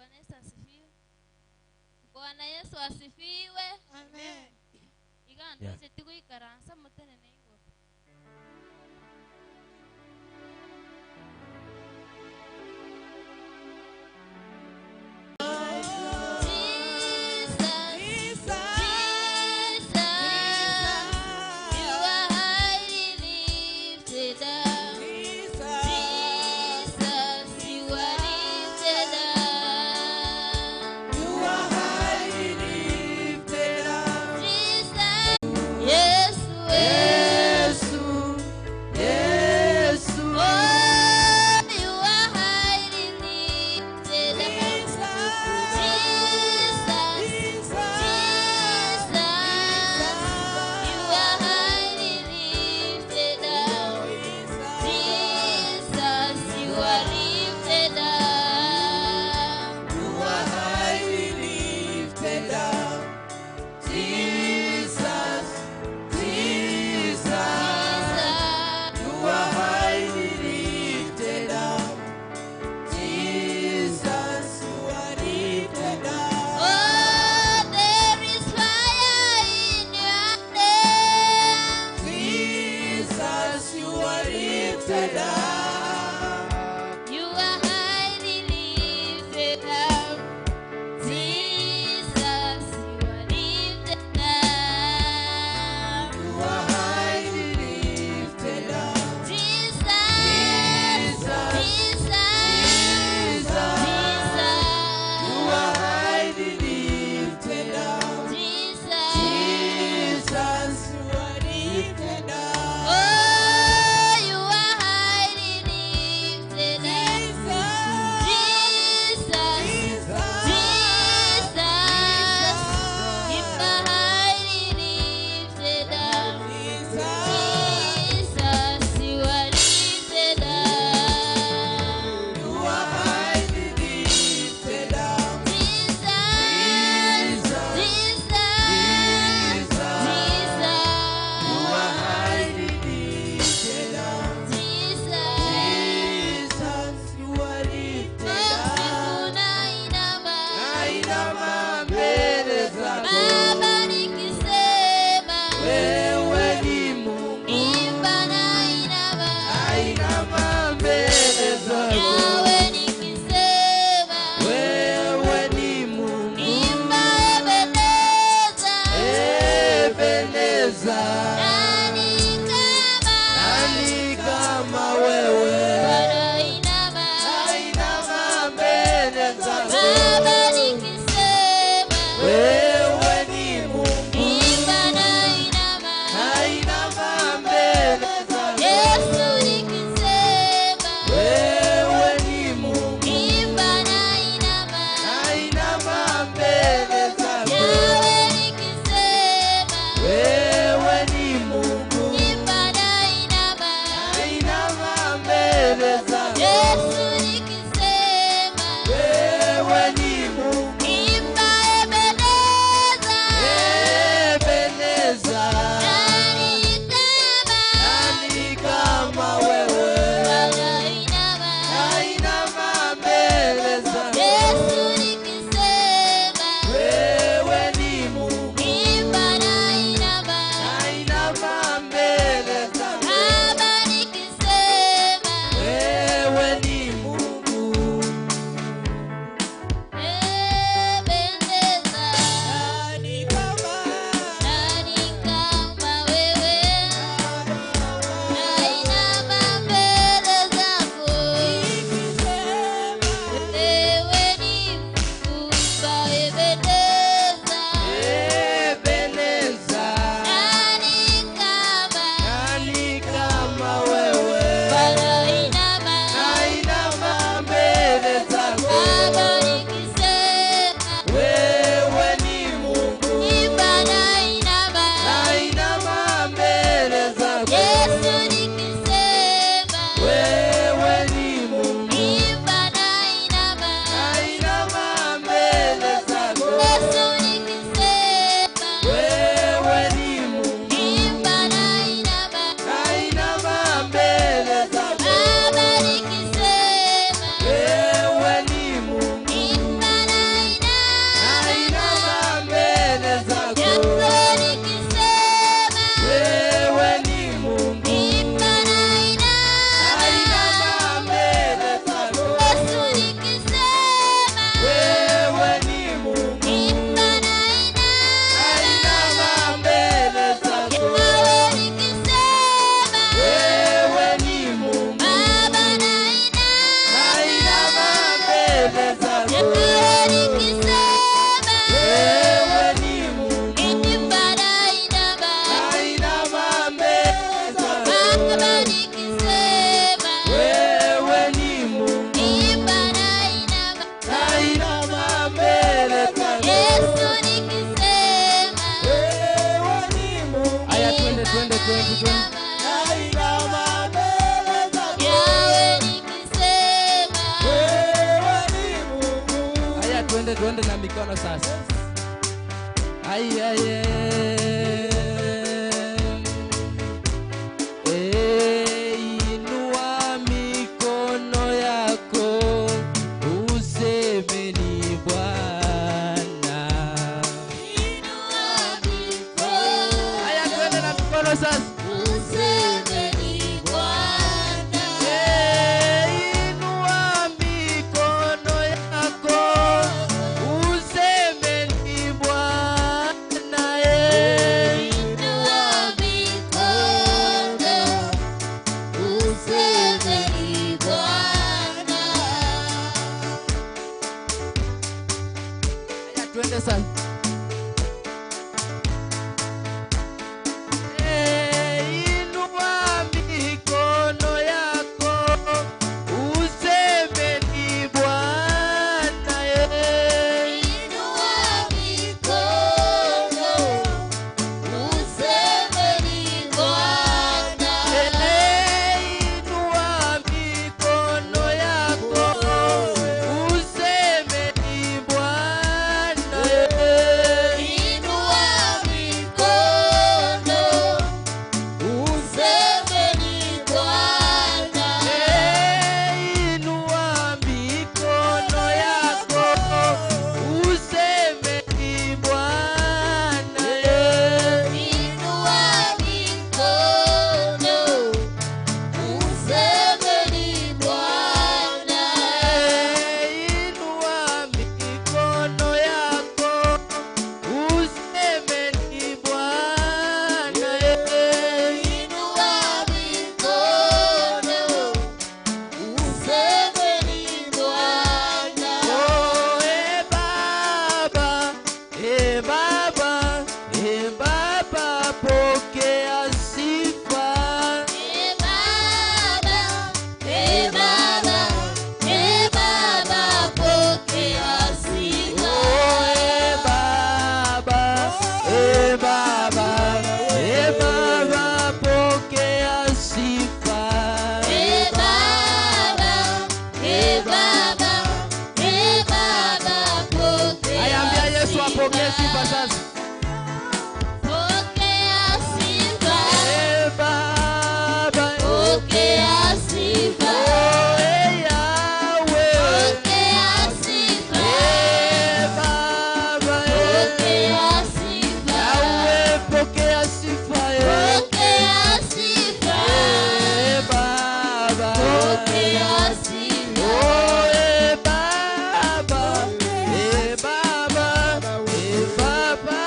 Bwana Yesu asifiwe. Bwana Yesu asifiwe. Amen. Iga ndocheti goikaransa motenene igoro. Jesus, Jesus, you are highly lifted up. Jesus, you are lifted up. You are highly lifted up. Jesus, Yesu, eh. Twende na mikono sasa. Ai, ai, ai. Eh, inua mikono yako useme ni Bwana. Haya, twende na mikono sasa. Useme ni Bwana. Eh, inua mikono yako useme ni Bwana. Eh. Inua mikono, useme ni Bwana. Haya, twende sasa. Eh, inua mikono yako useme ni Bwana. Eh. Inua mikono, useme ni Bwana. Eh, inua mikono yako useme ni Bwana. Eh. Inua mikono, useme ni Bwana. Eh, inua mikono yako useme ni Bwana. Eh. Inua mikono, useme ni Bwana. Eh, inua mikono yako useme ni Bwana. Eh. Inua mikono, useme ni Bwana. Oh, eh, Baba, eh, Baba, eh, Baba, pokea sifa. E Baba, e Baba, e Baba, pokea sifa. Oh, eh, Baba, eh, Baba, eh, Baba, pokea sifa. E Baba, e Baba, e Baba, pokea Haya, ambia Yesu apokee sifa sasa. Pokea sifa, Eh, Baba, pokea sifa, oh, eh, Yahweh. pokea sifa, Eh, Baba, eh, pokea sifa, Yahweh, pokea sifa, eh. pokea sifa, Eh, Baba. pokea sifa. Oh, eh, Baba, eh, Baba, eh, Baba,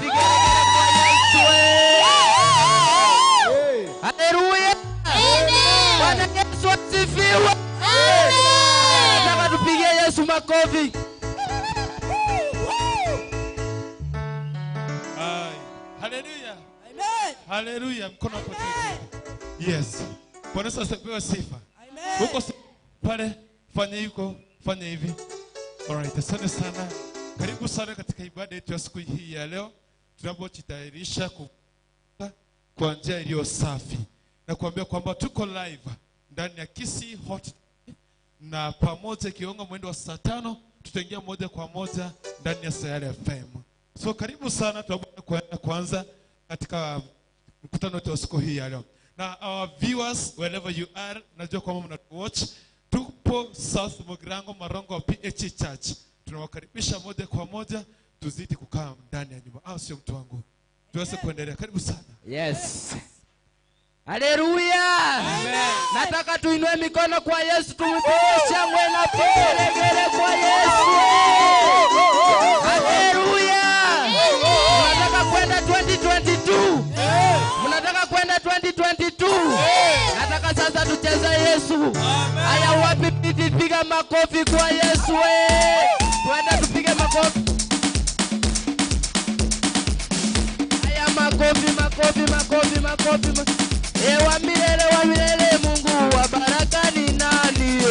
vigelegele kwa Yesu. Haleluya. Bwana Yesu asifiwe. Nataka tupigie Yesu makofi. Ai. Haleluya. Haleluya. Mkono hapo juu. Yes. Bwana Yesu asifiwe sifa. Huko pale fanya yuko, fanya hivi. Alright, asante sana. Karibu sana katika ibada yetu ya siku hii ya leo tunapojitayarisha kwa njia iliyo safi na kuambia kwamba tuko live ndani ya Kisii Hot na pamoja ikigonga mwendo wa saa 5 tutaingia moja kwa moja ndani ya Sayari FM. So karibu sana tunapoenda kuanza katika mkutano wetu wa siku hii ya leo. Na our viewers wherever you are, najua kwamba mnatuwatch. Tupo South Mugirango Marongo wa PH Church. Tunawakaribisha moja kwa moja tuzidi kukaa ndani ya nyumba. Au sio mtu wangu? Tuweze kuendelea. Karibu sana. Yes. Haleluya. Nataka tuinue mikono kwa Yesu, tumpigie shangwe na vigelegele kwa Yesu. Haleluya. Mnataka kwenda 2022. Mnataka kwenda 2022. Nataka sasa tucheze Yesu. Haya, wapi piti, piga makofi kwa Yesu. Twende tupige makofi. Haya, makofi, makofi, makofi, makofi. Wa milele, wa milele, Mungu wa baraka ni nani?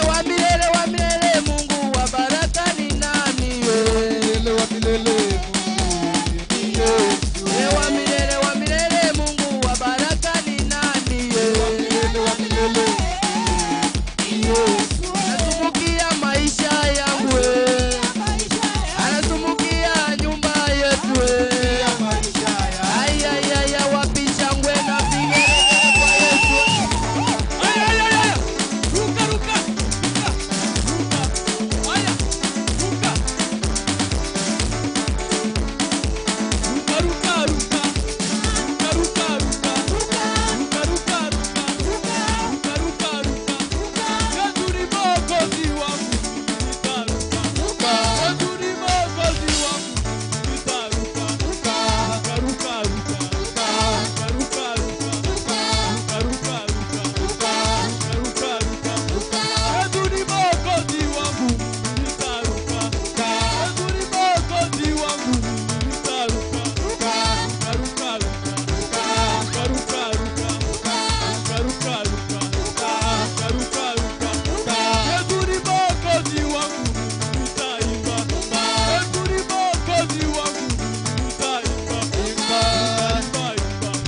Wa milele, wa milele, Mungu wa baraka ni nani? Milele wa milele, Mungu ni Yesu. Wa milele, wa milele, Mungu wa baraka ni nani? Milele wa milele, ni Yesu. Anasumbukia maisha yangu, anasumbukia nyumba yetu. Maisha ya Ay, ay, ay, ay, wapi shangwe na vigelegele kwa Yesu.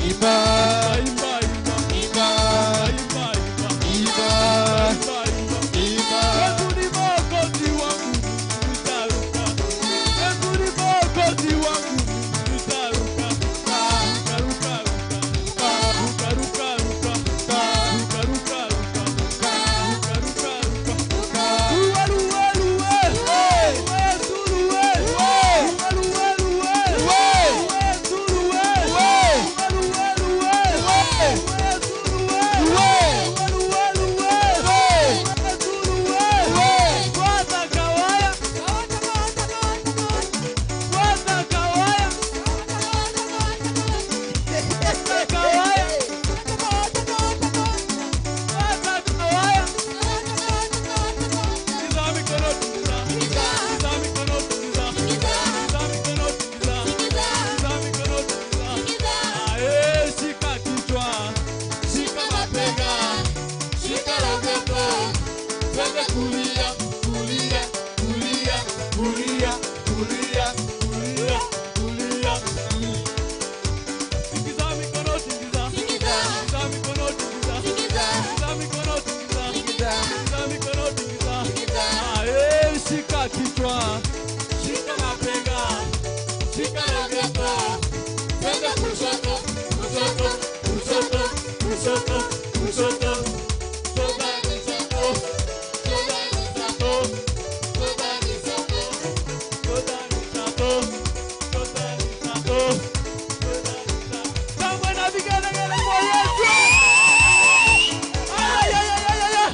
Imba, imba, imba, imba, imba. Shika kichwa, shika mabega, shika logopo, twende kulia, kulia, kulia, kulia, kulia, kulia, kulia, kulia. Tingiza mikono, tingiza, tingiza mikono, tingiza, tingiza mikono, tingiza, tingiza mikono, tingiza. Ae, shika kichwa, shika mabega, shika logopo, twende kushoto, kushoto, kushoto, kushoto, kushoto. Toba ni soko, toba ni soko, toba ni soko, toba ni soko, toba ni soko, toba ni soko. Shangwe na vigelegele kwa Yesu. Ay, ay, ay, ay, ay, ay.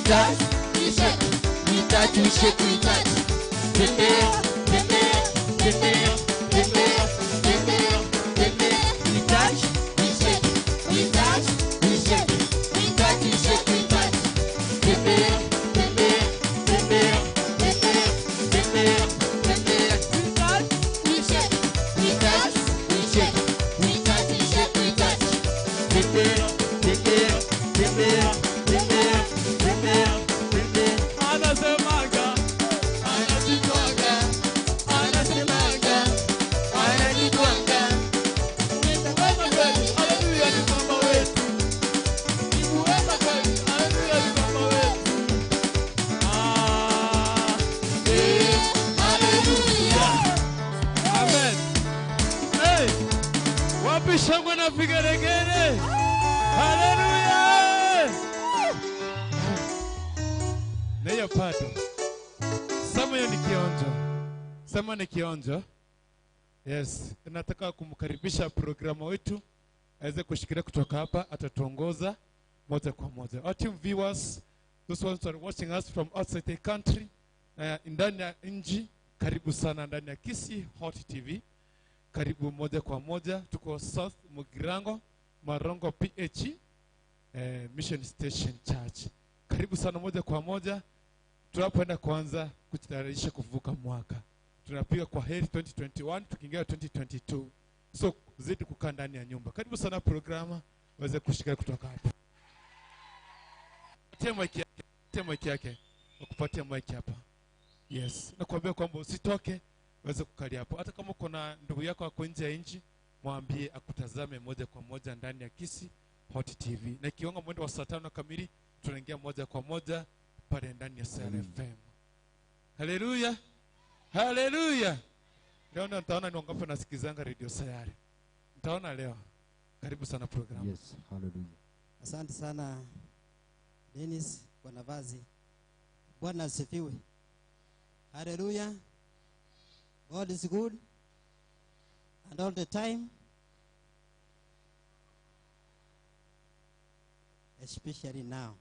touch, we shake, we touch, we shake, we touch. Tembea, tembea, tembea, tembea, tembea, tembea. We touch, we shake, we touch, we shake, we touch, we shake, we touch. Tembea, tembea, tembea, tembea, tembea, tembea. We touch, we shake, we touch, we shake, we touch, we shake, we touch. Tembea, tembea, tembea, tembea, tembea, tembea. Anasemaga, Anajitwanga, anasemaga, anajitwanga. Mwema kweli, haleluya ni Baba wetu. Ni mwema kweli, haleluya ni Baba wetu. Ah, Eh, haleluya. Amen. Hey, wapi shangwe na vigeregere? Haleluya! Na hiyo bado. Sema hiyo ni kionjo. Sema ni kionjo. Yes, nataka kumkaribisha programa wetu aweze kushikilia kutoka hapa, atatuongoza moja kwa moja. Our team viewers, those ones who are watching us from outside the country, ndani ya nchi, karibu sana ndani ya Kisii Hot TV. Karibu moja kwa moja, tuko South Mugirango, Marongo PH, Mission Station Church. Karibu sana moja kwa moja, tunapoenda kuanza kujitayarisha kuvuka mwaka. Tunapiga kwa heri 2021 tukiingia 2022. So zidi kukaa ndani ya nyumba. Karibu sana programa waweze kushika kutoka hapa. Patia mic yake, patia mic yake. Nakupatia mic hapa. Yes, nakuambia kwamba usitoke, uweze kukalia hapo. Hata kama uko na ndugu yako ako nje ya nchi, mwambie akutazame moja kwa moja ndani ya Kisii Hot TV. Na ikigonga mwendo wa saa tano kamili, tunaingia moja kwa moja pale ndani ya Sayari FM. Haleluya. Haleluya. Leo ndo nitaona ni wangapi wanasikizanga Radio Sayari. Nitaona leo. Karibu sana programu. Yes, hallelujah. Asante sana Dennis kwa nafasi. Bwana asifiwe. Haleluya. God is good and all the time. Especially now.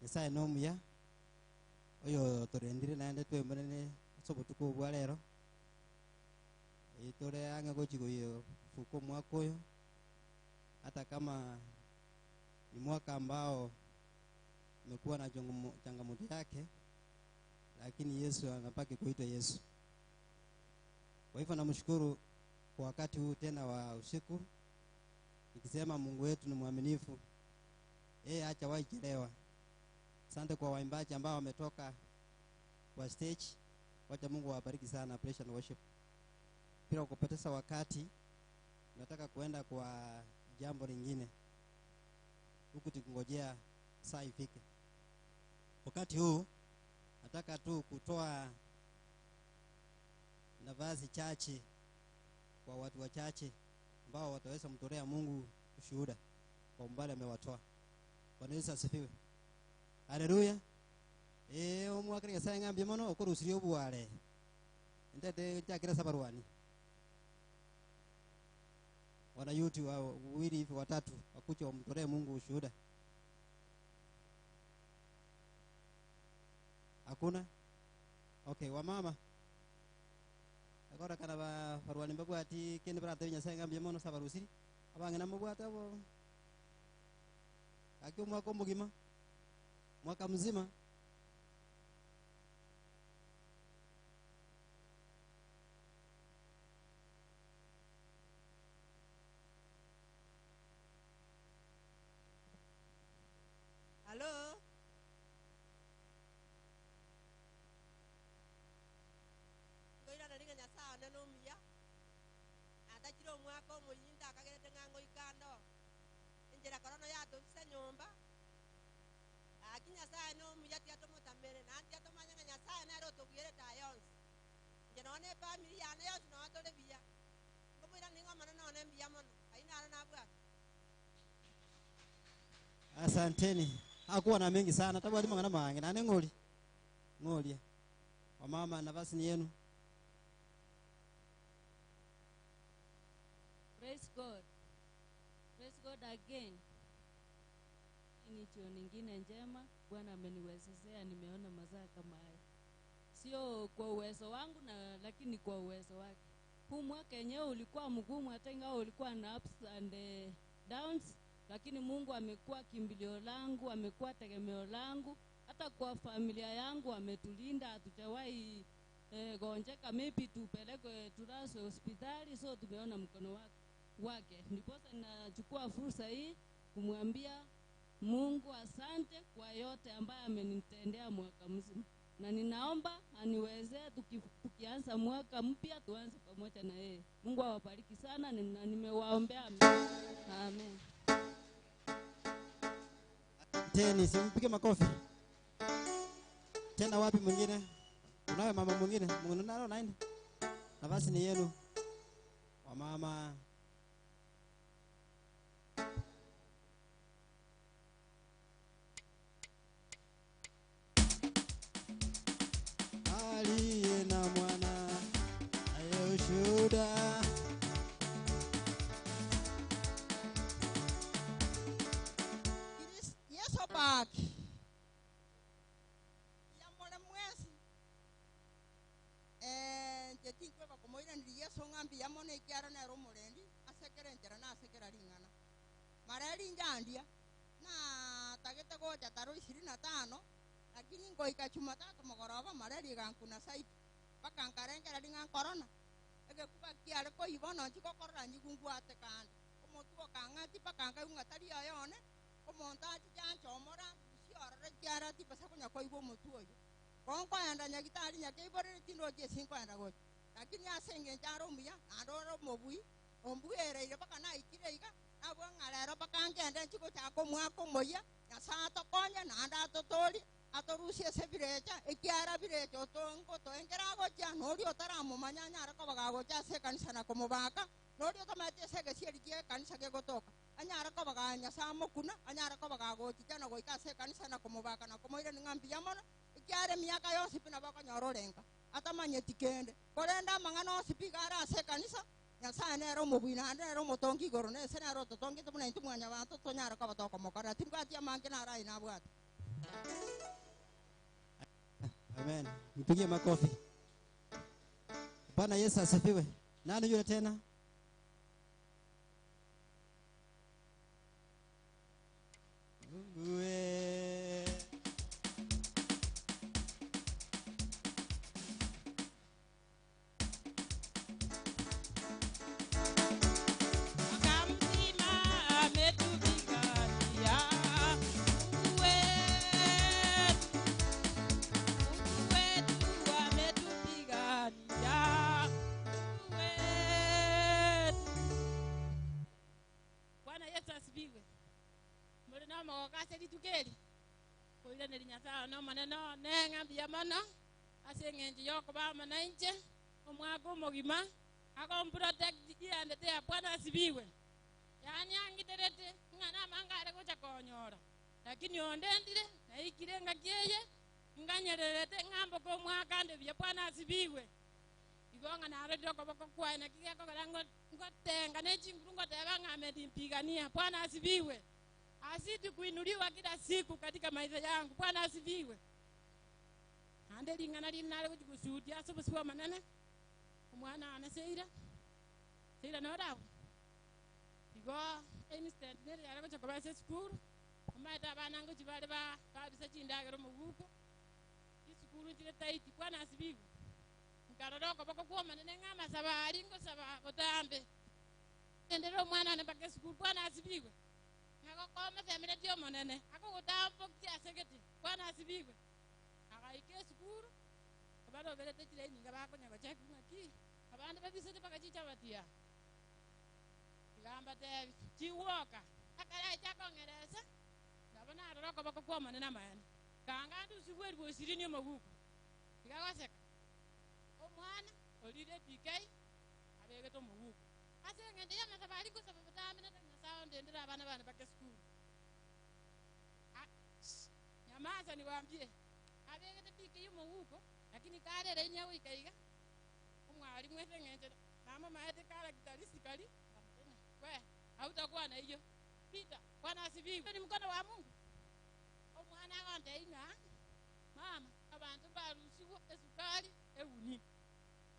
Nyasaye nomuya oyo turendire naende twemerene ase obotuko bwa rero tore ang'e gochi gofuka omwaka oyo hata kama ni mwaka ambao umekuwa na changamoto yake, lakini Yesu anabaki kuitwa Yesu. Kwa hivyo namshukuru kwa wakati huu tena wa usiku, nikisema Mungu wetu ni mwaminifu, yeye hajawahi chelewa. Asante kwa waimbaji ambao wametoka kwa stage, wacha Mungu awabariki sana. Praise and worship. Bila kupoteza wakati, nataka kuenda kwa jambo lingine huku tukingojea saa ifike. Wakati huu nataka tu kutoa nafasi chache kwa watu wachache ambao wataweza mtolea Mungu ushuhuda kwa umbali amewatoa. Bwana Yesu asifiwe. Haleluya. Omwakire Nyasaye ng'ambie mono okorusirie obware. Ndete chakira sabarwani. Wana yuti wawili hivi watatu wakuja wamtolee Mungu ushuhuda. Hakuna? Okay, wamama. Akora kana ba barwani mbabwati kende barate Nyasaye ng'ambie mono sabarusiri. Abange namubwate abo. Aki omwaka omogima. Mwaka mzima. Halo? Ngoirana ringa Nyasaye one nomuya andachire omwaka omoyinda akagerete ng'a ngoikando enchera korona yatobisa nyomba aki Nyasaye nomuya tiatomotamere naende tiatomanya ng'a Nyasaye nere otobwerete aya yonsi inche nonye na efamiri yane yonsi nonye tore buya nkomoirana ning'a omone nonye mbuya mono aywo naro nabwate. Asanteni. Hakuwa na mengi sana. Tabu alima ngana mange. Nane ngoli. Ngoli. Wamama nafasi ni yenu. Praise God. Praise God again. Hii ni jioni nyingine njema. Bwana ameniwezeshea, nimeona mazaa kama haya, sio kwa uwezo wangu na lakini kwa uwezo wake. Huu mwaka yenyewe ulikuwa mgumu, hata ingawa ulikuwa na ups and downs, lakini Mungu amekuwa kimbilio langu, amekuwa tegemeo langu, hata kwa familia yangu ametulinda, hatujawahi gonjeka, maybe tupelekwe tulazwe hospitali, so tumeona mkono wake. Ndiposa nachukua fursa hii kumwambia Mungu asante kwa yote ambayo amenitendea mwaka mzima, na ninaomba aniwezee tukianza mwaka mpya tuanze pamoja na yeye. Mungu awabariki sana, na nimewaombea. Amen. Teni, simpige makofi. Tena wapi mwingine? Unawe mama mwingine? Mnalo nani? Nafasi ni yenu. Wamama. Aliye na mwana aye ushuhuda. Yesu baki yamole mwesi nje tinkweba komoiraniri Yesu ng'ambi yamone ekiara nere omorendi asekere enchera nasekera ring'ana mara rinjandia natagete gocha taro 25 lakini ngoika Jumatatu mogoroba mara rigankuna saidi mpaka nkarengera ring'a korona egekuba kiare koiba nonchi gokorora nyigungwate kande omotu okang'ati mpaka nkaigwa ng'a tari oyone omonto achicha omora siorore kiara tipasa konya koigwa omotu oyo konkoenda nyagitari nyakeiborere tindochi ase nkoenda gocha lakini ase eng'encho are omuya naende ore omobui ombuereire mpaka naikire iga nabwo ng'a rero mpaka ngende nchigochaka omwaka omoyia Nyasaye atokonye naende atotorie atorusie ase birecha ekiara birecha otongotoengera agochia nori otaramomanya anyare koba gagocha ase ekanisa na komobaka nori otomaete ase egesieri kia ekanisa gegotoka anyare koba ga Nyasaye mokuna anyare koba gagochicha na goika ase ekanisa na komobaka na komoirani ng'a mbuya mono ekiara emiaka yonsi pi nabo okonyora orenga atamanyeti kende korenda amang'ana onsi pi iga are ase ekanisa Nyasaye nere omobui naende nere omotongi igoro na ase nere ototongete buna intwe mwanyabanto tonyare koba tokomokorera timbwati amange naro aye nabwate. Amen. Mpigie makofi. Bwana Yesu asifiwe. Nani yule tena? Mungu we. Mwaka mzima ametupigania Mungu wetu, Mungu wetu ametupigania Mungu wetu. Bwana Yesu asifiwe. Muri no mogoka ase rituko eri koiraneri Nyasaye one omonene one ng'a mbuya mono ase eng'encho ya okoba amo na inche omwaka omogima akomprotect giandete ya Bwana asifiwe. Yaani angiterete ng'a namanga are gocha konyora lakini ondendire naikire ng'aki eye nganyererete ng'amboka omwaka ande buya Bwana asifiwe. Igo ng'a narorire okoboko kwaye naki gekogera ngotenga na echinguru ngoteba ng'a amenimpigania Bwana asifiwe. Azidi kuinuliwa kila siku katika maisha yangu Bwana asifiwe. Ande ring'ana rinare gochi goshuhudia ase obosi bwa omonene omwana wane Seira Seira norabwo igo instant nere yare gocha koba ase esukuru omanyete abana ngochi bare babisa chindagera omoguko chisukuru nchire tight Bwana asifiwe. Nkarora okoboko kwa omonene ng'a amasaba aria ngosaba botambe endere omwana one mpaka esukuru Bwana asifiwe. Ng'agokoma semeretie omonene akogotambokia ase gete Bwana asifiwe. Agaika esukuru abaroberete chilaini nga bakonya gocheki ng'aki abande babisete mpaka chichabatia igamba tebi chiwoka akaracha akong'eresa nabo narora okoboko kwa omonene amaene kanga ndusigwe eribu ishirini omoguko igagoseka omwana orire PK abegete omoguko ase eng'encho ya amasabo aria ngosaba botambe na Nyasaye ondendere abana bane mpaka esukuru. Nyamaza niwaambie abegete PK omoguko lakini karere inya goika iga omwalimu ase eng'encho namomaete characteristically we hautakuwa na hiyo Peter Bwana asifiwe. Ni mkono wa Mungu. Omwana Omwana agontebia ng'a, Mama, abanto mbarusigwe esukari eguni,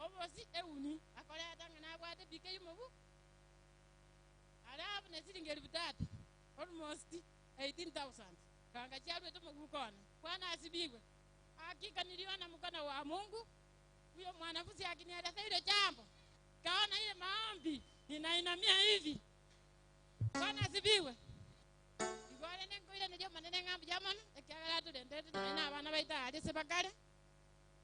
obosi eguni, akoreta ng'a nabwate ebika eyemo Alafu ne siringi elifu tatu, almost 18,000, kanga chiaruete omoguko one. Bwana asifiwe. Hakika niliona mkono wa Mungu, huyo mwanafunzi akinieleza hilo jambo, kaona ile maombi ninainamia hivi. Bwana asifiwe. Igo rende nkoiraneria Omonene ng'a mbuya mono, ekiagera atorendete nonya na abana baito aaria ase bakare,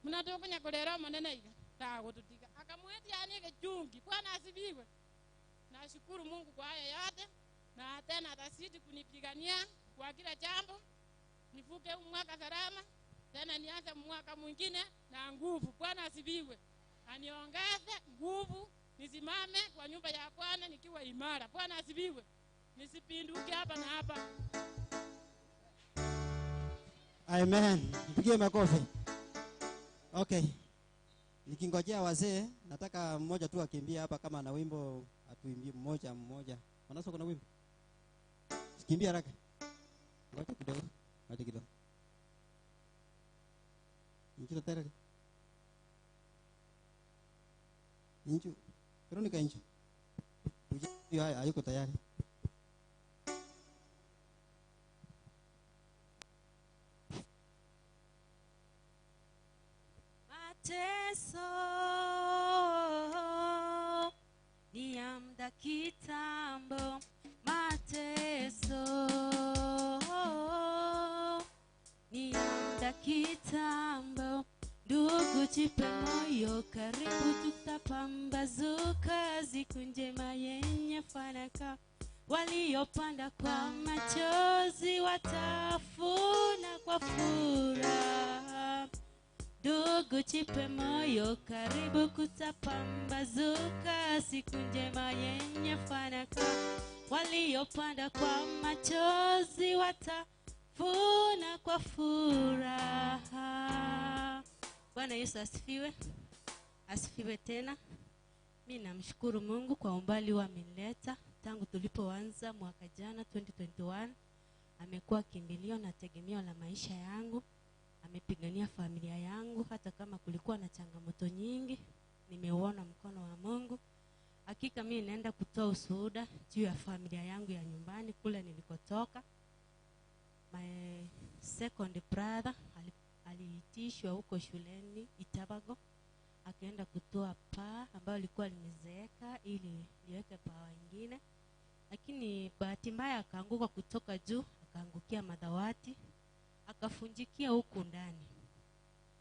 buna tokonya korera Omonene iga, tagototiga. Akamoetia yaani egechungi. Bwana asifiwe. Nashukuru Mungu kwa hayo yote, na tena atazidi kunipigania kwa kila jambo, nivuke huu mwaka salama, tena nianze mwaka mwingine na nguvu. Bwana asifiwe. Aniongeze nguvu, nisimame kwa nyumba ya Bwana nikiwa imara. Bwana asifiwe. Nisipinduke hapa na hapa. Amen. Mpigie makofi. Okay. Nikingojea wazee, nataka mmoja tu akimbie hapa kama ana wimbo atuimbie mmoja mmoja. Manasa kuna wimbo? Sikimbie haraka. Ngoja kidogo. Ngoja kidogo. Inchu tayari. Inchu. Veronica Inchu. Huyu haya hayuko tayari. Mateso ni ya muda kitambo, mateso ni ya muda kitambo. Ndugu, jipe moyo, karibu tutapambazuka, siku njema yenye fanaka. Waliopanda kwa machozi watafuna kwa furaha. Ndugu, jipe moyo, karibu kutapambazuka, siku njema yenye fanaka. Waliopanda kwa machozi watafuna kwa furaha. Bwana Yesu asifiwe, asifiwe tena. Mi namshukuru Mungu kwa umbali amenileta tangu tulipoanza mwaka jana 2021. Amekuwa kimbilio na tegemeo la maisha yangu, amepigania familia yangu, hata kama kulikuwa na changamoto nyingi, nimeuona mkono wa Mungu. Hakika mi naenda kutoa ushuhuda juu ya familia yangu ya nyumbani kule nilikotoka. My second brother aliitishwa huko shuleni Itabago, akaenda kutoa paa ambayo ilikuwa limezeeka ili liweke paa wengine, lakini bahati mbaya akaanguka kutoka juu, akaangukia madawati, akafunjikia huku ndani.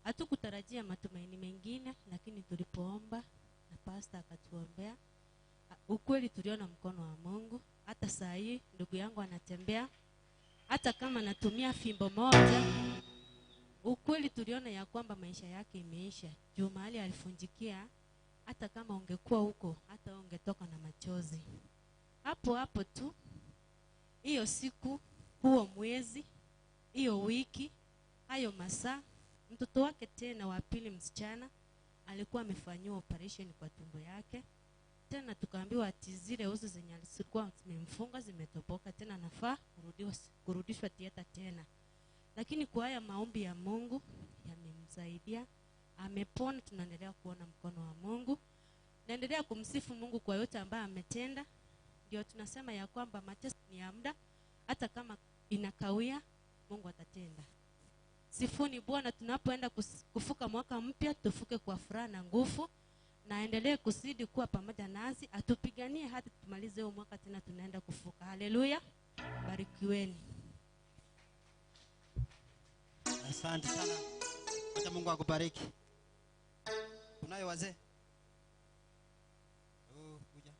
Hatukutarajia matumaini mengine, lakini tulipoomba na pasta akatuombea, ukweli tuliona mkono wa Mungu. Hata saa hii ndugu yangu anatembea, hata kama anatumia fimbo moja, ukweli tuliona ya kwamba maisha yake imeisha. Juu mahali alifunjikia, hata kama ungekuwa huko, hata ungetoka na machozi. Hapo hapo tu, hiyo siku, huo mwezi, hiyo wiki, hayo masaa, mtoto wake tena wa pili msichana alikuwa amefanyiwa operation kwa tumbo yake. Tena tukaambiwa ati zile uzi zenye zilikuwa zimemfunga zimetoboka, tena nafaa kurudishwa theater tena. Lakini kwa haya maombi ya Mungu yamemsaidia, amepona. Tunaendelea kuona mkono wa Mungu, naendelea kumsifu Mungu kwa yote ambayo ametenda. Ndio tunasema ya kwamba mateso ni ya muda, hata kama inakawia, Mungu atatenda. Sifuni Bwana. Tunapoenda kufuka mwaka mpya, tufuke kwa furaha na nguvu, na aendelee kuzidi kuwa pamoja nasi, atupiganie hadi tumalize huo mwaka, tena tunaenda kufuka. Haleluya, barikiweni. Asante sana. Acha Mungu akubariki. Kunayo wazee? Oh, kuja.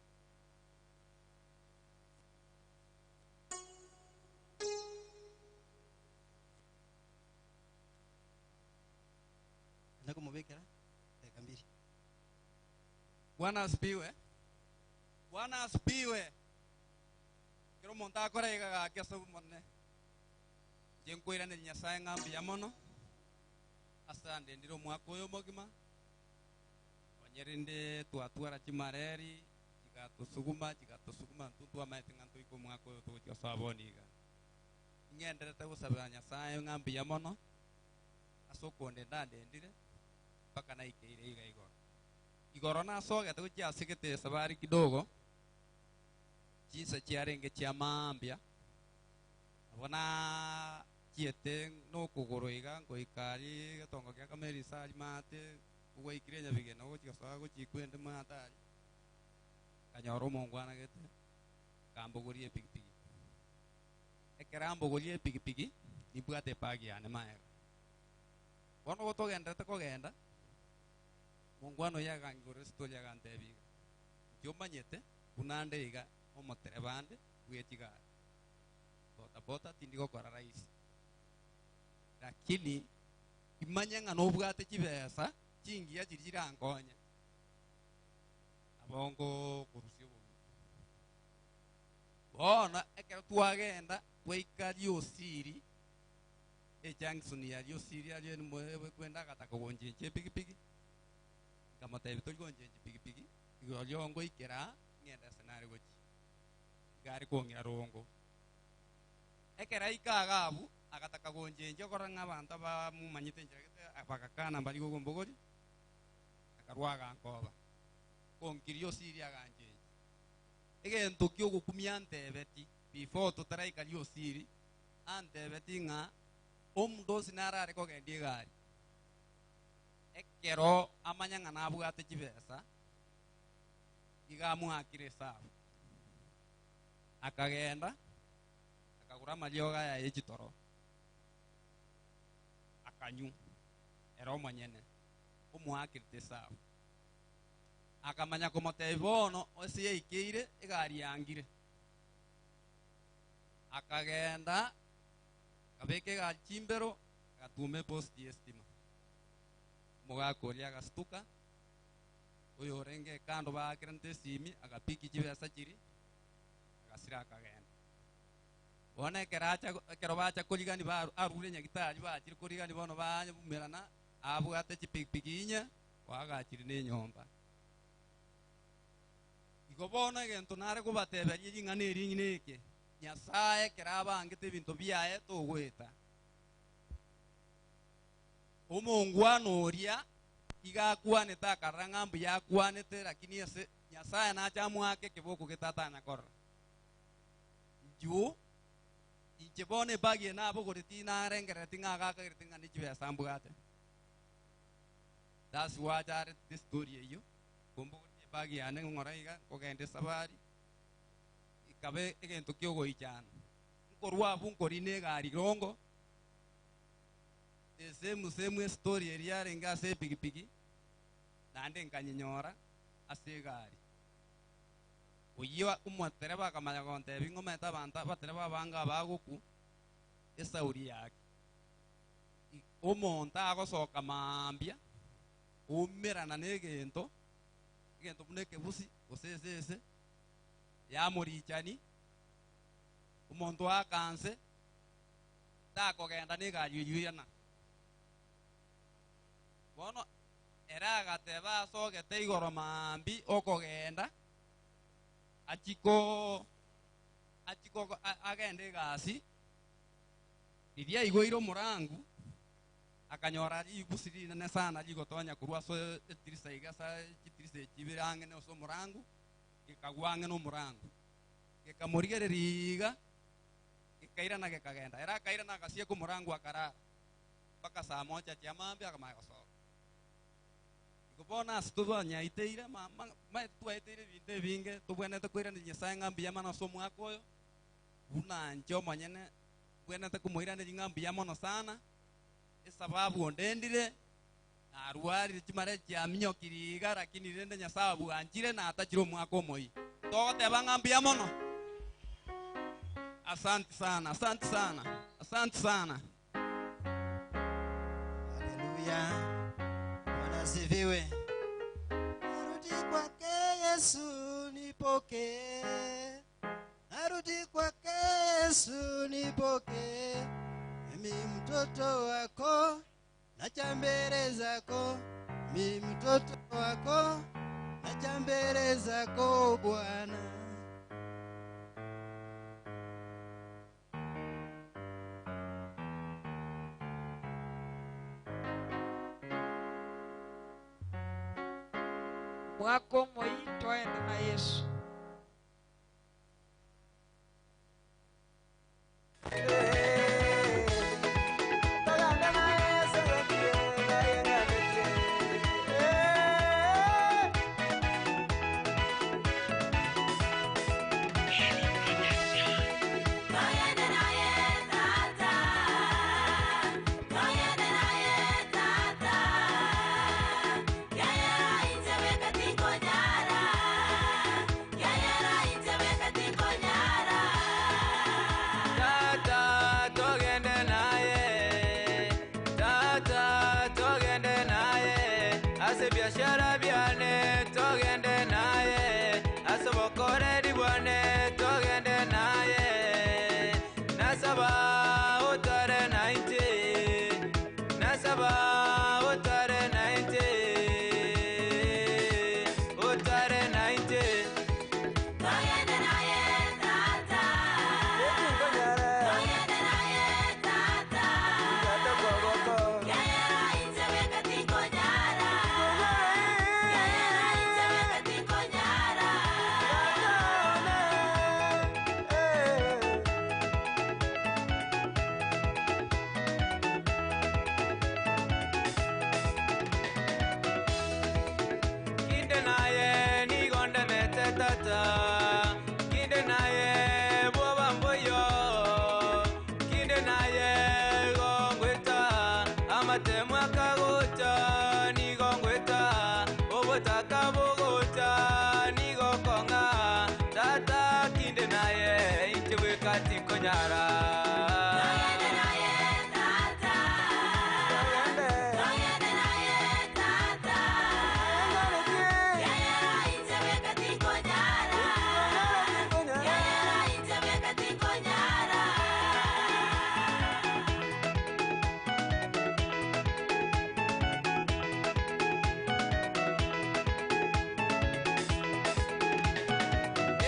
Nataka kumubikira dakika mbili. Bwana asifiwe. Bwana asifiwe. Kero omonto akora iga gake ase omonene. Inche nkoiraneria Nyasaye ng'a mbuya mono, ase andendire omwaka oyo omogima, onye rende twatwara chimareri, chigatosuguma, chigatosuguma, intwe ntwamaete ng'a ntoike omwaka oyo togochia gosoa bono iga. Ng'enderete gosabera Nyasae ng'a mbuya mono ase okondenda andendire mpaka naikeire iga igoro. Igoro nasogete gochia ase gete esabari kidogo, chinsa chiarenge chia mambia, nabo nachiete nokogoro iga ngoika aria egetongo gia Kamerisa aria maate, gwaikire Nyabigena ogochia gosoa gochia Ikwende maate aria, nkanyora omongwana gete, akambogoria epigipigi. Ekero ambogoria epigipigi, nimbwate ebag yane magega. Bono gotogenderete kogenda, omongwana oyio akangigorera estori agantebia iga, Inche omanyete buna nde iga omotereba ande bwe chigari, bodaboda tindi gokora rahisi, lakini imanye ng'a nobwate chibesa chingiya chiria chirankonye, nabo ngokorusia obogima. Bono ekero twagenda twaika Riosiri, ejunction ya Riosiri aria kwenda agataka gonchenchia epigipigi, nkamotebia tori gonchenchia pigipigi, igoro rio ngoikera aa, ng'ende ase nare gochia. Iga are kong'ira rongo. Ekero aika iga abwo, agataka gonchenchia okorora ng'a abanto abamomanyete enchera gete, bagakana mbari gogombogoria, akarwa agankoba. Konkiria Riosiri aganchenchia. Egento ki'ogokumia antebeti before totaraika riosiri, antebeti ng'a omonto onsi narare kogendia egari, ekero amanya ng'a nabwate chibesa, iga amoakire esabu. Akagenda, akagora amariogo aya ye chitoro, akanywa, ere omonyene, omoakirete esabu. Akamanya komotebia, Bono ase yaikeire egari yangire. Akagenda, akabeka egari chimbero, agatuma eposti y'esitima. Omogaka oria agasutuka, oyorenge ekando baakerente esimi, agapiki chibesa chiria, agasira akagenda. Bono ekero acha ekero bacha korigani baru arure nyagitari bachire korigani bono baumerana, abwate chipikipiki inye, oagachire nenyomba. Igo bono egento nare kobateberia ring'ana eri neke, Nyasae ekero abangete ebinto biaye togoeta. Omongwana oria iga akwanete akarora ng'a mbuya akwanete, lakini ase Nyasae nache amoake ekeboko getatanya korora. Inchuo, inche bono ebag eye nabogoretie narengerereti ng'a agakagerete ng'a nechibesa mbwate. That's why acharetete estory eyio, kombogoretie ebag yane ng'ora iga, nkogenda esafari, ekaba egento kiogoichana. Nkorwa abwo nkorina egari rongo, the same same estory eria yarenge ase epigipigi, naende nkanyenyora ase egari. Oyio omotereba akamanya gontebia ng'omete abanto abatereba abange abagokwa, esauri yake. Omonto agosoka mambia, oumerana negento, egento buna ekebusi, gose esese, yamorichani, omonto oaka nse, takogenda negari eyio yana. Bono ere agateba asogete igoro mambia okogenda, achie ko achie ko agende egasi, Riria aigoire omorangu, akanyora ribusi rinene sana rigotonya korwa ase etirisa iga ase chitirisa echi ibere ang'e nase omorangu, gekagwa ang'e nomorango. Gekamorigereria iga, gekairana gekagenda. Ere akairana agasieka omorangu akarara mpaka saa moja chia mambia akamanya gosoka. Igo bono ase tobanyaiteire ma- ma- ma- twaeteire ebinto ebinge, tobwenerete koiraneria Nyasae ng'a mbuya mono ase omwaka oyo, buna inche omonyene Mbwenerete komoiraneria ng'a mbuya mono sana, esababu ondendire, narwarire chimare chiaminyokirie iga, lakini rende Nyasae abwanchire na atachire omwaka omoyia. Togoteba ng'a mbuya mono. Asanti sana, asanti sana, asanti sana. Haleluya. Bwana asifiwe. Narudi kwake Yesu nipokee. Narudi kwake Yesu nipokee. Mimi mtoto wako naja mbele zako. Mimi mtoto wako naja mbele zako Bwana. Omwaka omoyi toende na Yesu. Tata togende naye, tata togende naye, ase biashara byane togende naye, ase bokoreri bwane togende naye, nasaba otare nainte, nasaba otare nainte, otare nainte. Togende naye tata. Togende naye tata. Yayera inzeweka tikonyara. Yayera inzeweka tikonyara. Kinde naye nigonde mete tata, kinde naye bwoba mboyo, kinde naye gongweta, amatemu akagocha nigongweta, obotaka bogocha nigokong'a, tata kinde naye inche bweka tikonyara. Togende naye tata. Togende naye tata. Yayera inzeweka tikonyara. Yayera inzeweka tikonyara.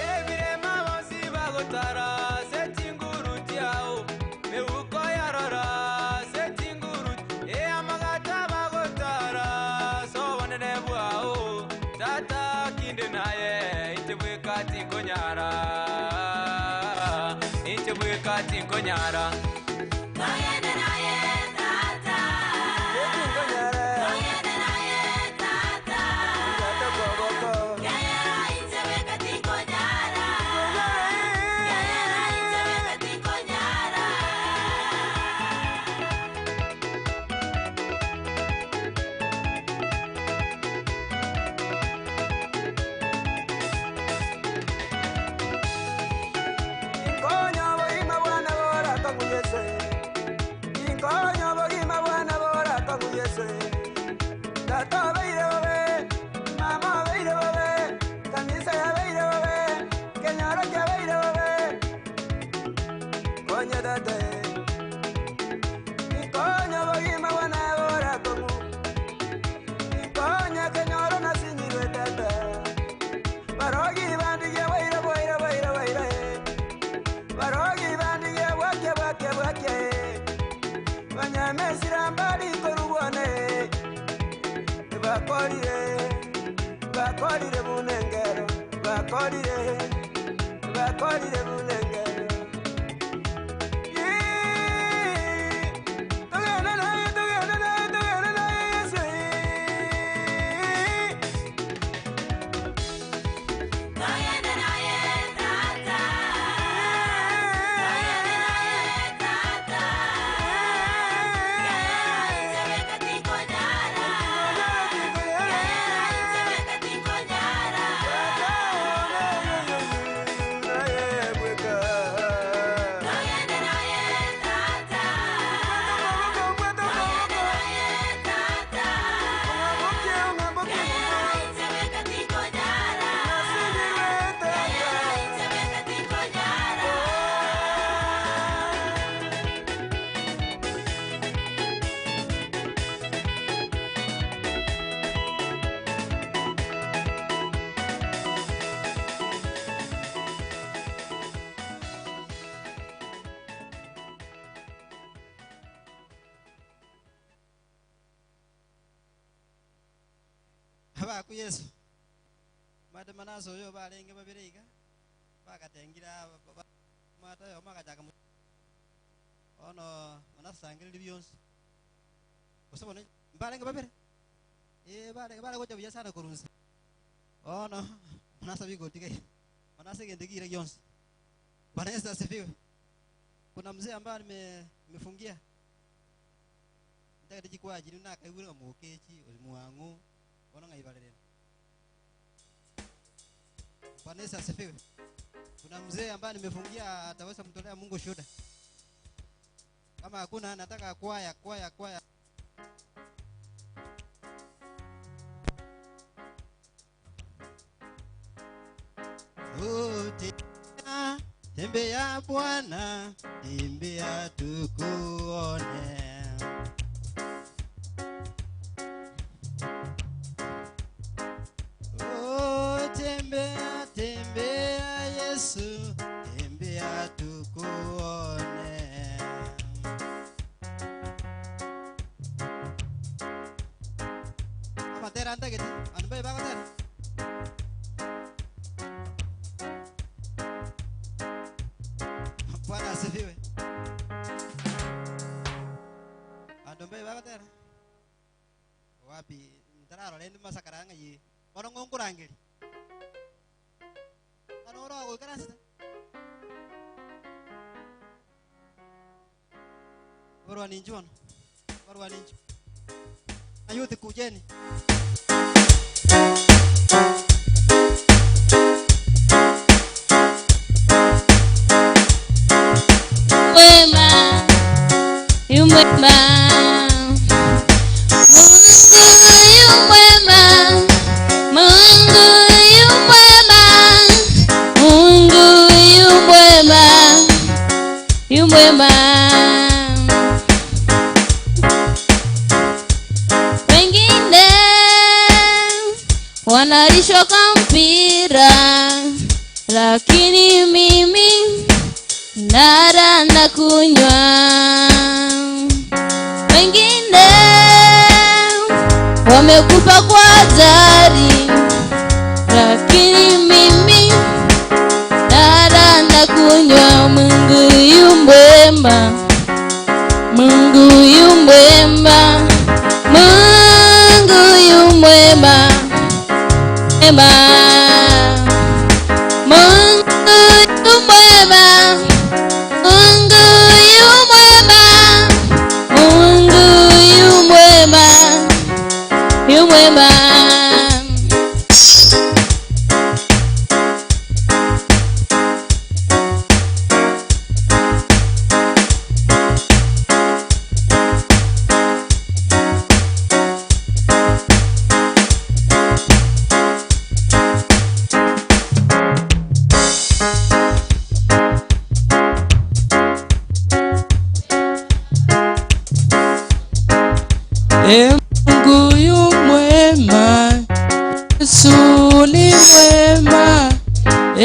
Ebirema bonsi bagotara sechinguru chiao, meuko yarora sechinguru, e amagata bagotara sobonene bwao, tata kinde naye inche bweka tikonyara, inche bweka tikonyara. Togende naye tata. Togende naye tata. Yayera inzeweka tikonyara. Yayera inzeweka tikonyara. Inkonya bogima bwana bora kanguyese. Inkonya bogima bwana bora kanguyese. Tata beire babe, mama beire babe, kanisa ya beire babe, kenyoro kya beire babe. Konya tata. Inkonya bogima bwana bora kangu. Inkonya kenyoro nasinyirwe tata. Barogi bandige waira waira waira waira. Barogi bandige bwake bwake bwake. Banyamesira mbali korubone. Bakorire, bakorire bunengero, bakorire, bakorire bunengero. Yee, tugende naye, tugende naye, tugende naye Yesu. Togende naye tata. Togende naye tata. Yayera inzeweka tikonyara. Yayera inzeweka tikonyara. Togende naye tata. Togende naye tata. Yayera inzeweka tikonyara. Yayera inzeweka tikonyara. Abaku Yesu. Omanyete Manase oyo barenge babere iga, bagatengire aba omanyete oyomo agachaka bono Manase sangereria bionsi. Gose bono mbarenge babere? Ee bare bare gocha buya sana korwa nse. Bono Manase bigotiga iga, Manase egento kiira gionsi. Bwana Yesu asifiwe. Kuna mzee ambaye nimefungia ntagete chikwaya chiria nakaigure ng'a mokechi ori mwang'u bono ng'ai bare rende. Bwana Yesu asifiwe. Kuna mzee ambaye nimefungia ataweza mtolea Mungu shuhuda. Kama hakuna nataka kwaya kwaya kwaya. Oh, tembea, tembea Bwana, tembea tukuone. Oh, tembea, tembea Yesu, tembea tukuone. Amatera ntagete, bandu mbaye bagotera. Bwana asifiwe. Bandu mbaye bagotera. Wapi ntararora ende masakara ng'ayi bono ng'onkorangeri. Bono oro goikaransete. Barua ninchu bono. Barua ninchu. Ayuthi kujeni. Mwema, yu mwema. Mungu yu mwema. Mungu yu mwema. Mungu yu mwema. Yu mwema. Wengine wanalishwa kwa mpira, lakini mimi nara na kunywa. Wengine wamekufa kwa hatari, lakini mimi nara na kunywa. Mungu yu mwema, Mungu yu mwema, Mungu yu mwema, mwema. Mungu yu mwema, Mungu yu mwema, Mungu yu mwema, yu mwema. E Mungu yu mwema, Yesu ni mwema. E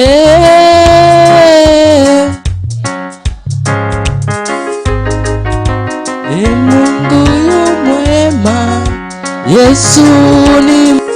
Mungu yu mwema, Yesu ni mwema.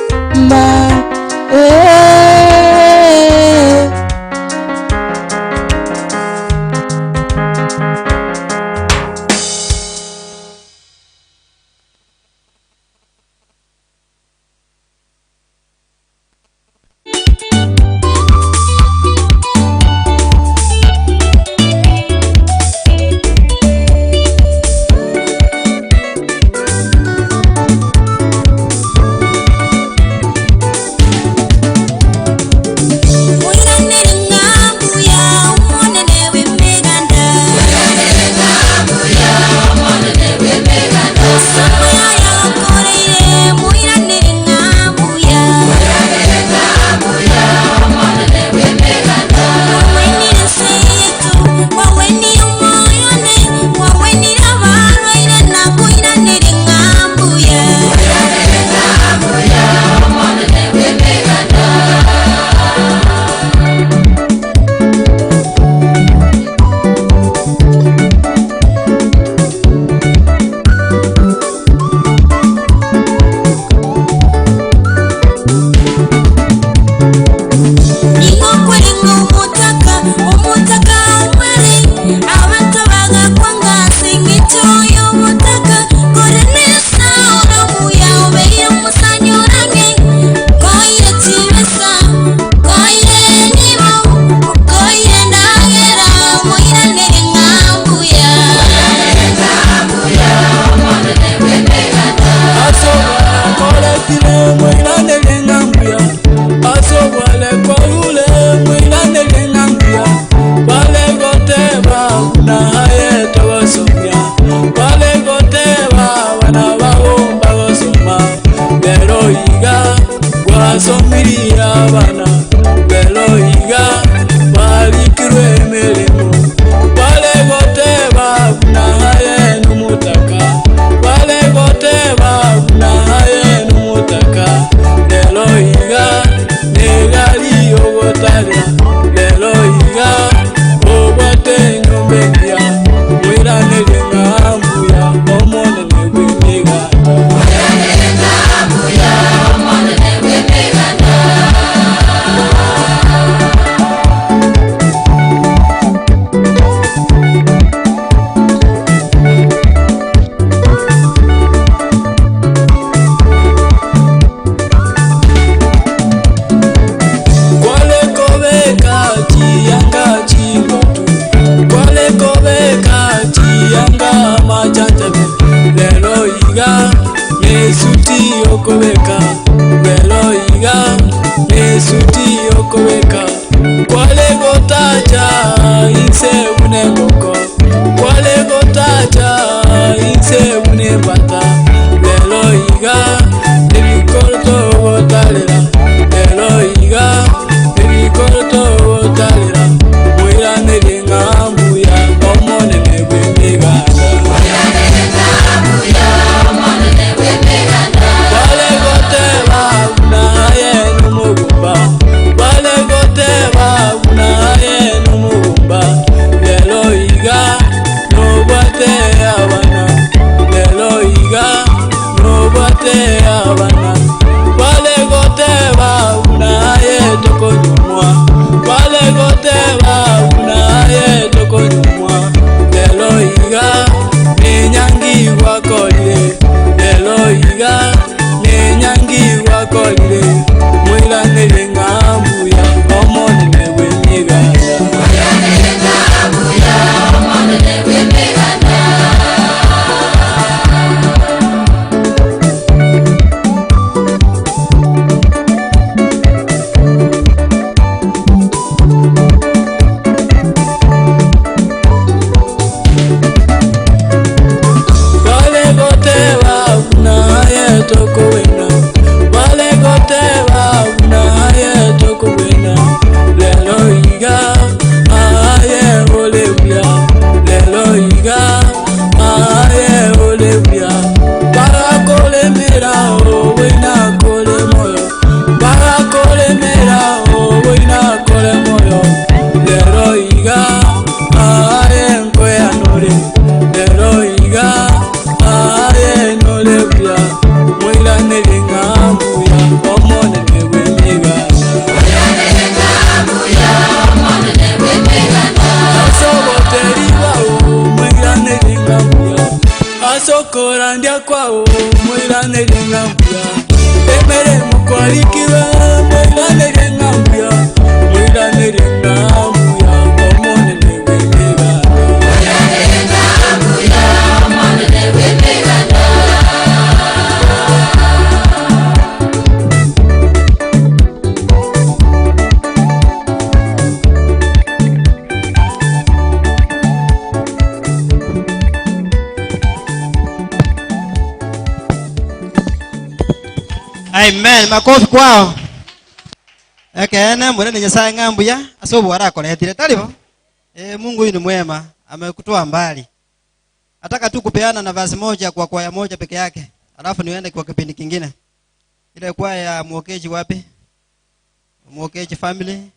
Lero iga nesuti okobeka Lero iga nesuti okobeka Kware gotacha inse buna engoko Kware gotacha inse buna embata Lero iga ebikoroto ogotarera Lero iga ebikoroto ogotarera Moiranerie ng'a mbuya Omonene bw'emeganda Bare goteba buna aye nomogumba Bare goteba buna aye nomogumba Lero iga nobwate abana Lero iga nobwate abana Bare goteba buna aye tokonyumwa Bare goteba buna aye tokonyumwa Lero iga nenyangi gwakorire Lero iga nenyangi gwakorire Moiranerie ng'a mbuya Omonene bw'emeganda Bare goteba buna aye tokowena Bare goteba buna aye tokowena Lero iga aye ole buya Lero iga aye ole buya Barakolemera owena kole moyo Barakolemera owena kole moyo Lero iga aye nkoyanore Lero iga aye nole buya Moiranerie ng'a mbuya Omonene bw'emeganda Asoboteri bwao moiranerie ng'a mbuya Asokorandia kwao moiranerie ng'a mbuya Emeremo kwarikirwe moiranerie ng'a mbuya Moiranerie ng'a mbuya Omonene bw'emeganda Amen. Makofi kwao. Ekeene mwene Nyasaye ng'a mbuya ase obwara akoretire taribo. E, Mungu huyu ni mwema, amekutoa mbali. Nataka tu kupeana nafasi moja kwa kwaya moja peke yake, alafu niende kwa kipindi kingine. Ile kwaya ya Mwokeji wapi? Mwokeji family,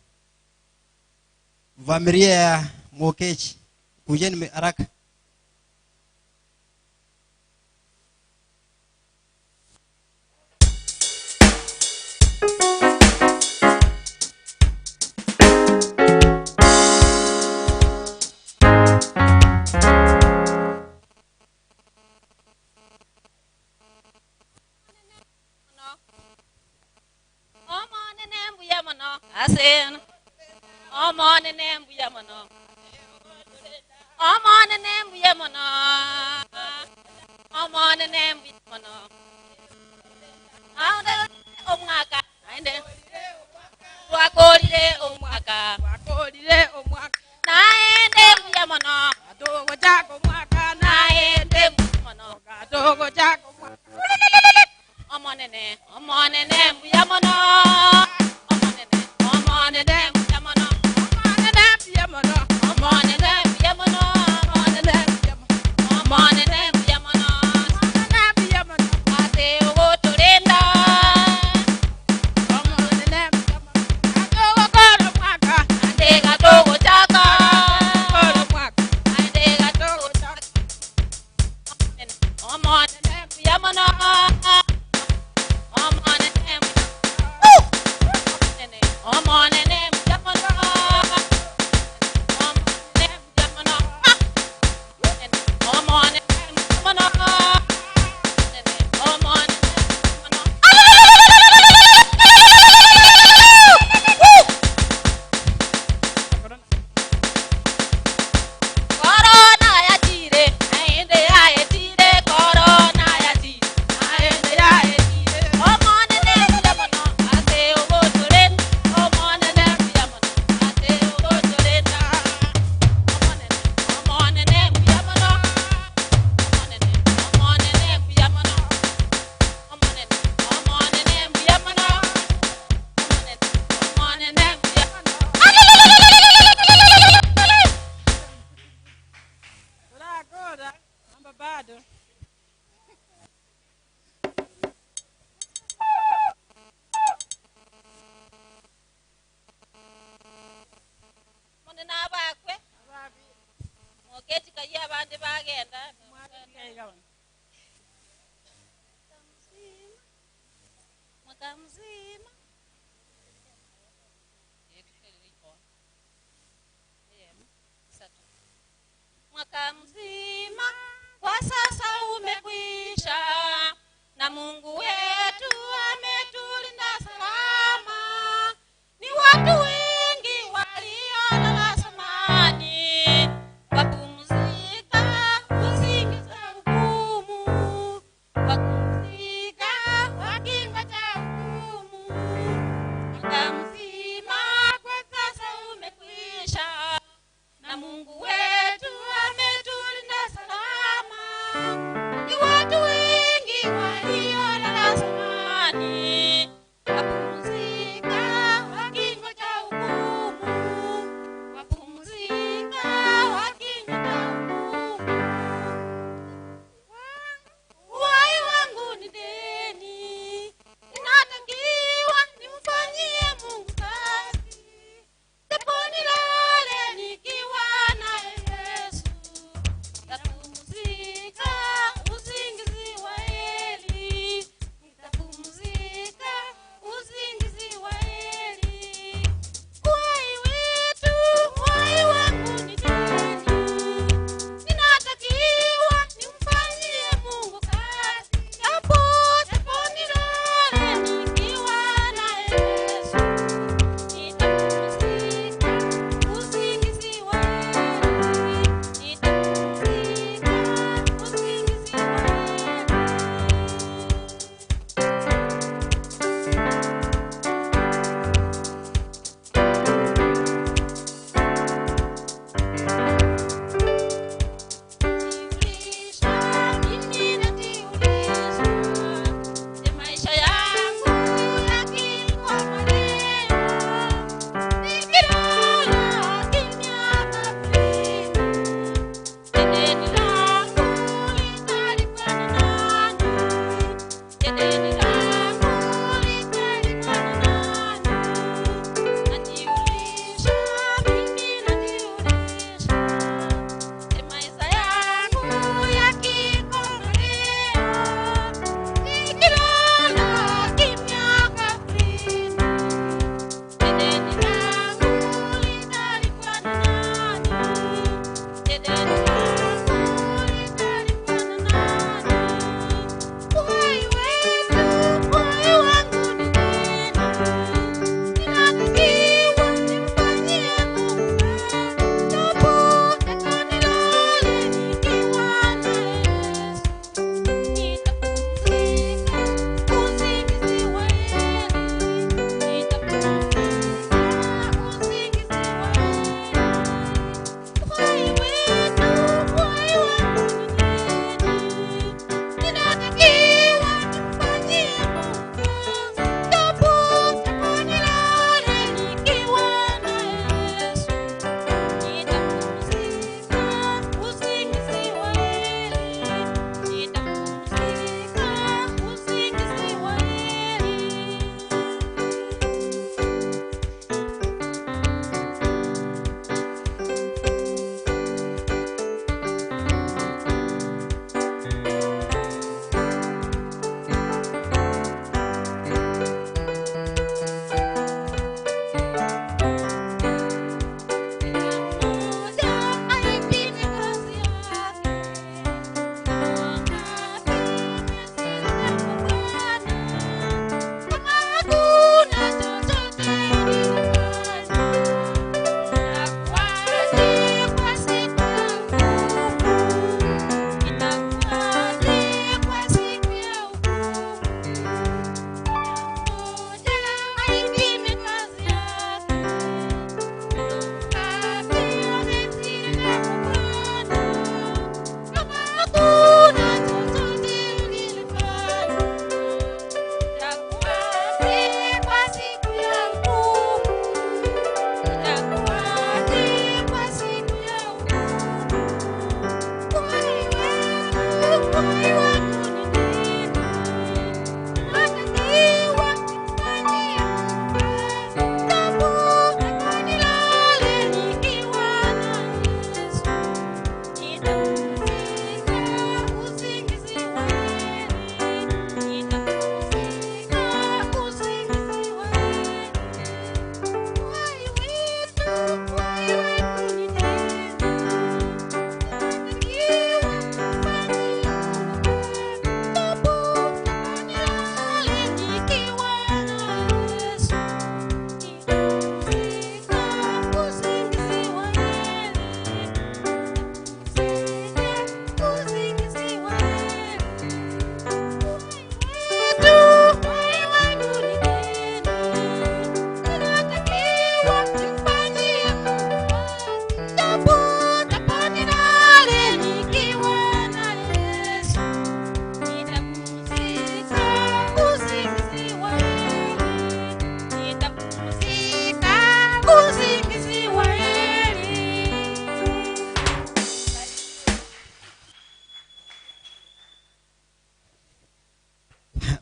familia ya Mwokeji, kujeni haraka. Omonene mbuya mono ase Omonene mbuya mono Omonene mbuya mono Omonene mbuya mono Aonde omwaka aende Twakorire omwaka Twakorire omwaka Naende mbuya mono Gatogochaka omwaka Naende mbuya mono Gatogochaka omwaka Omonene omonene mbuya mono Omonene omonene mbuya mono Omonene mbuya mono Omonene mbuya mono Omonene mbuya mono Omonene mbuya mono Omonene mbuya mono Ase ogotorinda Omonene mbuya mono Gatogokora omwaka Ande gatogochaka Kora omwaka Ande gatogochaka Omonene mbuya mono Omonene mbuya Omonene mbuya mono Omonene mbuya mono Omonene mbuya mono Omonene mbuya mono Corona yachire, aende yaetire, corona. Taiyo abande bagenda. Mwaka mzima. Mwaka mzima kwa sasa umekwisha, na Mungu wetu ametulinda salama. Ni watu wengi waliolala zamani, wapumzika usingizi wa hukumu, wapumzika wakingoja hukumu. Mwaka mzima kwa sasa umekwisha, na Mungu wetu ametulinda salama. Ni watu wengi waliolala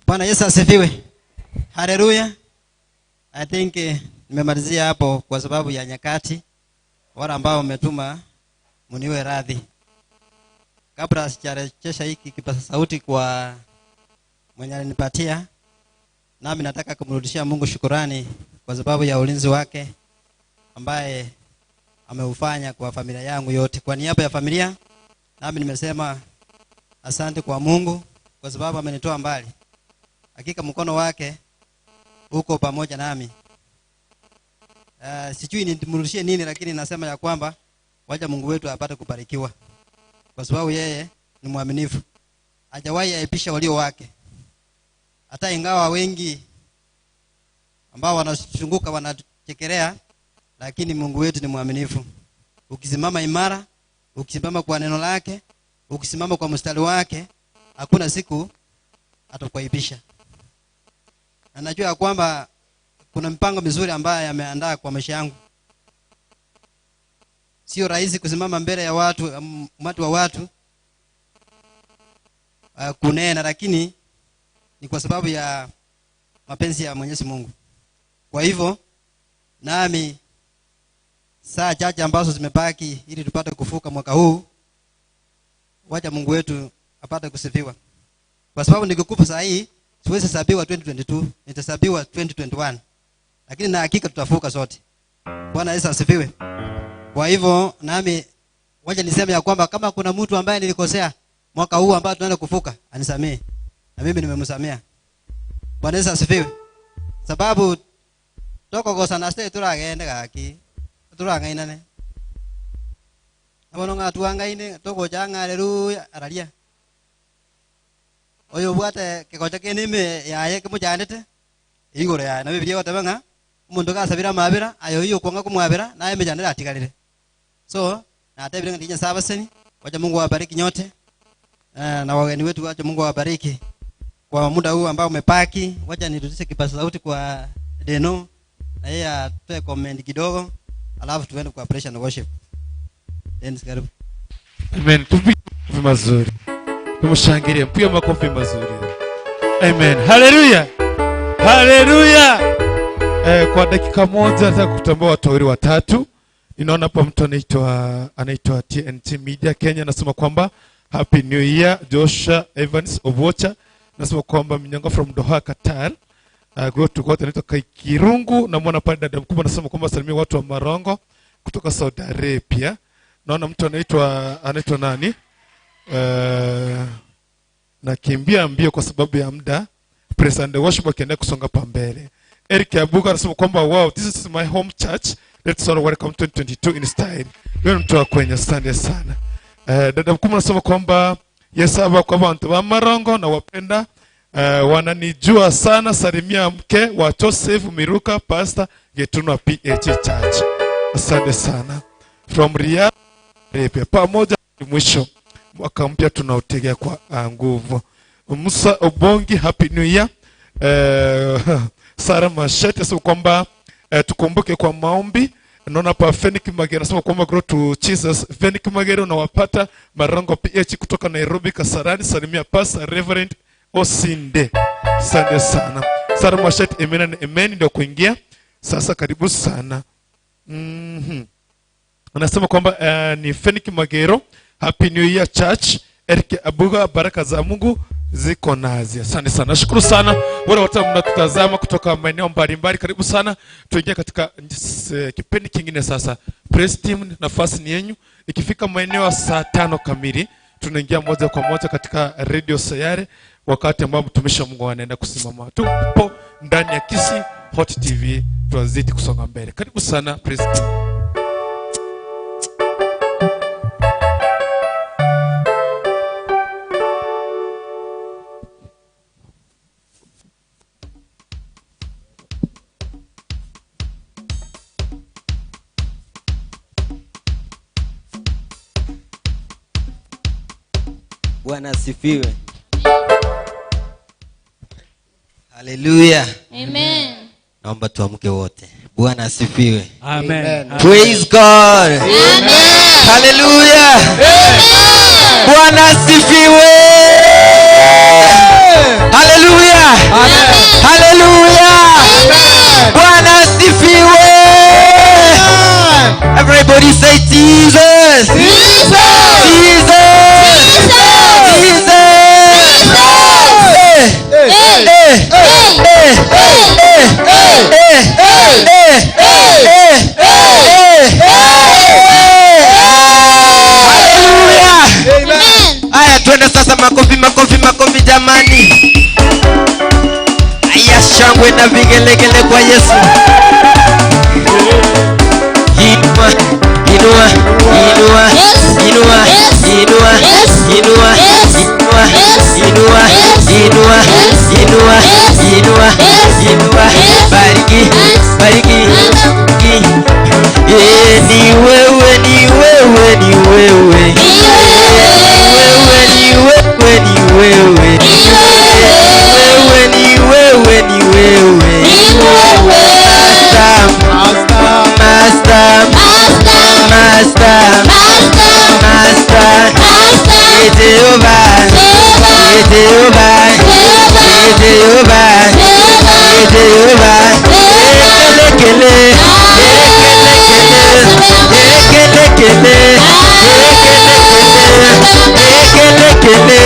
Bwana Yesu asifiwe. Haleluya. I think eh, nimemalizia hapo kwa sababu ya nyakati. Wale ambao wametuma mniwe radhi. Kabla sijarejesha hiki kipaza sauti kwa mwenye alinipatia, nami nataka kumrudishia Mungu shukurani kwa sababu ya ulinzi wake ambaye ameufanya kwa familia yangu yote. Kwa niaba ya familia, nami nimesema asante kwa Mungu kwa sababu amenitoa mbali. Hakika mkono wake uko pamoja nami. Sijui nimrudishie nini, lakini nasema ya kwamba wacha Mungu wetu apate kubarikiwa, kwa sababu yeye ni mwaminifu, hajawahi aipisha walio wake, hata ingawa wengi ambao wanazunguka wanachekelea, lakini Mungu wetu ni mwaminifu. Ukisimama imara, ukisimama kwa neno lake, ukisimama kwa mstari wake, hakuna siku atakuaibisha. Na najua ya kwamba kuna mipango mizuri ambayo ameandaa kwa maisha yangu. Sio rahisi kusimama mbele ya watu, umati wa watu kunena, lakini ni kwa sababu ya mapenzi ya Mwenyezi Mungu. Kwa hivyo nami saa chache ambazo zimebaki ili tupate kuvuka mwaka huu, wacha Mungu wetu apate kusifiwa. Kwa sababu nikikufa saa hii siwezi hesabiwa 2022, nitahesabiwa 2021. Lakini na hakika tutavuka sote. Bwana Yesu asifiwe. Kwa hivyo nami wacha niseme ya kwamba kama kuna mtu ambaye nilikosea mwaka huu ambao tunaenda kuvuka, anisamee. Na mimi nimemsamea. Bwana Yesu asifiwe. Sababu toko kosa na stay turagende gaki. Turang'ainane. Abono ng'atuangaine toko janga haleluya araria. Oyo bwate kegocha kenime yaye kimujandete igoro yaye na Biblia goteba ng'a omonto gasabira amabera ayo iyo kwanga kumwabera naye emechandere atigarire. So natebire ng'a ndinya sabaseni, wacha Mungu awabariki nyote. Na wageni wetu, wacha Mungu awabariki kwa muda huu ambao umepaki. Wacha nirudishe kipaza sauti kwa Deno na yeye atoe comment kidogo, alafu tuende kwa praise and worship. Dennis, karibu. Amen. Tupige makofi mazuri. Tumshangilie, mpige makofi mazuri. Amen. Hallelujah. Hallelujah. Kwa dakika moja nataka kutambua watu wawili watatu. Ninaona hapa mtu anaitwa TNT Media Kenya, anasema kwamba Happy New Year Joshua Evans Obocha. Anasema kwamba Minyonga from Doha Qatar. Go to God, anaitwa Kaikirungu. Namuona pale dada mkubwa anasema kwamba salimia watu wa Marongo kutoka Saudi Arabia. Naona mtu anaitwa nani? Nakimbia mbio kwa sababu ya muda. Praise and worship akiendelea kusonga pa mbele. Eric Abuga anasema kwamba wow, this is my home church. Let's all welcome 2022 in style. Wewe mtu wa kwenye, asante sana. Dada mkubwa anasema kwamba yes, hapa kwa watu wa Marongo na wapenda. Wananijua sana. Salimia mke wa Joseph Miruka, Pastor Getunwa PH Church. Asante sana. From Riyadh, Arabia. Pamoja mwisho mwaka mpya tunautegea kwa nguvu. Musa Obongi, Happy New Year. Sara Mashete anasema kwamba tukumbuke kwa maombi. Naona hapa Fenix Magero anasema kwamba grow to Jesus. Fenix Magero nawapata Marongo PH kutoka Nairobi Kasarani. Salimia Pastor Reverend Osinde. Asante sana. Sara Mashete, amen and amen ndio kuingia. Sasa karibu sana. Anasema kwamba ni Fenix Magero, Happy New Year Church. Eric Abuga, baraka za Mungu ziko nazi. Asante sana. Nashukuru sana wale wote mnatutazama kutoka maeneo mbalimbali. Karibu sana. Tuingie katika kipindi kingine sasa. Praise team, nafasi ni yenu. Ikifika maeneo ya saa 5 kamili tunaingia moja kwa moja katika Radio Sayare, wakati ambao mtumishi wa Mungu anaenda kusimama. Tupo ndani ya Kisii Hot TV, tunazidi kusonga mbele. Karibu sana praise team. Bwana asifiwe. Hallelujah. Amen. Naomba tuamke wote. Bwana asifiwe. Amen. Amen. Praise God. Amen. Hallelujah. Amen. Bwana asifiwe. Hallelujah. Jesus. Jesus. Jesus. Eh, eh, eh, eh, eh, eh, eh, eh, eh. Hallelujah. Haya, twende sasa, makofi makofi makofi jamani. Haya, shangwe na vigelegele kwa Yesu. Inua, inua, inua, inua, inua, inua, inua, inua, inua, inua, inua, inua. Bariki, bariki, bariki. Eh, ni wewe, ni wewe, ni wewe. Ni wewe, ni wewe, ni wewe. Ni wewe, ni wewe, ni wewe. Master, master, master, master. Eh, Jehovah, eh, Jehovah, eh, Jehovah, eh, Jehovah. Ekele, ekele, ekele, ekele, ekele, ekele, ekele,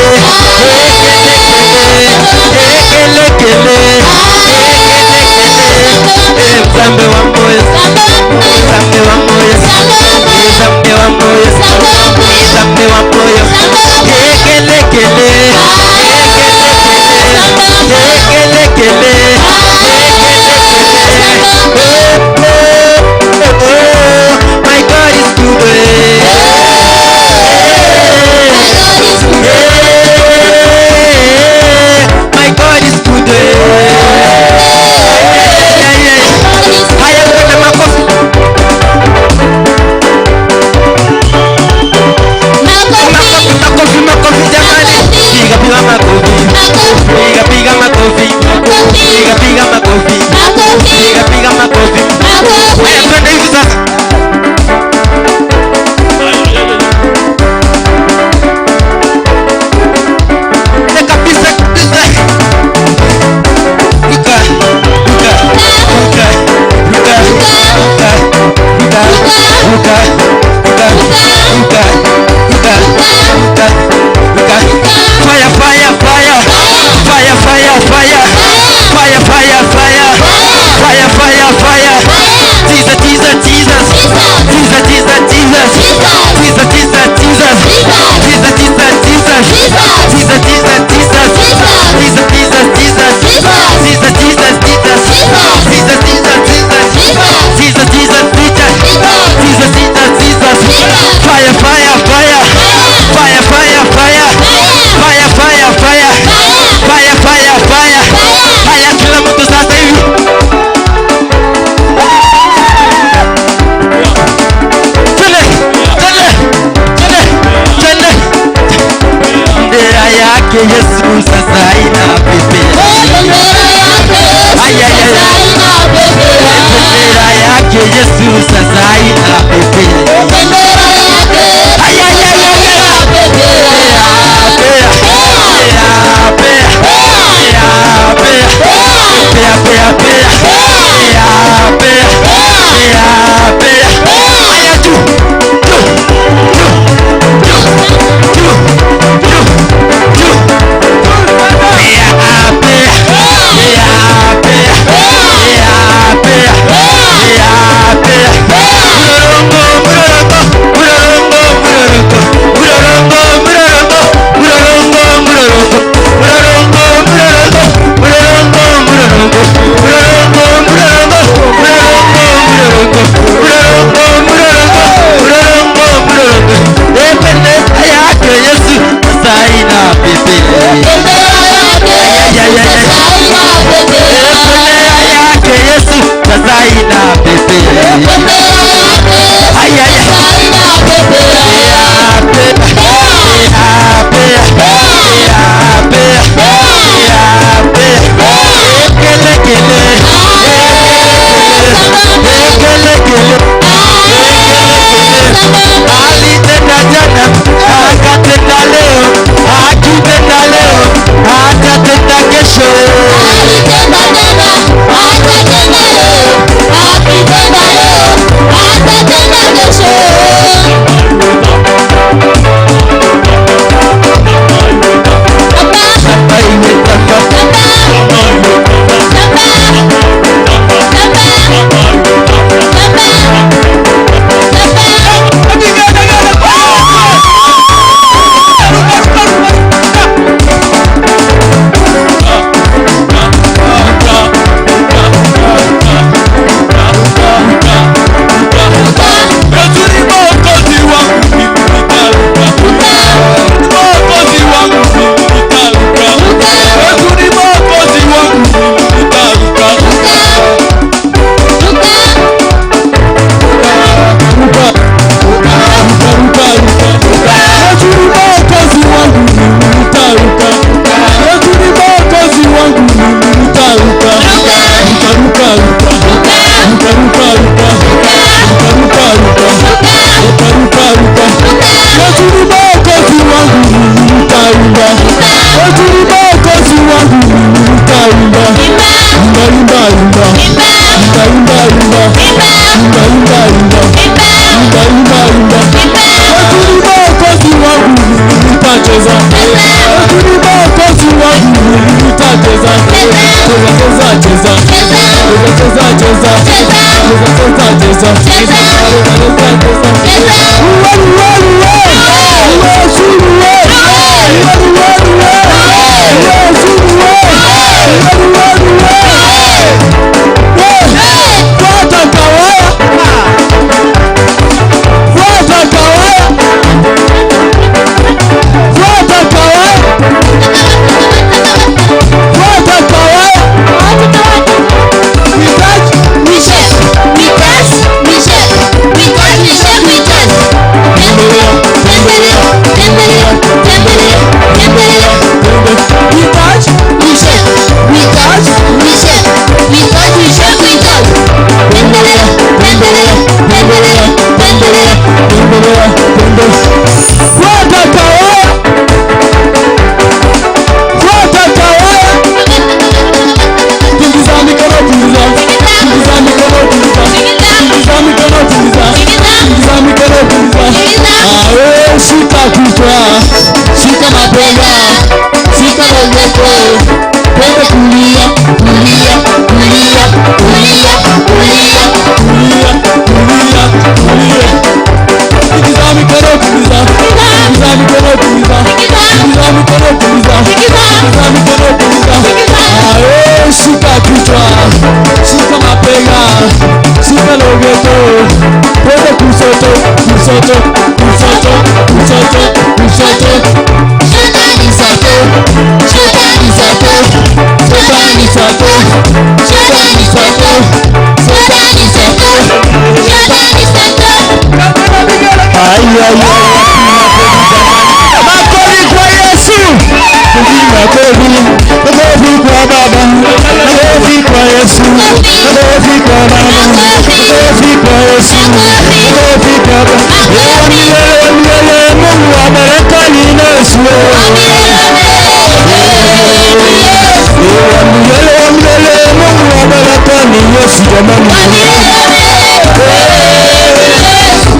ekele, ekele. Mzambe wa moyo, mzambe wa moyo, mzambe wa moyo, mzambe wa moyo. Ekele, ekele, ekele, ekele, ekele. My God is good. My God is good. Haya, twende makofi. Makofi, makofi, makofi jamani. Piga, piga makofi. Piga, piga makofi. Piga, piga makofi. Piga, piga makofi. Haya, twende hivi sasa. Kabisa, kabisa. Ruka, ruka, ruka, ruka, ruka, ruka, ruka, ruka, ruka, ruka, ruka, ruka. Fire, fire, fire. Fire, fire, fire. Fire, fire, fire. Fire, fire, fire. Jesus, Jesus, Jesus. Jesus, Jesus, Jesus. Jesus, Jesus, Jesus. Jesus, Jesus, Jesus. Jesus, Jesus, Jesus. Jesus, Jesus, Jesus. Jesus, Jesus, Jesus. Jesus, Jesus, Jesus. Jesus, Jesus, Jesus. Jesus, Jesus, Jesus. Fire, fire, fire. Fire, fire, fire. Fire, fire, fire. Fire, fire, fire. Haya, kila mtu sasa hivi. Twende, twende, twende, twende. Bendera yake Yesu sasa inapepea. Ay, ay, ay, ay. Bendera yake Yesu sasa inapepea. Ay, ay, ay, ay, ay. Pea, pea, pea, pea, pea, pea, pea, pea, pea, pea, pea. Haya, juu, juu, juu, juu, juu, juu, juu. Pea, pea, pea, pea, pea, pea, pea, pea. Cheza, cheza, cheza, cheza, cheza. Uwe, uwe, uwe. Uwe, si, uwe. Uwe, uwe, uwe. Uwe, si, uwe. Uwe, uwe, uwe. We, fuata kawaya. Fuata kawaya. Fuata kawaya. Fuata kawaya. We touch, we shake, we dance, we shake, we touch, we shake, we dance. Tembele, tembele, tembele, tembele, tembele. We touch, we shake, we touch, we shake, we touch, we shake, we dance. Tembele, tembele, tembele, tembele. Tembele, tembele. Fuata kawaya. Fuata kawaya. Tingiza mikono, tingiza. Tingiza mikono, tingiza. Tingiza mikono, tingiza. Tingiza mikono, tingiza. Awe, shika kichwa, shika mabega, shika maboko, twende kulia, kulia, kulia, kulia, kulia, kulia, kulia, kulia. Tingiza mikono, tingiza. Tingiza mikono, tingiza. Tingiza mikono, tingiza. Tingiza mikono, tingiza. Awe, shika kichwa, shika mabega, shika logeto, twende kushoto, kushoto, kushoto, kushoto, kushoto. Shika ni sato, shika ni sato, shika ni sato, shika ni sato, shika ni sato, shika ni sato. Ay, ay, ay. Makofi kwa Yesu. Makofi, makofi kwa Baba, makofi kwa Yesu, makofi kwa Baba, makofi kwa Yesu, makofi kwa Baba. Wa milele, wa milele, Mungu wa baraka ni Yesu. Wa milele, wa milele, Mungu wa baraka ni Yesu jamani.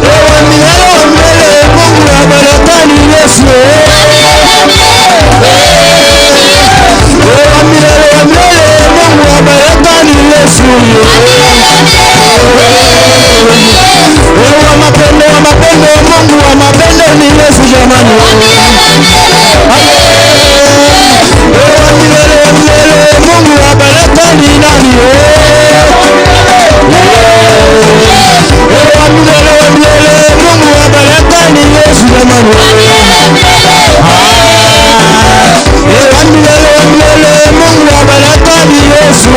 Wa milele, wa milele, Mungu wa baraka ni Yesu. Wa milele, wa milele, Mungu wa baraka ni Yesu. Wa mapendo, wa mapendo, Mungu wa mapendo ni Yesu jamani. Wa milele, wa milele, Mungu wa baraka ni nani? Wa milele, wa milele, Mungu wa baraka ni Yesu jamani. Wa milele, wa milele, Mungu wa baraka ni Yesu.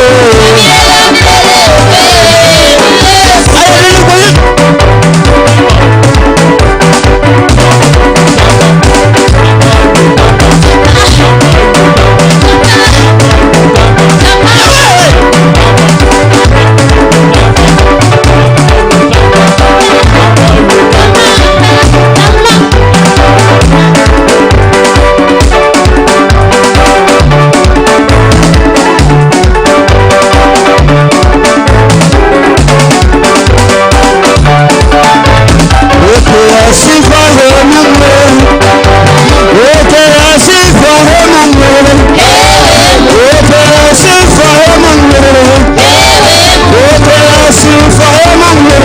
Pokea sifa he Mungu. Pokea sifa he Mungu. Pokea sifa he Mungu. Pokea sifa he Mungu.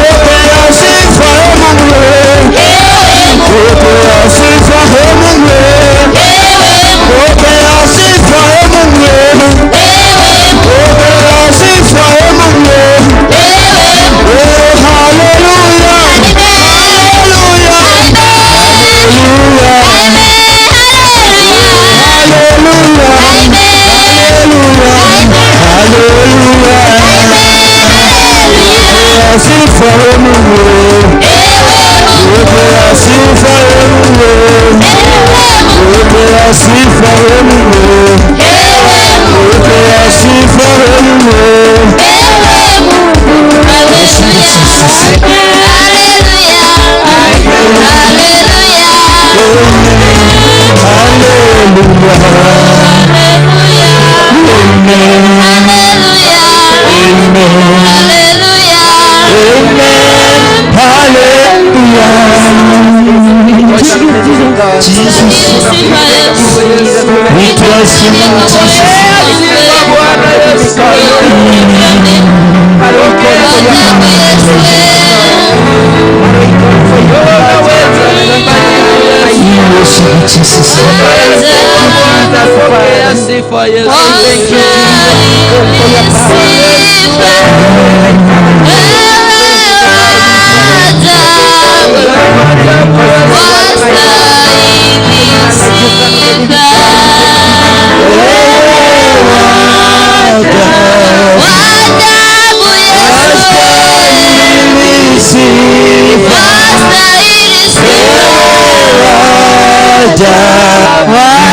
Pokea sifa he Mungu. Pokea sifa he Mungu. Pokea sifa he Mungu. Pokea sifa he Mungu. Oh, hallelujah. Sifa we Mungu, pokea sifa we Mungu, pokea sifa we Mungu, pokea sifa we Mungu. We trust you, Jesus. We worship you, Jesus. Sifa Yesu. Thank you, Jesus, for your power.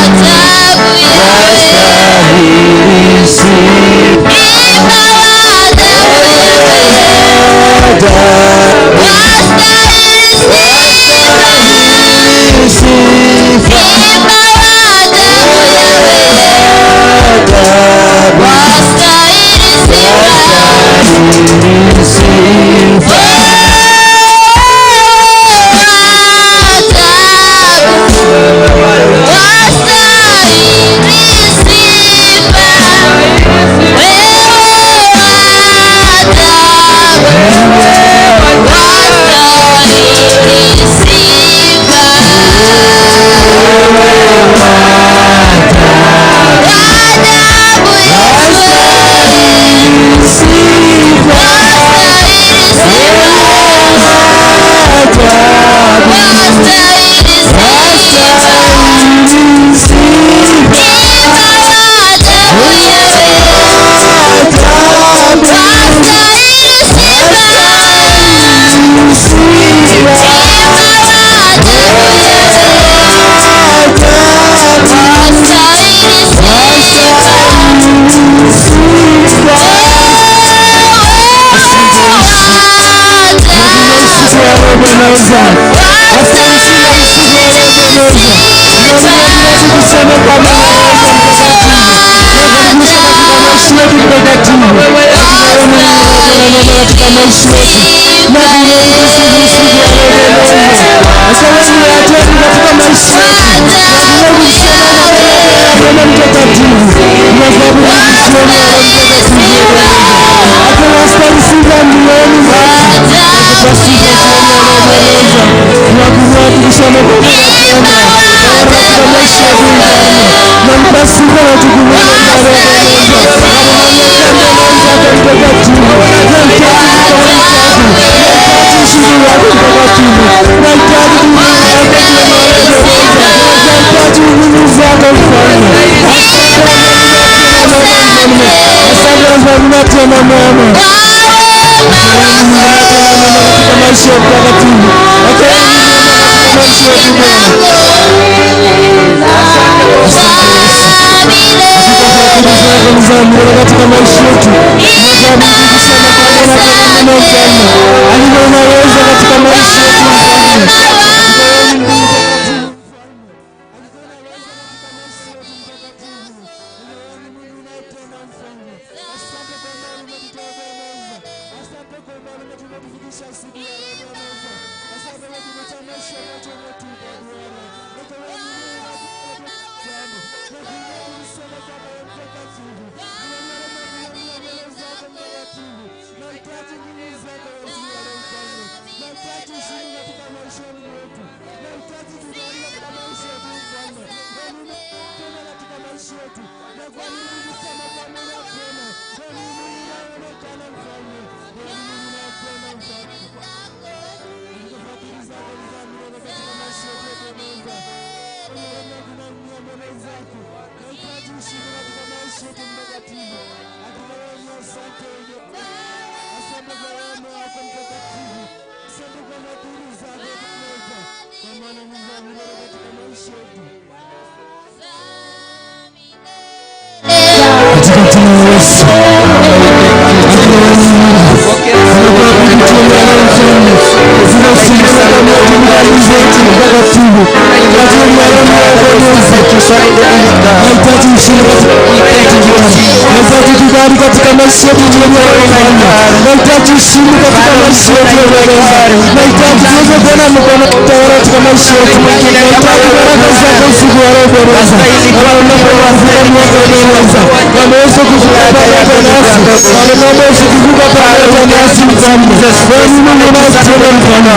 Ameweza kuvuka pamoja nasi. Ameweza kuvuka pamoja nasi mfalme. Wewe ni Mungu unayetenda mfalme.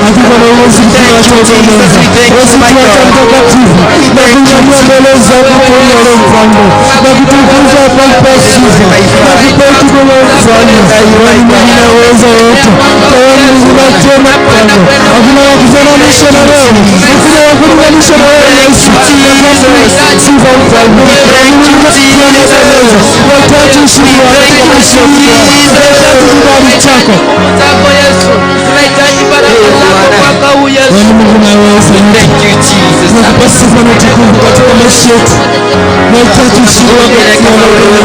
Hakika na uwezi kutuacha Bwana. Huwezi kutuacha mtakatifu. Na kunyanyua mbele zako kwa leo mfalme. Na kutukuza papa sifa. Na kupa utukufu mfalme. Wewe ni Mungu unayeweza yote. Wewe ni Mungu unayetenda mfalme. Hakuna wa kufananisha na wewe. Hakuna wa kulinganisha na wewe Yesu. Sifa mfalme. Wewe ni Mungu unayeweza. Watatu ushindi wako. Watatu kibali chako. Zako Yesu, tunahitaji baraka zako mwaka huu Yesu. Wewe ni Mungu unayeweza yote. Tunakupa sifa na utukufu katika maisha yetu. Nahitaji ushindi wako katika leo.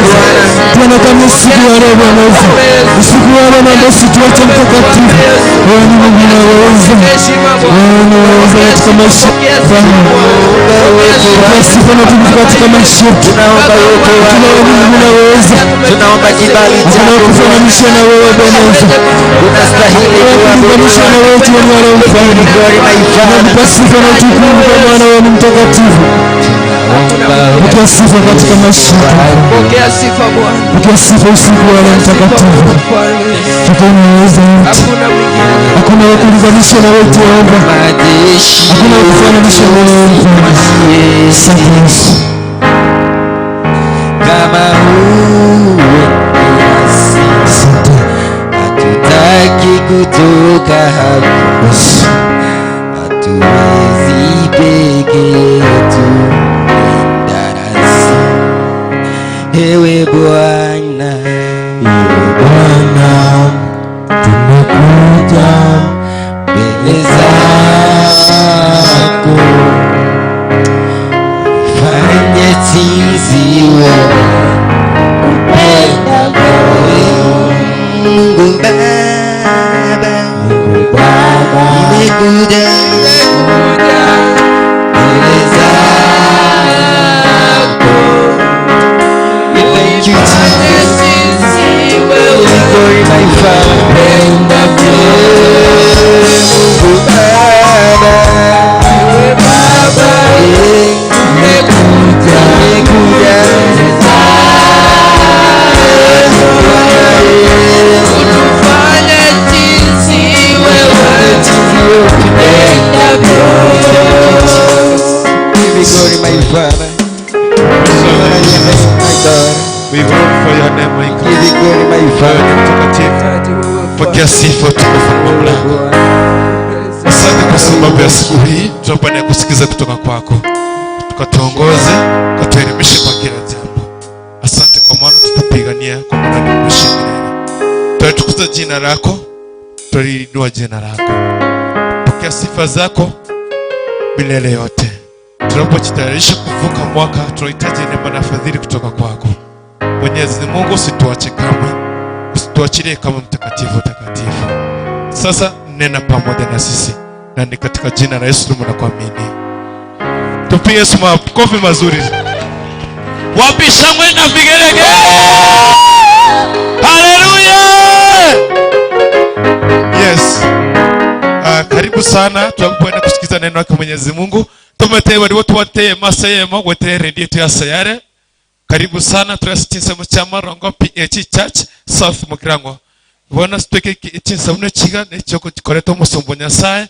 Bwana kama usiku wa leo Bwana Yesu. Usiku wa leo naomba usituache mtakatifu. Wewe ni Mungu unayeweza. Wewe unaweza katika maisha yetu. Bwana. Tunakupa sifa na utukufu katika maisha yetu. Hakuna wewe Mungu unayeweza. Tunaomba kibali Hakuna chako kufananisha na wewe Bwana Yesu. Unastahili Kulinganisha na wewe jioni ya leo mfalme. Tunakupa sifa na utukufu kwa maana wewe ni mtakatifu. Pokea sifa katika maisha yetu. Pokea sifa Bwana. Pokea sifa usiku wa leo mtakatifu. Hakika unaweza yote. Hakuna wa kulinganisha na wewe Jehova. Hakuna wa kufananisha na wewe mfalme. Asante Yesu. Kama uwe nasi, hatutaki kutoka hapa, hatuwezi peke yetu, nenda nasi ewe Bwana, ewe Bwana, tumekuja mbele zako, fanye jinsi wewe upendavyo. Mungu Baba, Mungu Baba, nimekuja mbele zako. We thank you Jesus, we glory my Father. Mungu Baba, Baba, nimekuja, nimekuja Utufanye jinsi wewe upendavyo. Give me glory, my Father. My God. We glorify your name, my God. Give you glory, my Wewe ni mtakatifu. Pokea sifa, utukufu na mamlaka. Asante kwa sababu ya siku hii tunapoenda kusikiza kutoka kwako, tukatuongoze, ukatuelimishe kwa kila jambo. Asante kwa maana tutapigania kwa maana ni mwisho milele. Tunatukuza jina lako, tunaliinua jina lako. Pokea sifa zako milele yote. Tunapojitayarisha kuvuka mwaka, tunahitaji neema na fadhili kutoka kwako. Mwenyezi Mungu, usituache kamwe, usituachilie kama mtakatifu takatifu. Sasa nena pamoja na sisi, na ni katika jina la Yesu tunakuamini. Tupige Yesu makofi mazuri. Wapi shangwe na vigelegele? Haleluya! Yes. Karibu sana tunapoenda kusikiza neno lake Mwenyezi Mungu. Tumetee waliwo tuwateye masayemo gwetee redio yetu ya Sayare. Karibu sana turasitinsa cha Marongo PH Church South Mukirango. Bona sitweke chinsa muno chiga nechoko chikoreta omusumbu Nyasaye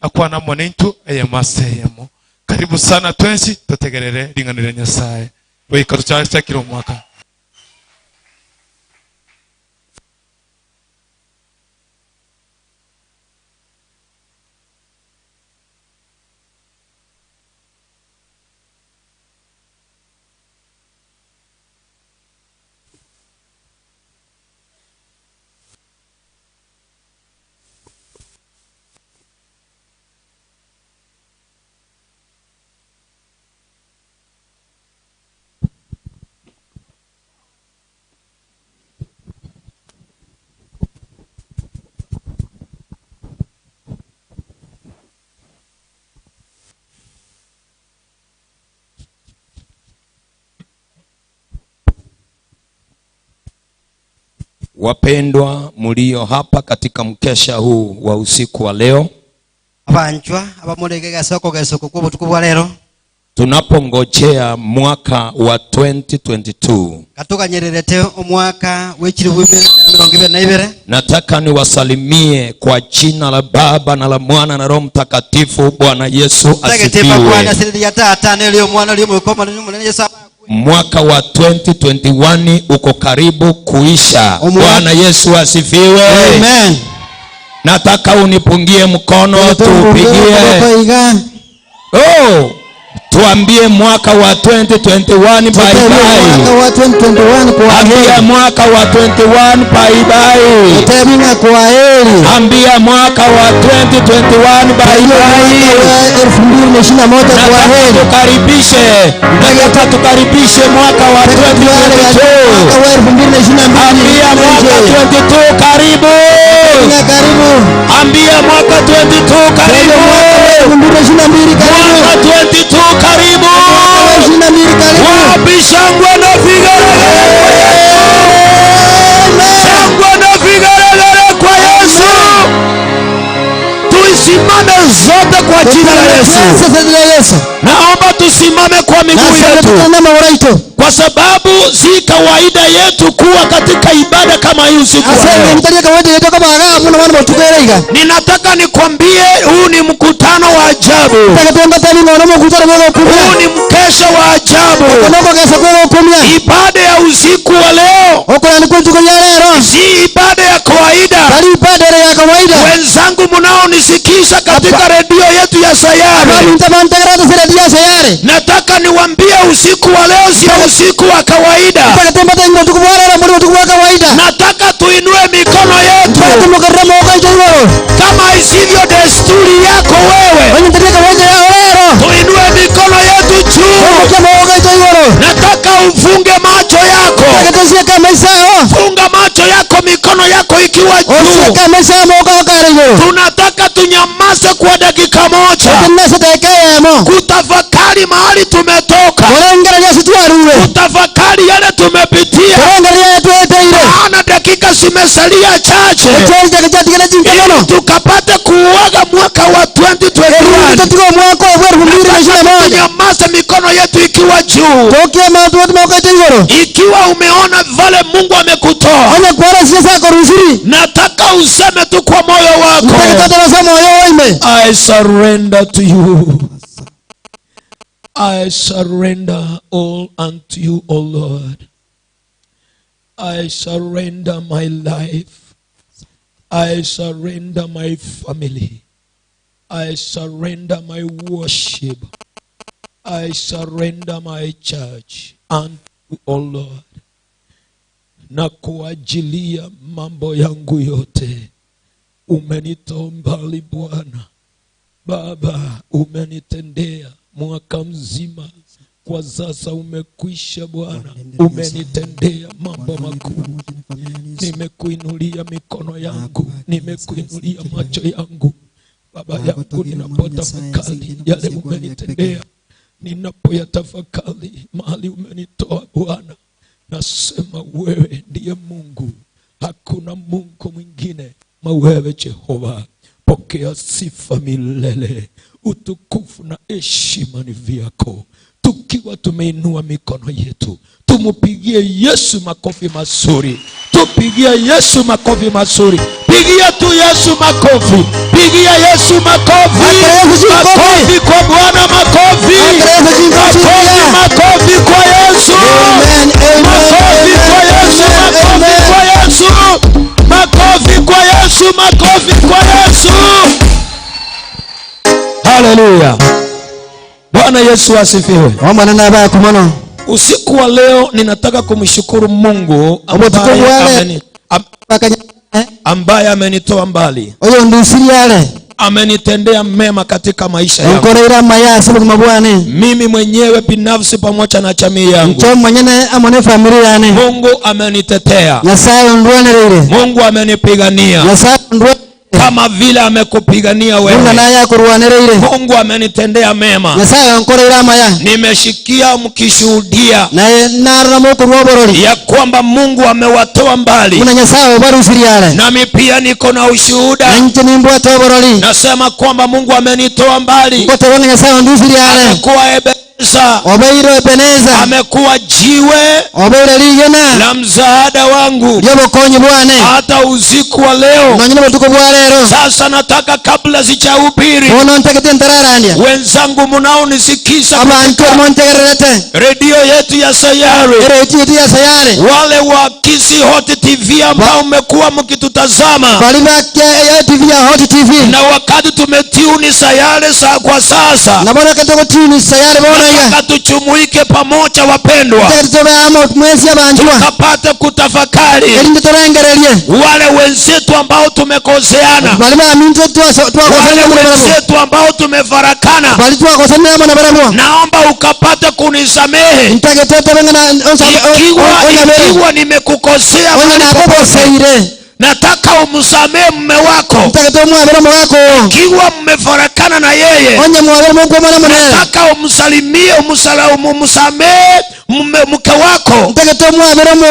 akwana monentu eye maseyemo. Karibu sana twensi tutegerere ring'anire Nyasaye. Goika tuchakire omwaka. Wapendwa mlio hapa katika mkesha huu wa usiku wa leo, abanchwa abamureke gasoko gesoko kwa butuku bwa lero. Tunapongojea mwaka wa 2022. Katoganyererete omwaka bwe chilifu ibere na emerongo ibere na ibere. Nataka niwasalimie kwa jina la Baba na la Mwana na Roho Mtakatifu. Bwana Yesu Ntagete mbakwane asifiwe. ase riria Tata, na eria Omwana, na Omoika Omonene, Omonene Yesu abakwe. Mwaka wa 2021 uko karibu kuisha. Bwana Yesu asifiwe. Amen. Nataka unipungie mkono tuupigie. Oh, tuambie mwaka wa 2021 bye Mwaka bye. wa 2021 kwa Ambia heri. mwaka wa 21 bye bye. Utabinga kwa heri. Ambia mwaka wa 2021 bye bye. 2021 kwa Nataka heri. tukaribishe, nataka tukaribishe mwaka wa 2022. Mwaka wa 2022. Ambia mwaka 22 karibu. Karibu. Ambia mwaka 22 karibu. 2022 karibu. Mwaka 22 karibu. 2022 karibu. Wapi shangwe na vigelegele kwa Yesu? Shangwe na vigelegele kwa Yesu. Tuisimame zote kwa jina la Yesu. Naomba tusimame kwa miguu yetu, kwa sababu si kawaida yetu kuwa katika ibada kama hii usiku wa leo. Ninataka nikwambie, huu ni mkutano wa ajabu, huu ni mkesha wa ajabu. Ibada ya usiku wa leo si ibada ya kawaida. Wenzangu mnaonisikisha katika redio yetu ya Sayari, nataka niwambie usiku wa leo sio usiku wa kawaida. Nataka tuinue mikono yetu kama isivyo desturi yako wewe, tuinue mikono yetu juu. Nataka ufunge macho yako, funga macho yako, mikono yako ikiwa juu. Tunataka tunyamaze kwa dakika moja, kutafakari mahali tumetoka, kutafakari yale tumepitia, maana dakika zimesalia chache ili tukapate kuuaga mwaka wa 2021. Nataka tunyamaze mikono yetu ikiwa juu, ikiwa umeona vale Mungu amekutoa, nataka useme tu kwa moyo wako, I surrender to you. I surrender all unto you, O Lord. I surrender my life. I surrender my family. I surrender my worship. I surrender my church unto you, O Lord. Na kuajilia mambo yangu yote. Umenitoa mbali Bwana. Baba, umenitendea mwaka mzima, kwa sasa umekwisha Bwana, umenitendea mambo makuu. Nimekuinulia mikono yangu, nimekuinulia macho yangu Baba yangu, ninapotafakari yale umenitendea, ninapoyatafakari mahali umenitoa Bwana, nasema wewe ndiye Mungu, hakuna Mungu mwingine kama wewe Jehova. Pokea sifa milele, utukufu na heshima ni vyako. Tukiwa tumeinua mikono yetu, tumupigie Yesu makofi mazuri, tupigie Yesu makofi mazuri, pigia tu Yesu makofi, pigia Yesu makofi, makofi kwa Bwana, makofi, makofi, makofi kwa Yesu, makofi kwa Yesu, makofi kwa Yesu, makofi kwa Yesu, makofi kwa Yesu. Haleluya! Bwana Yesu asifiwe. Usiku wa leo ninataka kumshukuru Mungu ambaye amenitoa mbali, amenitendea mema katika maisha yangu. Mimi mwenyewe binafsi pamoja na jamii yangu. Mungu amenitetea. Mungu amenipigania. Kama vile amekupigania wewe. Mungu amenitendea mema. Nimeshikia mkishuhudia ya kwamba Mungu amewatoa mbali. Nami pia niko na ushuhuda. Nasema kwamba Mungu amenitoa mbali. Amekuwa Ebenezer Obeire Ebeneza. Amekuwa jiwe Obeire rigena la msaada wangu riobokonyi bwane. hata usiku wa leo. Nonye nobotuko bwa rero. Sasa nataka kabla sijahubiri, Bono ntagete ntararandia. wenzangu mnaonisikiza Abantu katika montegererete. redio yetu ya Sayari, Eredio yetu ya Sayari. wale wa Kisii Hot TV ambao mmekuwa mkitutazama Bali ba ya TV ya Hot TV. na wakati tumetiuni Sayari sa kwa sasa, Nabona katoko tuni Sayari bona ya. nataka tujumuike pamoja wapendwa, Tugete amo mwezi abanjwa. tukapate kutafakari Erinde torengererie. wale wenzetu ambao tumekoseana, Bali ba minto wale twakosana mwana barabwo. wenzetu ambao tumefarakana, Bali twakosana mwana barabwo. naomba ukapate kunisamehe Ntagete tobenga na ikiwa, onyabere. ikiwa nimekukosea Onya mahali popote, nakogoseire. nataka umsamehe mume wako Ntagete omwabere omwako. ikiwa mmefarakana na yeye, Onya mwabere mungu mwana munene. nataka umsalimie umsamehe mume mke wako Ntagete omwabere omo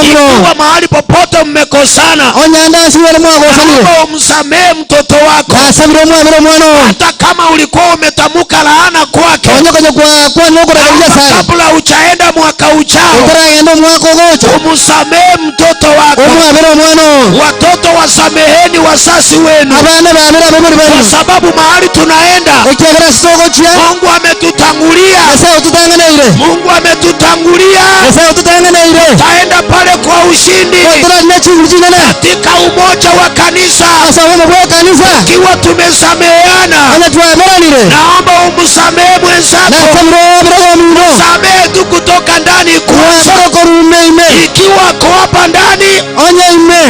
ikiwa mahali popote mmekosana, Onya ndasi wele mwagosanire. naomba umsamehe mtoto wako Nasabire omwabere omwana oo. hata kama ulikuwa umetamka laana kwake, Onya konye kwa kwa nokurageria naomba sana. kabla hujaenda mwaka ujao Otaragenda omwaka ogocho. umsamehe mtoto wako. Omwabere omwana oo. Watoto wasameheni wazazi wenu, Abana babere abamuri kwa banu. sababu mahali tunaenda Ekiagera sitogochia. Mungu ametutangulia, Nyasaye otutanganeire. Mungu ametutangulia, Nyasaye otutanganeire. taenda pale kwa ushindi Otura nechinguru chinene. katika umoja wa kanisa, Asa omo bwa kanisa. ikiwa tumesameheana. Onya twaberanire. Naomba umsamehe mwenzako, Nasabire obere omundo. samehe tu kutoka ndani kwanza. Mwabere korume ime. Ikiwa ako hapa ndani, Onya ime.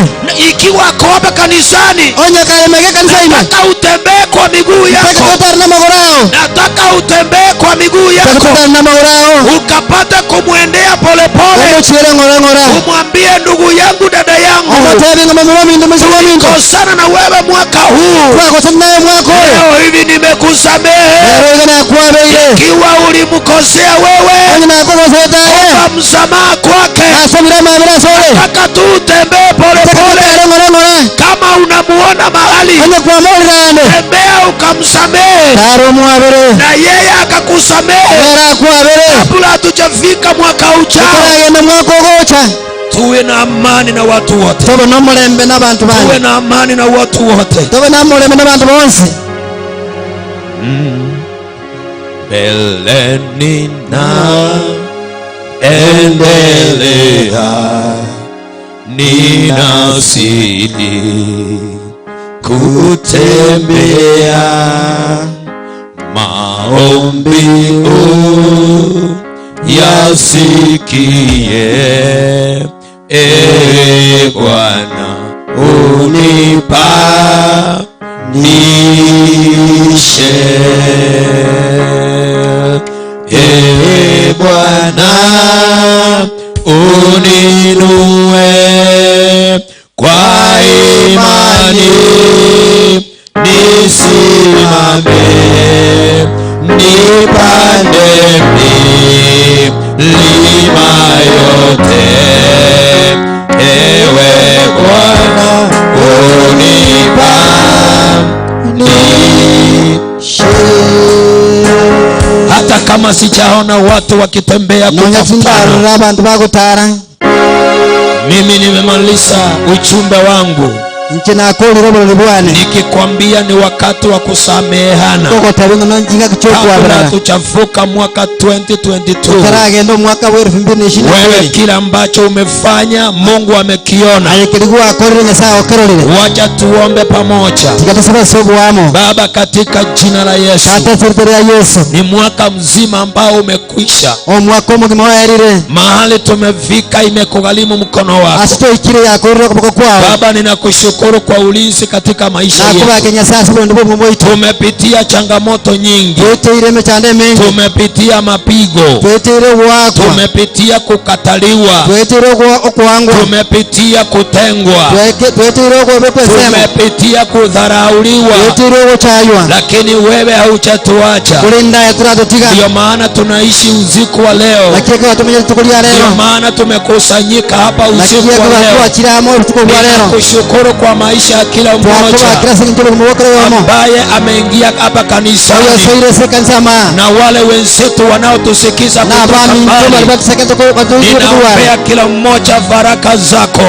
ikiwa ako hapa kanisani, Onya karemege kanisa ime. nataka utembee kwa miguu Nataka yako, totare na magoro ao. nataka utembee kwa miguu Nataka yako totare na magoro ao. ukapata kumwendea polepole, Omochiere ng'ora ng'ora. umwambie ndugu yangu, dada yangu, Omotebi ng'ama murominto mwisi wominto. kosana na wewe mwaka huu, Twakosana naye mwaka oyo. leo hivi nimekusamehe. Lero iga nakwabeire. Ikiwa ulimkosea wewe, Onya nakogosetaye. omba msamaha kwake. Nasabire amabere asore. Nataka tu utembee Nataka polepole, totare ng'ora ng'ora. kama unamuona mahali, Onya kwamorerande. tembea ukamsamehe, Taro omwabere. na yeye akakusamehe Era akwabere. kabla hatujafika mwaka ujao. Otaragenda mwaka ogocha. Tuwe na amani na watu wote, Tobe n'omulembe n'abantu tuwe bande. na amani na watu wote. Tobe n'omulembe n'abantu bonsi. Mbeleni na endelea, ninazidi kutembea, maombi uyasikie, e Bwana unipanishe. Ee Bwana uninue kwa imani nisimame nipande milima yote. Ewe Bwana unipanishe. Hata kama sijaona watu wakitembea Nonya kutafutana, sindarora abantu bagotara. mimi nimemaliza ujumbe wangu Inche nakorire oborori bwane. nikikwambia ni wakati wa kusamehana. Togoteba ng'o njinga Kabla kichokwaberana. hatujavuka mwaka 2022, Otaragenda omwaka wa elfu mbili na ishirini na wewe mbili. kila ambacho umefanya Mungu amekiona. Aye kiri gwakorire Nyasaye okerorire. Wacha tuombe pamoja. Tiga tusabe ase oboamo. Baba, katika jina la Yesu, Tata ase ria Yesu. ni mwaka mzima ambao umekwisha, Omwaka omogima waerire. mahali tumefika imekugharimu mkono wako. Ase toikire yakorire okoboko kwao. Baba, ninakushukuru kwa ulinzi katika maisha yetu. Nakobake Nyasaye ase oborendi bwa obogima bwaito. Tumepitia changamoto nyingi, Tweteire emechando emingi. tumepitia mapigo, Tweteire ogwakwa. tumepitia kukataliwa, Tweteire okwangwa. tumepitia kutengwa, Tweteire okwebekwa esemo. tumepitia kudharauliwa, Tweteire ogochaywa. lakini wewe haujatuacha. Kurinda turatotiga. Ndiyo maana tunaishi usiku wa leo, Lakini kwa tumenye tuko lia ndiyo leo. maana tumekusanyika hapa Lakini usiku wa kwa leo. twachira amo utuko bwa leo. Ninakushukuru kwa kwa maisha ya kila mmoja Twakobakera ase eng'encho y'obogima bwa kera oyomo. ambaye ameingia hapa kanisani Oyosoire ase ekanisa ama. na wale wenzetu wanaotusikiza Na kutoka abaminto mbali. bari batuseketo ko batuiye Ninaombea kila mmoja baraka zako.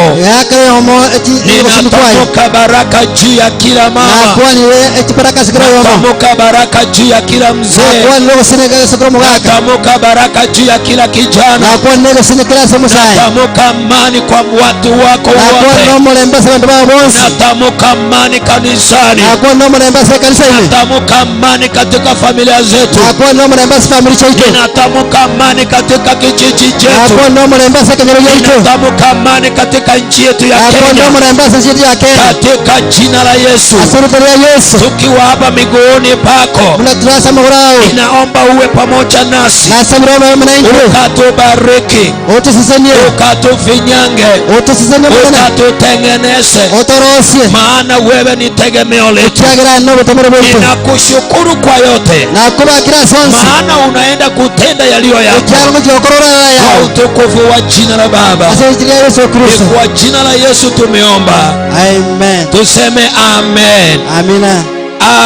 Kera oyomo eki kwayo. Ninatamka baraka juu ya kila mama, Nakwanire ekibaraka ase kera oyomo. natamka baraka juu ya kila mzee, Nakwanire ogoseneka ase kera omogaka. natamka baraka juu ya kila kijana, Nakwanire ogosenekera ase omosae. natamka amani kwa watu wako Nakwanire wote, omorembe ase abanto bao bonsi. natamka amani kanisani, Nakwanire omorembe ase ekanisa ime. natamka amani katika familia zetu, Nakwanire omorembe ase family chiaito. ninatamka amani katika kijiji chetu, Nakwanire omorembe ase ekenyoro giaito. ninatamka amani katika nchi yetu ya Nakwanire Kenya, omorembe ase ensi yetu ya Kenya. katika jina la Yesu. Ase oruta rwa Yesu. Tukiwa hapa miguuni pako, Buna turi ase amagoro ao. ninaomba uwe pamoja nasi, Nasabire obe omo naintwe. ukatubariki, Otusesenie. ukatufinyange, Otusesenie Omonene. ukatutengeneze, Otorosie. maana wewe ni tegemeo letu. Ekiagera nobotomero bwaito. Ninakushukuru kwa yote, Nakobakera ase onsi. maana unaenda kutenda yaliyo yako Ekiagera ngochia gokora orara kwa yao. utukufu wa jina la Baba. Ase erieta ria Yesu Ni Kristo. kwa jina la Yesu tumeomba, Amen. tuseme amen, Amina.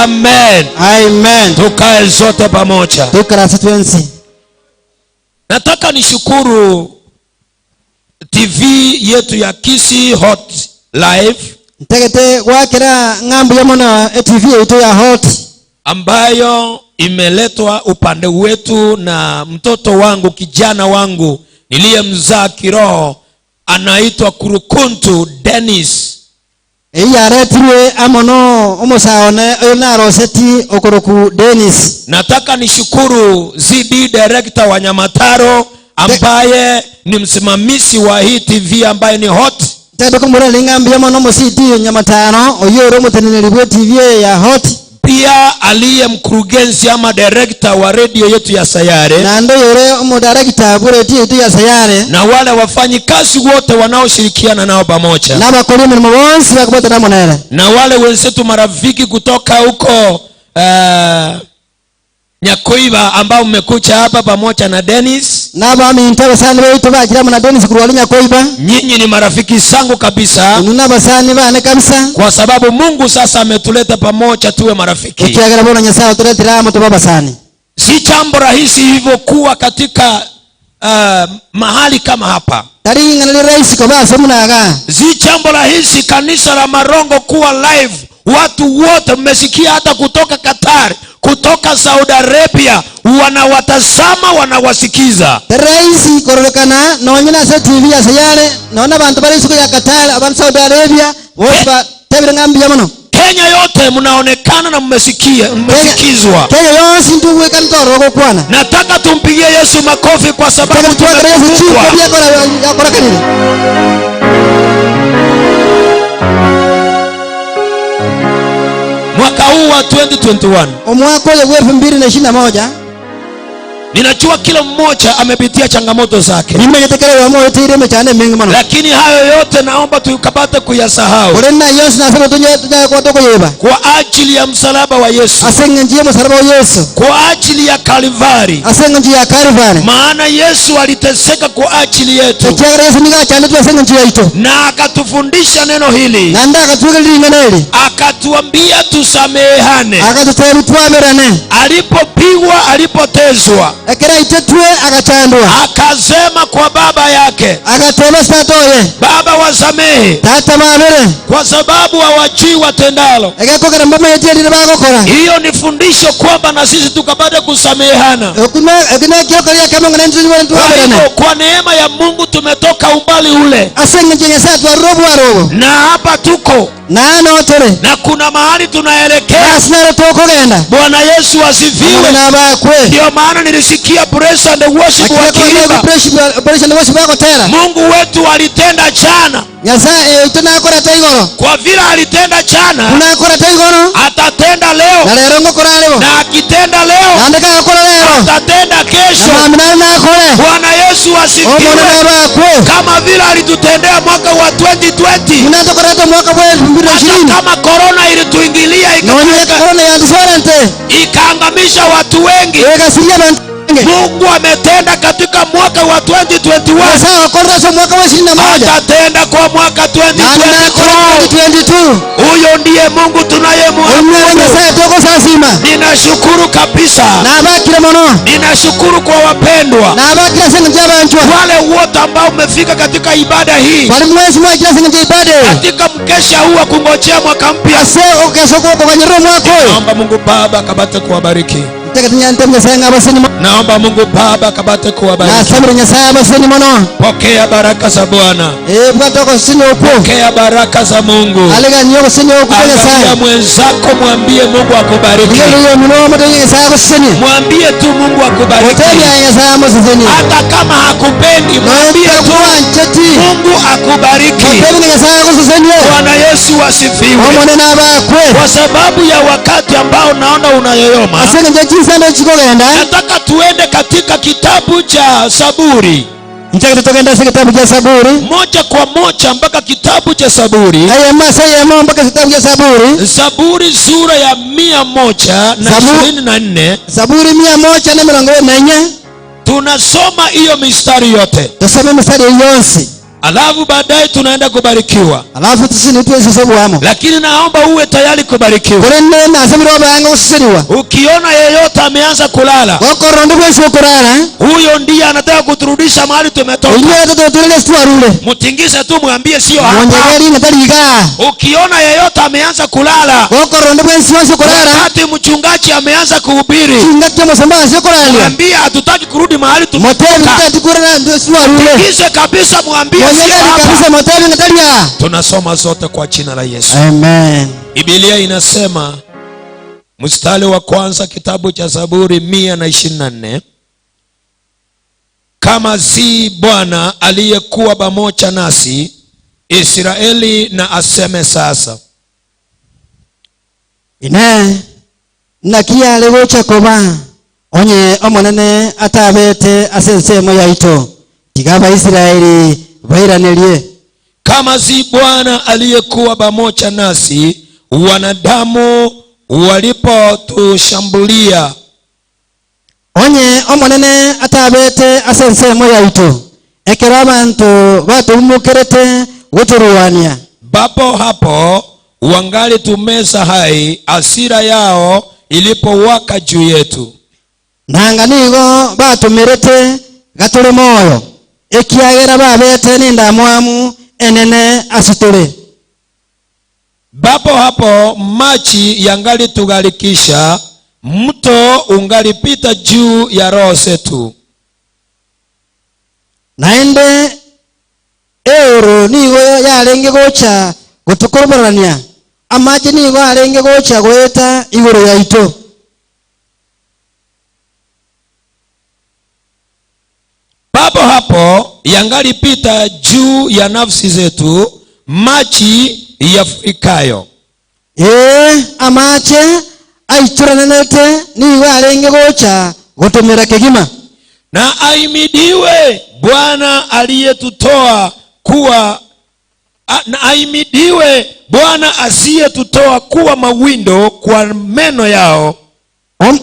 amen. Amen. Tukae zote pamoja. Tukarase twensi. Nataka nishukuru TV yetu ya Kisii Hot Live Ntegete gwakera ng'ambu ya mono e-TV yetu ya Hot ambayo imeletwa upande wetu na mtoto wangu kijana wangu niliyemzaa kiroho anaitwa Kurukuntu Dennis. Eyio yaretirwe amo no omosae one oyo naroseti okoroku Dennis. Nataka nishukuru ZD director wa Nyamataro ambaye ni msimamizi wa hii TV ambaye ni Hot. Ntagete komorera ng'a mbuya mono omo-CD Nyamataro oyio ore omoteneneri bwe TV eye ya Hot. Pia aliye mkurugenzi ama director wa redio yetu ya Sayare. Naende oyo ore omodarekita bwe redio yaito ya Sayare. Na wale wafanyikazi wote wanaoshirikiana nao pamoja. Na abakori emeremo bonsi bakobwatana amo nere. Na wale wenzetu marafiki kutoka huko Nyakoiba ambao mmekuja hapa pamoja na Dennis. Na abaminto abasani baito bachire amo na Dennis korwa aria Nyakoiba. Nyinyi ni marafiki zangu kabisa. Inwe nabasani bane kabisa. Kwa sababu Mungu sasa ametuleta pamoja tuwe marafiki. Ekiagera bono Nyasaye otoretire amo tobe abasani. Si jambo rahisi hivyo kuwa katika mahali kama hapa. Tari ing'ana rire rahisi koba ase buna iga. Si jambo rahisi kanisa la Marongo kuwa live. Watu wote mmesikia, hata kutoka Qatar, kutoka Saudi Arabia, wanawatazama, wanawasikiza. Rahisi kororekana nonye na ase TV ya Sayare, nonye abantu bari isiko ya Qatar, abantu Saudi Arabia, bose batebire ng'a mbuya mono. Kenya yote mnaonekana na mmesikia, mmesikizwa. Kenya yonsi ntugwekana tororo gokwana. Nataka tumpigie Yesu makofi kwa sababu Nataka tuwakare Yesu tumekumbukwa. chini kwa akora kanire. Mwaka huu wa 2021. Omwaka oyo bwa elfu mbili na ishirini na moja. Ninajua kila mmoja amepitia changamoto zake. Nimegetekera wa moyo tire mechane mingi mono. Lakini hayo yote naomba tukapate kuyasahau. Ore na Yesu nasema tunye tunye kwa toko yeba. Kwa ajili ya msalaba wa Yesu. Asenga njia msalaba wa Yesu. Kwa ajili ya Kalvari. Asenga njia ya Kalvari. Maana Yesu aliteseka kwa ajili yetu. Ekiagera Yesu niga chande tu asenga njia ito. Na akatufundisha neno hili. Na nda akatuga lingana hili. Akatuambia tusamehane. Akatutebia twamerane. Alipopigwa, alipotezwa. Ekera itetwe akachandwa. Akasema kwa baba yake. Akatema satoye. Baba wasamehe. Tata mabere. Kwa sababu hawajui watendalo. Egekogera mboma yetu bagokora. Hiyo ni fundisho kwamba na sisi tukapate kusamehana. Ekuna kiokoria kama ngana ntu ntu Kwa waberane. hivyo, kwa neema ya Mungu tumetoka umbali ule. Asenga nje Nyasaye twarobo arobo. Na hapa tuko. Na notere. Na kuna mahali tunaelekea. Asinaro tokogenda. Bwana Yesu asifiwe. Na bakwe. Ndio maana nilisikia praise and worship Akira wakiimba. kwa praise and worship wako tena. Mungu wetu alitenda jana. Nyasaye tunakora taigoro. Kwa vile alitenda jana, Tunakora taigoro. Atatenda leo. Na leo ngokora leo. Na akitenda leo, Na ndeka akora leo. Atatenda kesho. Na mimi na akore. Bwana Yesu asifiwe. Omwana bakwe. Kama vile alitutendea mwaka wa 2020. Tunatokora to mwaka wa elfu mbili na ishirini. Hata kama corona ilituingilia Na wenye corona ya insurance. ikaangamisha watu wengi. Ikasiria bantu. Mungu ametenda katika mwaka wa 2021. Nyasaye okorire ase omwaka wa ishirini na moja Atatenda kwa mwaka naende nakore 2022. 2022 Huyo ndiye Mungu Omwere tunayemwabudu. Nyasaye togosasima Ninashukuru kabisa, nabakire mono ninashukuru kwa wapendwa nabakire ase eng'encho y'abanchwa wale wote ambao mmefika katika ibada hii, bari mwesi mwakire ase eng'encho ya ibada eye katika mkesha huu wa kungojea mwaka mpya. ase okesa okoganyerera omwaka oyo Naomba Mungu Baba akabate kuwabariki. ntegete nyante Nyasaye ng'a abaseni mono Naomba Mungu Baba akabate kuwabariki. nasabire Nyasaye abaseni mono Pokea baraka za Bwana, Eh, bwate okosenia okwo pokea baraka za Mungu. aleganie okosenia okwo kwa Angalia Nyasaye mwenzako, mwambie Mungu akubariki. rigereria omino omotebi Nyasaye agosesenie Mwambie tu Mungu akubariki, otebia Nyasaye amosesenie hata kama hakupendi, mwambie tu notakuwancheti Mungu akubariki. otebi ng'a Nyasaye agosesenie Bwana Yesu asifiwe. omone n'abakwe Kwa sababu ya wakati ambao naona unayoyoma, ase eng'encho chinsendo chikogenda nataka tuende katika kitabu cha Saburi nchagete togenda ase ekitabu kia Saburi moja kwa moja mpaka kitabu cha Saburi, eyemo ase eyemo mpaka ekitabu kia Saburi Zaburi sura ya mia moja na Zabu- 24. Saburi mia moja na mirongo ine na enye Tunasoma hiyo mistari yote, tusome emisari eyo yonsi alafu baadaye tunaenda kubarikiwa. alafu tusini twesese bwamo Lakini naomba uwe tayari kubarikiwa. korende nasemire obange goseseniwa Ukiona yeyote ameanza kulala, gokorora onde bwensi okorara huyo ndiye anataka kuturudisha mahali tumetoka. oinywe tototwirere ase twarure Mtingize tu, mwambie sio hapa. monyegeri ng'a tari igaa Ukiona yeyote ameanza kulala, gokorora onde bwensi yonsi okorara wakati mchungaji ameanza kuhubiri, chingaki omosomba ase okoraria mwambie hatutaki kurudi mahali motebi tumetoka. tatikurana twarure Tingize kabisa, mwambie sio monyegeri hapa. kabisa motebi ng'a tari aa Tunasoma zote kwa jina la Yesu. amen Biblia inasema mstari wa kwanza kitabu cha Zaburi 124, kama si Bwana aliyekuwa pamoja nasi, Israeli na aseme sasa. ine naki are gocha koba onye omonene atabete ase ensemo yaito tiga abaisiraeli bairanerie Kama si Bwana aliyekuwa pamoja nasi, wanadamu walipotushambulia, onye omonene atabete ase ensemo yaito ekero abanto batumukerete gotorwania papo hapo wangali tumeza hai, hasira yao ilipowaka juu yetu. nanga nigo batumirete gatore moyo ekiagera babete nindamwamu enene asitore Papo hapo maji yangalitugharikisha, mto ungalipita juu ya roho zetu. naende eoro nigo yarenge gocha gotukoborania amache nigo arenge gocha goeta igoro yaito Papo hapo yangalipita juu ya nafsi zetu maji yafurikayo. ee amache aiturananete nigo arenge gocha gotumira kegima Na aimidiwe Bwana aliyetutoa kuwa a, na aimidiwe Bwana asiyetutoa kuwa mawindo kwa meno yao. Om-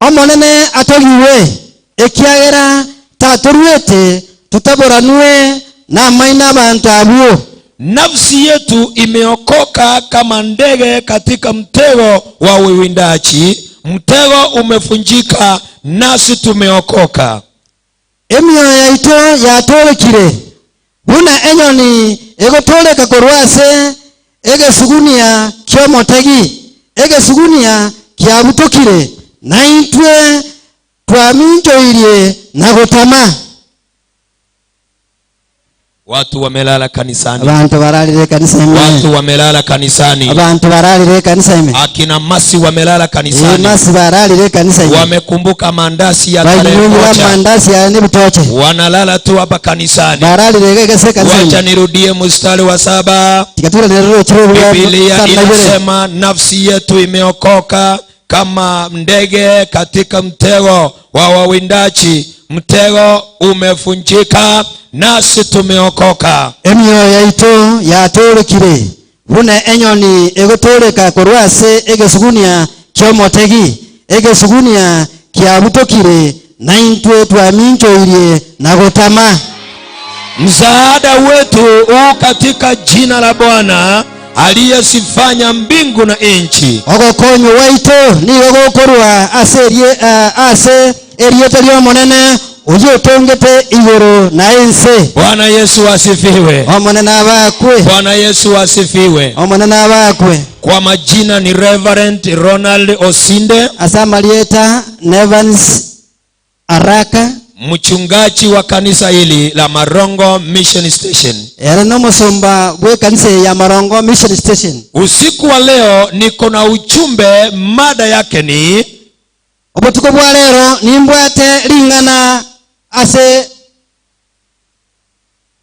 omonene atogiwe ekiagera tatoruete tutaboranwe n'amaina abantu abwo Nafsi yetu imeokoka kama ndege katika mtego wa uwindaji, mtego umevunjika, nasi tumeokoka. emioyo yaito yatorekire buna enyoni egotoreka korwa ase egesugunia kiomotegi egesugunia kiabutokire naintwe twaminjoirie na gotama Watu wamelala kanisani, abantu bararire kanisa ime watu wamelala kanisani, abantu bararire kanisa ime akina Masi wamelala kanisani, masi bararire kanisa ime wamekumbuka mandasi ya tarehe bainyumira moja, mandasi ya n'ebitoke wanalala tu hapa kanisani. bararire gegese kanisa Wacha ime nirudie mstari wa saba. tikaturanirire okiro Biblia inasema nafsi yetu imeokoka kama ndege katika mtego wa wawindaji, mtego umevunjika, nasi tumeokoka. emioyo yaito yatorekire buna enyoni egotoreka korwa ase egesugunia kiomotegi egesugunia kiabutokire Na intwe twaminchoirie na gotama. Msaada wetu u katika jina la Bwana aliyezifanya mbingu na nchi. Ogokonywa gwaito nigo gokorwa ase erie, ase erieta ri'Omonene, oyio otongete igoro na ense. Bwana Yesu asifiwe. Omonene abakwe. Bwana Yesu asifiwe. Omonene abakwe. Kwa majina ni Reverend Ronald Osinde. Ase amarieta n'Evans Araka. Mchungaji wa kanisa hili la Marongo Mission Station. Ere nomosomba bw'ekanisa eye ya Marongo Mission Station. Usiku wa leo niko na ujumbe, mada yake ni Obotuko bwa rero nimbwate ring'ana ase.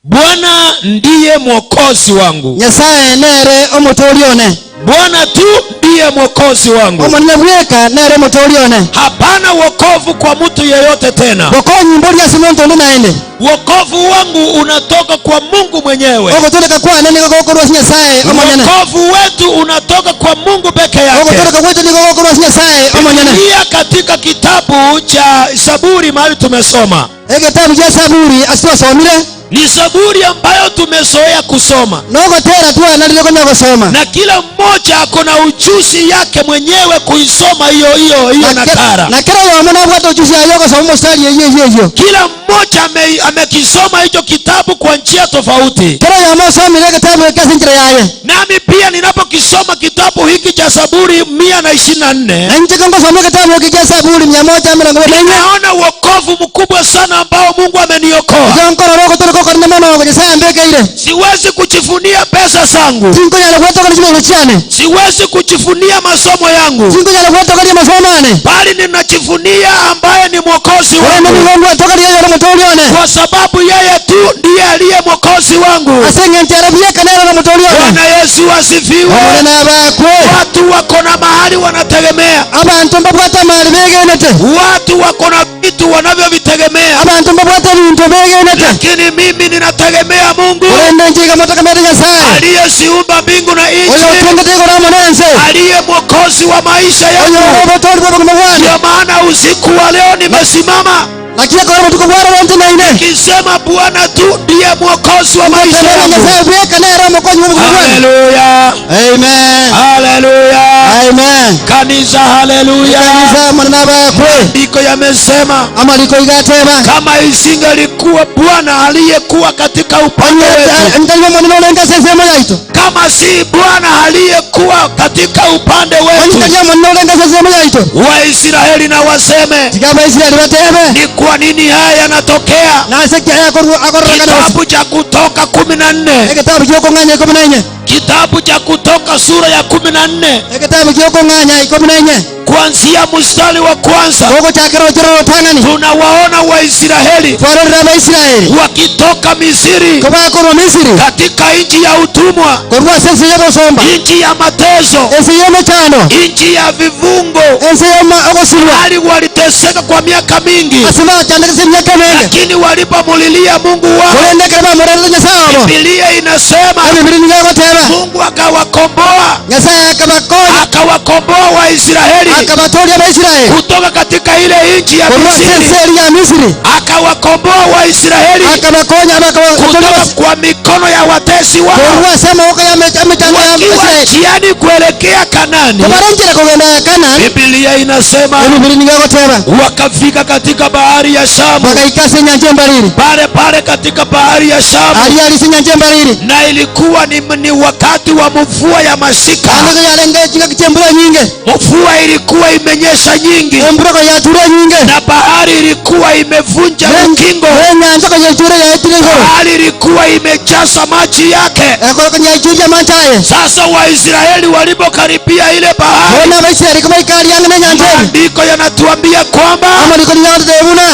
Bwana ndiye mwokozi wangu. Nyasae nere Omotooria one. Bwana tu ndiye mwokozi wangu. Omonene bweka nere Omotooria one. Hapana wokovu kwa mtu yeyote tena. Bokonyi mbori ase omonto onde naende. Wokovu wangu unatoka kwa Mungu mwenyewe. Ogotooreka kwane nigo gokorwa ase Nyasae omonyene. Wokovu wetu unatoka kwa Mungu peke yake. Ogotooreka gwaito nigo gokorwa ase Nyasae omonyene. Biblia katika kitabu cha Zaburi mahali tumesoma. Egetabu gia Zaburi ase twasomire. Ni Zaburi ambayo tumezoea kusoma. Nogotera twanarire konya gosoma. Na kila mmoja ako na ujuzi yake mwenyewe kuisoma hiyo hiyo hiyo nakara. Na kera oyomo nabwate ujuzi aye ogosoma omostari eyio eyio eyio. Kila mmoja ame, amekisoma hicho kitabu kwa njia tofauti. Kera oyomo osomire egetabu eke ase enchera yaye. Nami pia ninapokisoma kitabu hiki cha Zaburi 124 Na inche kongosoma egetabu eke gia Zaburi mia moja emerongo ebere na inye. Ninaona wokovu mkubwa sana ambao Mungu ameniokoa. Igo nkorora ogotoreka okonene mono oko Nyasae ambekeire. Siwezi kujivunia pesa zangu. Tinkonyara gwetogeria chimero chiane. Siwezi kujivunia masomo yangu. Tinkonyara gwetogeria amasomo ane. Bali ninajivunia ambaye ni mwokozi Korende wangu. nigo ngwetogeria oyore omotoori one. Kwa sababu yeye tu ndiye aliye mwokozi wangu. Ase eng'encho ere bweka nere ore omotoori one. Bwana Yesu asifiwe. Omonene abakwe. Watu wako na mahali wanategemea. Abanto mbabwate amari begenete. Watu wako na vitu wanavyovitegemea. Abanto mbabwate ebinto begenete. Lakini mimi ninategemea Mungu. Korende inche iga motegemerete Nyasae. Aliyeziumba mbingu na nchi. Oyotongete igoro amo nense. Aliye mwokozi wa maisha yangu. Oyore obotoori bw'obogima bwane. Ndio maana usiku wa leo nimesimama. Naki ekero obotuko bware bonteneine. Nikisema Bwana tu ndiye mwokozi wa maisha Ngoteberia yangu. Nyasae bweka nere omokonyi bw'obogima bwane. Haleluya. Amen. Haleluya. Amen. Kanisa haleluya. Kanisa Omonene abakwe. Maandiko yamesema Amariko iga ateba. kama isingelikuwa Bwana aliyekuwa katika upande wetu, Onye tari Omonene orenge ase ensemo yaito. kama si Bwana aliyekuwa katika upande Onye wetu, tari Omonene orenge ase ensemo yaito. Waisraeli na waseme, Tiga Abaisraeli batebe. ni kwa nini haya yanatokea? Nase ki aya akororokana gose. Kitabu cha Kutoka 14, Egetabu gi'okong'anya 14. kitabu cha Kutoka sura ya 14 Egetabu gi'okong'anya 14. kuanzia mstari wa kwanza Ogochakera ochore orotang'ani. tunawaona Waisraeli Twarorire Abaisraeli wakitoka Misri kobakorwa Misiri katika nchi ya utumwa, korwa ase ense y'obosomba, nchi ya mateso, ense y'emechando, nchi ya vifungo, ense y'ogosirwa, hali waliteseka kwa miaka mingi, ase bachandekese emiaka emenge, lakini walipomulilia Mungu wao, korende ekero bamorerete Nyasae obo, Biblia inasema Ebibiri nigo egoteba, Mungu akawakomboa, Nyasae akabakonya, akawakomboa Waisraeli akabatoria Abaisraeli kutoka katika ile nchi ya korwa ase Misri, ense eria ya Misiri, akawakomboa Waisraeli akabakonya akabatoria kutoka kwa mikono ya watesi wao, korwa ase amaboko ya emechando ya wakiwa Abaisraeli, njiani kuelekea Kanani. kobarenchera kogenda Kanani. Biblia inasema Ebibiri nigo egoteba, wakafika katika bahari ya Shamu, bagaika ase enyancha embariri, pale pale katika bahari ya Shamu, aria aria ase enyancha embariri, na ilikuwa ni, ni wakati wa mvua ya masika. ande yarenge chingaki chi'embura nyinge, Mvua ilikuwa imenyesha nyingi, embura koyature nyinge, na bahari ilikuwa imevunja ukingo, enyancha koyechure yaetire igoro, bahari ilikuwa imejaza maji yake. ekoro konyaechuria amache aye. Sasa Waisraeli walipokaribia ile bahari, Bono Abaisraeli kobaikaria ang'e nenyancha eye, maandiko yanatuambia kwamba amariko nigo agototebia buna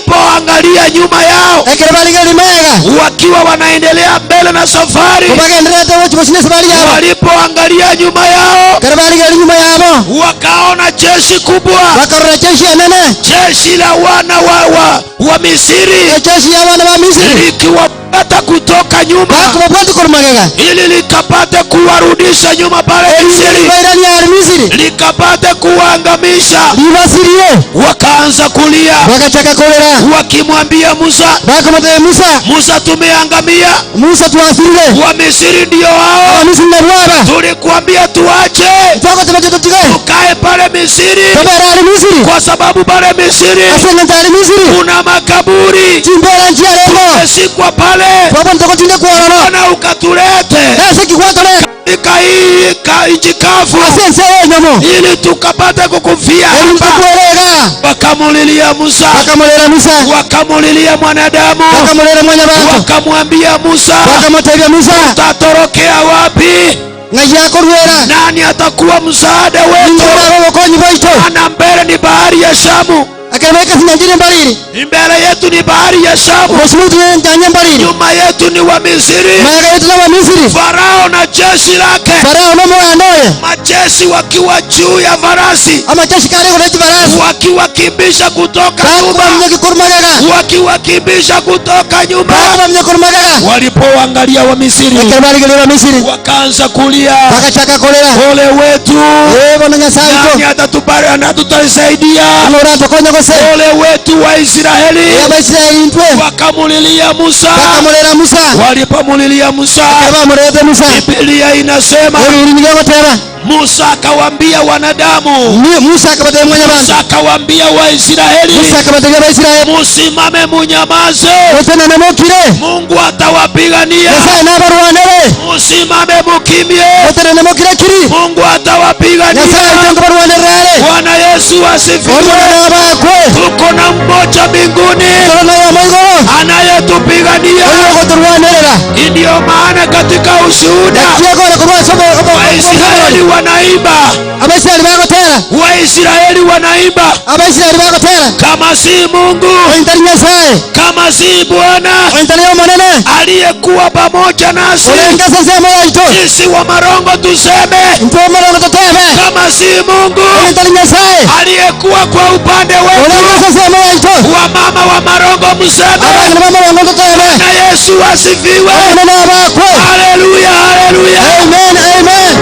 walipoangalia nyuma yao, ekero barigereria magega, wakiwa wanaendelea mbele na safari, kobagendererete gochia gosina esabari yabo, walipoangalia nyuma yao ekero barigereria nyuma yabo, wakaona jeshi kubwa, bakarora jeshi enene, jeshi la wana wa, wa, wa Misiri Ejeshi y'abana ba Misiri likiwapata kutoka nyuma bakobabwati korwa magega ili likapate kuwarudisha nyuma pale Misiri, bairani ari Misiri likapate kuwaangamisha. libasirie Wakaanza kulia bagachaka korera wakimwambia Musa, bakomotebia Musa Musa, tumeangamia, Musa twasirire Wamisiri ndio hao, Abamisiri nabwo aba tulikuambia tuache twagoteba tutige tukae pale Misiri, tobere ari Misiri kwa sababu pale Misiri ase eng'encho ari Misiri kuna makaburi, chimbera nchiarengo tumesikwa pale, twabona togotinde kwororo Bwana ukatulete ase kigwatore katika hii nchi kavu ase ense enyomo ili tukapate kukufia eri hapa. tukwerega Wakamulilia Musa, bakamurera Musa wakamulilia mwanadamu, bakamurera mwanyabanto wakamwambia Musa, bakamotebia Musa tutatorokea wapi? ng'ai akorwera Nani atakuwa msaada wetu? ningoraba obokonyi bwaito Maana mbele ni bahari ya Shamu, akeremeka sinyanjire mbariri mbele yetu ni bahari ya Shamu, obosi bwaitu njanye mbariri nyuma yetu ni Wamisiri, maega yetu n'Abamisiri Farao na jeshi lake, Farao n'omwana oye majeshi wakiwa juu ya farasi, amajeshi karego n'ekibarasi wakiwakimbisha kutoka nyuma, bakubamya korwa magega wakiwakimbisha kutoka nyuma. bakubamya korwa magega Walipoangalia Wamisiri ekero barigeria Abamisiri wakaanza kulia, bagachaka korera ole wetu, ee bono Nyasaye nani oito atatubari- anatutasaidia? ng'oratokonya gose Ole wetu wa Israeli. Abaisiraeli intwe Wakamulilia Musa, bakamurera Musa walipomulilia Musa, ekero bamurerete Musa Biblia inasema ebibiri nigo egoteba Musa akawaambia wanadamu, Musa akabatebia mwanyabanto Musa akawaambia Waisraeli, Musa akabatebia Abaisiraeli musimame munyamaze, otenene mokire Mungu atawapigania. Nyasaye nabarwanere Musimame mukimye, otenene mokire kiri Mungu atawapigania. Nyasaye oito nkobarwanerera are Bwana Yesu asifiwe. omwana abakwe Tuko na mmoja mbinguni toro noyomo igoro anayetupigania. oyogotorwanerera Ndiyo maana katika ushuhuda nakiegore korwa ase Waisraeli wanaimba, Abaisiraeli bagotera Waisraeli wanaimba, Abaisiraeli bagotera kama si Mungu, ointari Nyasaye kama si Bwana ointari omonene aliyekuwa pamoja nasi, orenge ase ensemo yaito sisi wa marongo tuseme, intwe omorongo totebe kama si Mungu ointari Nyasaye aliyekuwa kwa upande orenge wetu, ase ensemo yaito wa mama wa marongo mseme, abang'ina b'omorongo totebe na Yesu asifiwe. omonene abakwe Haleluya, haleluya. amen amen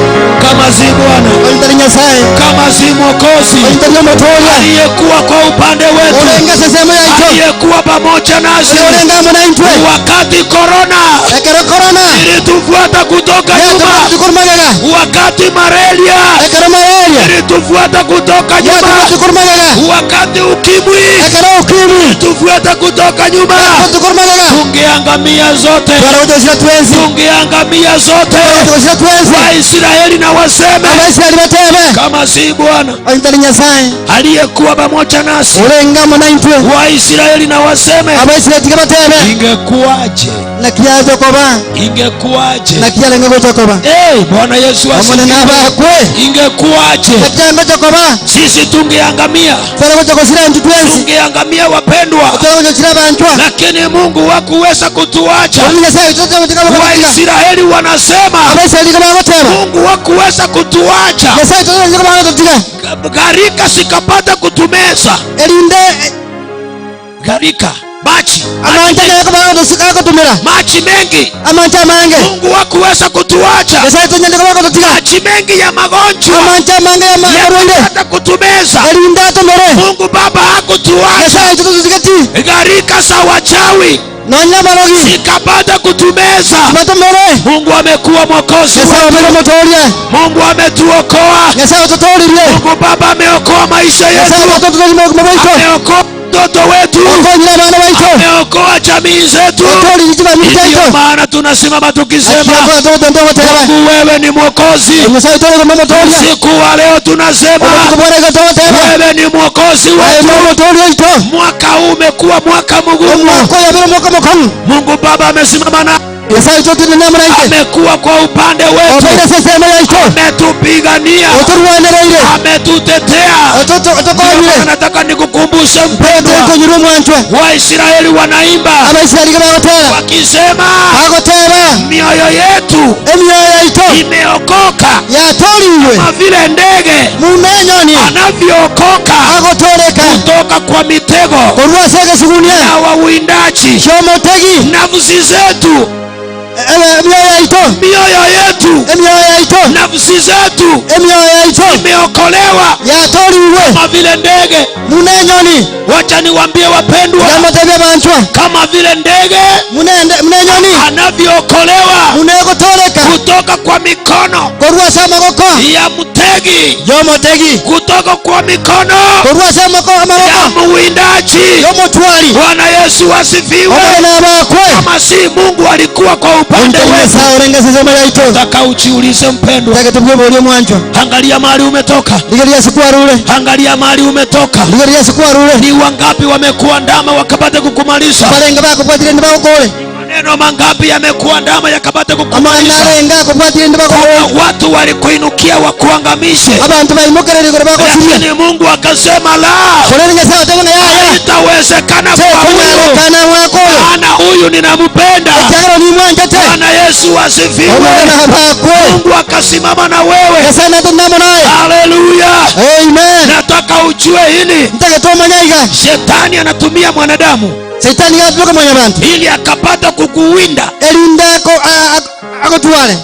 Kama si Bwana, ointari Nyasaye kama si Mwokozi ointari omotoria aliyekuwa kwa upande wetu, orenge ase ensemo yaito aliyekuwa pamoja nasi orenge amo na intwe wakati korona ekero korona ilitufuata kutoka nyuma, yatukorwa magega wakati malaria ekero malaria ilitufuata kutoka nyuma, yatukorwa magega wakati ukimwi ekero ukimwi ilitufuata kutoka nyuma, yatukorwa magega tungeangamia zote, twaragotoshira twensi tungeangamia zote. twaragotoshira twensi Waisraeli na waseme Abaisiraeli batebe kama si Bwana ointari Nyasaye aliyekuwa pamoja nasi, orenge amo na intwe Waisraeli na waseme Abaisiraeli tiga batebe ingekuwaje, nakiajokoba ingekuwaje? nakiarenge gochokoba Hey, Bwana Yesu omonene asifiwe. abakwe Ingekuwaje nakiarenge gochokoba sisi tungeangamia, twaragochokosira intwe twensi tungeangamia wapendwa, twaragochokira abantwa lakini Mungu hakuweza kutuacha. Oni Nyasaye totogotiga Waisraeli wanasema Abaisiraeli tiga bagoteba Mungu hakuweza kutuacha, Nyasaye totogotiga bagototiga gharika sikapata kutumeza, erinde gharika maji amanja gako bagotumira maji mengi, amanja amange Mungu hakuweza kutuacha, Nyasaye tonyende bagototiga maji mengi ya magonjwa amanja amange amarwaire yakapata kutumeza. erinde atomere Mungu Baba hakutuacha, Nyasaye tototiga ti gharika za wachawi nonya barogi zikapata kutumeza. batomere Mungu amekuwa mwokozi Nyasaye wetu. omere omotoria Mungu ametuokoa. Nyasaye ototoririe Mungu Baba ameokoa maisha Nyasaye yetu, otototorie obogima bwaito ameokoa watoto wetu, okonyire abana baito ameokoa jamii zetu. otoririe chifamiri Ndiyo chiaito maana tunasimama tukisema, akiakora togotenda ogoteba Mungu wewe ni mwokozi. Nyasaye torigoma omotoria Usiku wa leo tunasema obotuko bwa rero togoteba wewe ni mwokozi aye wetu. nomotoria oito Mwaka huu umekuwa mwaka mgumu. omwaka oyo abere omwaka omokong'u Mungu Baba amesimama na Nyasaye totinene amo naintwe amekuwa kwa upande wetu, obeire ase ensemo yaito ametupigania, otorwanereire ametutetea. otokonyire Ndio Nataka nikukumbushe mpendwa, tokonyire omwanchwa Waisraeli wanaimba Abaisiraeli iga bagotera wakisema, bagotera mioyo yetu yetu Emioyo yaito imeokoka yatoriwe kama vile ndege muna enyoni anavyookoka agotoreka kutoka kwa mitego korwa ase egesugunia na wawindaji. kiomotegi. Nafsi zetu, Emioyo yaito, mioyo yetu, emioyo yaito, nafsi zetu emioyo yaito imeokolewa yatoriwe kama vile ndege. muna enyoni. Wacha niwaambie wapendwa, Tigamotebia banchwa kama vile ndege muna ende- muna enyoni anavyookolewa muna egotoreka kutoka kwa mikono korwa ase amagoko ya mtegi, yomotegi kutoka kwa mikono korwa ase amako ya amagoko mwindaji. yomotwari. Bwana Yesu asifiwe. Omwana bakwe Kama si Mungu alikuwa kwa upande wetu. Nyasaye orenga sesema yaito. Nataka ujiulize mpendwa, Taka tubwe mwanjwa angalia mahali umetoka, ligeria sikwarure angalia mahali umetoka. ligeria sikwarure Ni wangapi wamekuandama wakapata kukumaliza? barenga bakubwatire ndibagokore Maneno mangapi yamekuandama yakapata kukumaliza? amang'ana akubwatire ndibagokore Kuna watu walikuinukia wakuangamishe, abantu baimokerere igoro bagosiria lakini Mungu akasema la, korere Nyasaye otebona yaya haitawezekana kwa huyu, tekonyarekana mwaka oyo maana huyu ninampenda. ekiagera nimwanjete Bwana Yesu asifiwe. omwana bakwe Mungu akasimama na wewe. Nyasaye natenamo naye. Haleluya! Amen. Nataka ujue hili, Ntagete omanya iga shetani anatumia mwanadamu Saitani gatuka mwanya bantu ili akapata kukuwinda, erinda ako- a- a- agotware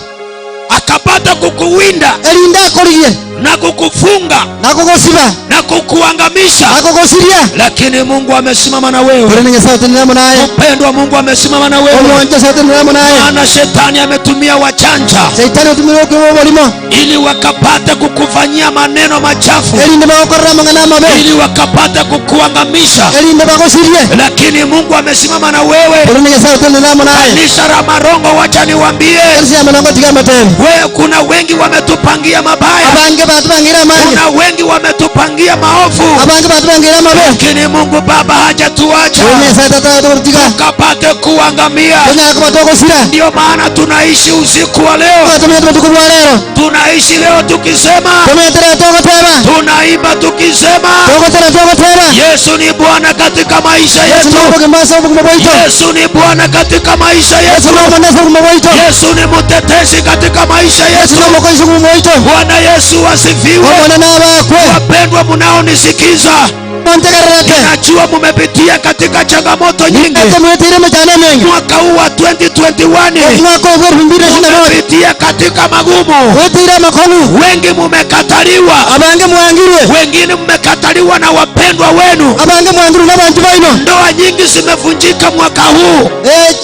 akapata kukuwinda erinda akorigie na kukufunga na kugosiba na kukuangamisha, na kugosiria lakini Mungu amesimama na wewe. korende Nyasaye otenenamo naye Mpendwa, Mungu amesimama na wewe, omwancha Nyasaye otenenamo naye maana shetani ametumia wachanja Saitani otumire okiwa oborimo ili wakapata kukufanyia maneno machafu, erinde bagokorera amang'ana amabe ili wakapata kukuangamisha, erinde bagosirie lakini Mungu amesimama na wewe. korende Nyasaye otenenamo naye Kanisa la Marongo, wacha niwaambie kanisa ya Marongo tiga amatebe wewe, kuna wengi wametupangia mabaya, abange batubangira amange kuna wengi wametupangia maovu, abange batubangira amabe lakini Mungu Baba hajatuacha korende Nyasaye tata togoritiga tukapate kuangamia. tonyara koba togosira Ndiyo maana tunaishi usiku wa leo, tumenyete botuko bwa lero tunaishi leo tukisema, tumenyetera togoteba tunaimba tukisema, togotera togoteba Yesu ni Bwana katika maisha Yesu yetu. nobogima ase obogima bwaito Yesu ni Bwana katika maisha Yesu yetu. nomone ase obogima bwaito Yesu ni mtetezi katika maisha Yesu yetu. nomokozi ase obogima bwaito Bwana Yesu asifiwe. omone nabakwe Wapendwa mnaonisikiza, montegererete najua mumepitia katika changamoto nyingi ete mwetiire emechando emenge mwaka huu wa 2021 omwaka obwa elfu mbili na ishirini na moja mumepitia katika magumu, wetiire amakong'u wengi mumekataliwa, abange mwangirwe wengine mmekataliwa na wapendwa wenu. abange mwangirwe n'abantu baino Ndoa nyingi zimevunjika mwaka huu, Eh,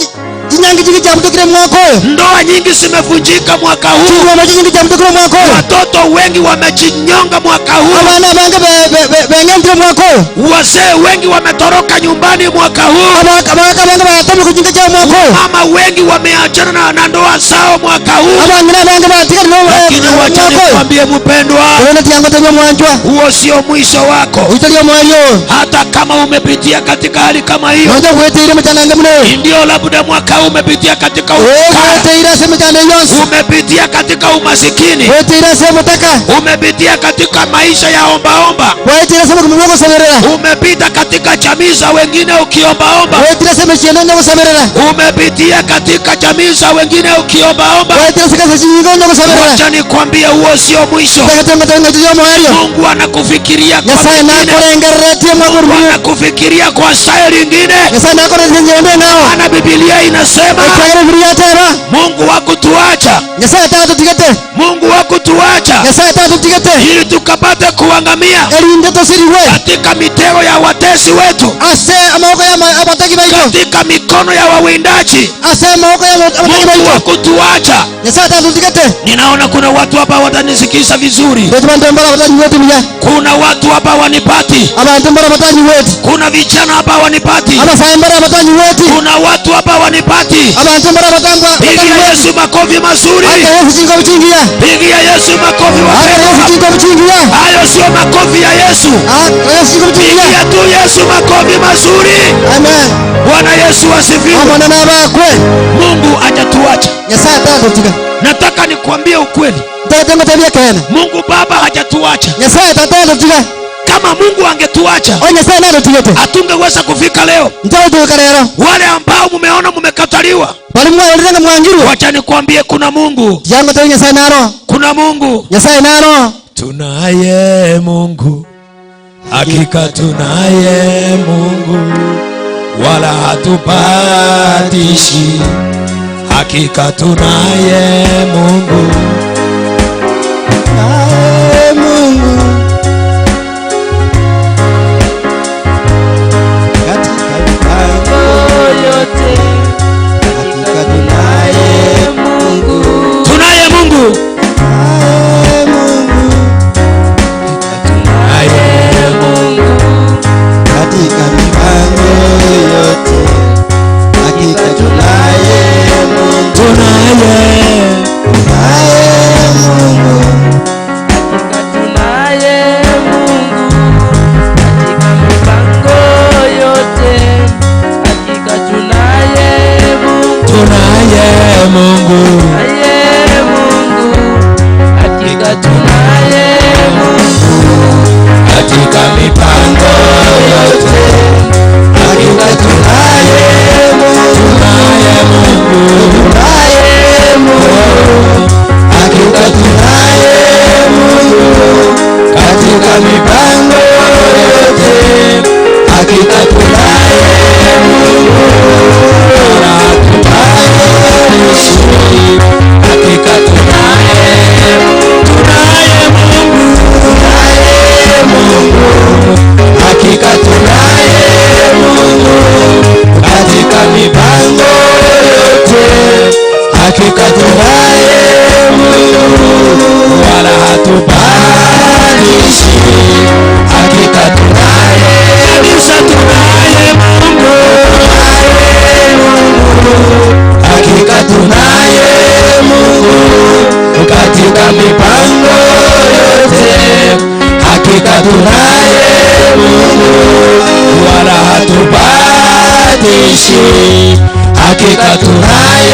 chinyangi chingi chabutukire mwaka oyo ndoa nyingi zimevunjika mwaka huu, chingoma chinyingi chabutukire mwaka oyo watoto wengi wamejinyonga mwaka huu, abana abange beng'entire mwaka oyo wazee wengi wametoroka nyumbani mwaka huu, Abaka abaka abange bayatomire kuchinga chao mwaka oyo mama wengi wameachana na ndoa zao mwaka huu. abang'ina abange batiganire Lakini wacha mwaka oyo nikwambie mpendwa, korende tiangoteria mwanchwa huo sio mwisho wako. oitaria omweri oyo Hata kama umepitia katika hali kama hiyo, nonye gwetiire emechanange muno eyo ndio labda mwaka huu umepitia katika ufukara, gwetiire ase emechando yonsi umepitia katika umasikini, gwetiire ase omotaka umepitia katika maisha ya ombaomba, gwetiire ase obogima bwa ogoseberera umepita katika jamii za wengine ukiombaomba, gwetiire ase emichiendo onye ogoseberera umepitia katika jamii za wengine ukiombaomba. gwetiire ase ekase chinyinga onye ogoseberera Wacha nikwambie, huo sio mwisho. tegetengotengachiria omwerio Mungu anakufikiria kwa nyasaye mengine, nakorengereretie mwaka Mungu orubuya anakufikiria kwa staili ingine. nyasaye nakoreretie njira eng'ao Maana Biblia inasema ekiagera ebiria ateba Mungu hakutuacha, nyasaye tatutigete Mungu hakutuacha nyasaye tatutigete ili tukapate kuangamia erinde tosirigwe katika mitego ya watesi wetu, ase amaboko ya abategi baito katika mikono ya wawindaji. ase amaboko ya abategi Mungu baito hakutuacha. nyasaye tatutigete Ninaona kuna watu hapa watanisikiza vizuri, ndetu bantu mbara batanyiweti buya kuna watu hapa wanipati, abantu mbara batanyiweti kuna vijana hapa wanipati, abasaye mbara batanyiweti kuna watu hapa wanipati. abantu mbara batangwa Pigia batanyiweti Yesu makofi mazuri, aka Yesu chingo buchingiya pigia Yesu makofi aka Yesu wapendwa. chingo buchingiya Hayo sio makofi ya Yesu, aka Yesu chingo buchingiya pigia tu Yesu makofi mazuri. amen Bwana Yesu asifiwe. omwana nabakwe Mungu hajatuacha. nyasaye atatutika Nataka ni nikwambie ukweli, Ntaete ngotebie ekeene. Mungu Baba hajatuacha. Nyasaye tata atotiga. Kama Mungu angetuacha, O Nyasaye natotigete. hatungeweza kufika leo. Ntagotoka rero. Wale ambao mumeona mumekataliwa, Bari mwarorire ng'a mwangirwe. wacha nikwambie, kuna Mungu, Tiga ngotebie Nyasaye naro. kuna Mungu. Nyasaye naro. Tunaye Mungu, hakika tunaye Mungu, wala hatupatishi. Hakika tunaye Mungu. Tunaye Mungu. Katika mipango yote, hakika tunaye Mungu. Tunaye Mungu. Tunaye Mungu. Tunaye Mungu. Katika mipango yote, hakika tunaye Mungu. Tunaye. Tunaye Mungu. Tunaye Mungu katika mipango yote, hakika tunaye Mungu. Tunaye Mungu. Tunaye Mungu, hakika tunaye Mungu Katika mipango yote, hakika tunaye Mungu. Tunaye Mungu. Tunaye Mungu. Hakika tunaye Mungu. Katika mipango yote, hakika tunaye Mungu. Wala hatupatanishi. Hakika tunaye, tunaye Mungu. Tunaye Mungu. Hakika tunaye Mungu. Katika mipango yote, hakika tunaye Mungu, wala hatupanishi. Hakika tunaye kabisa, tunaye Mungu, tunaye Mungu, hakika tunaye Mungu katika mipango yote, hakika tunaye Mungu, wala hatupatishi. Hakika tunaye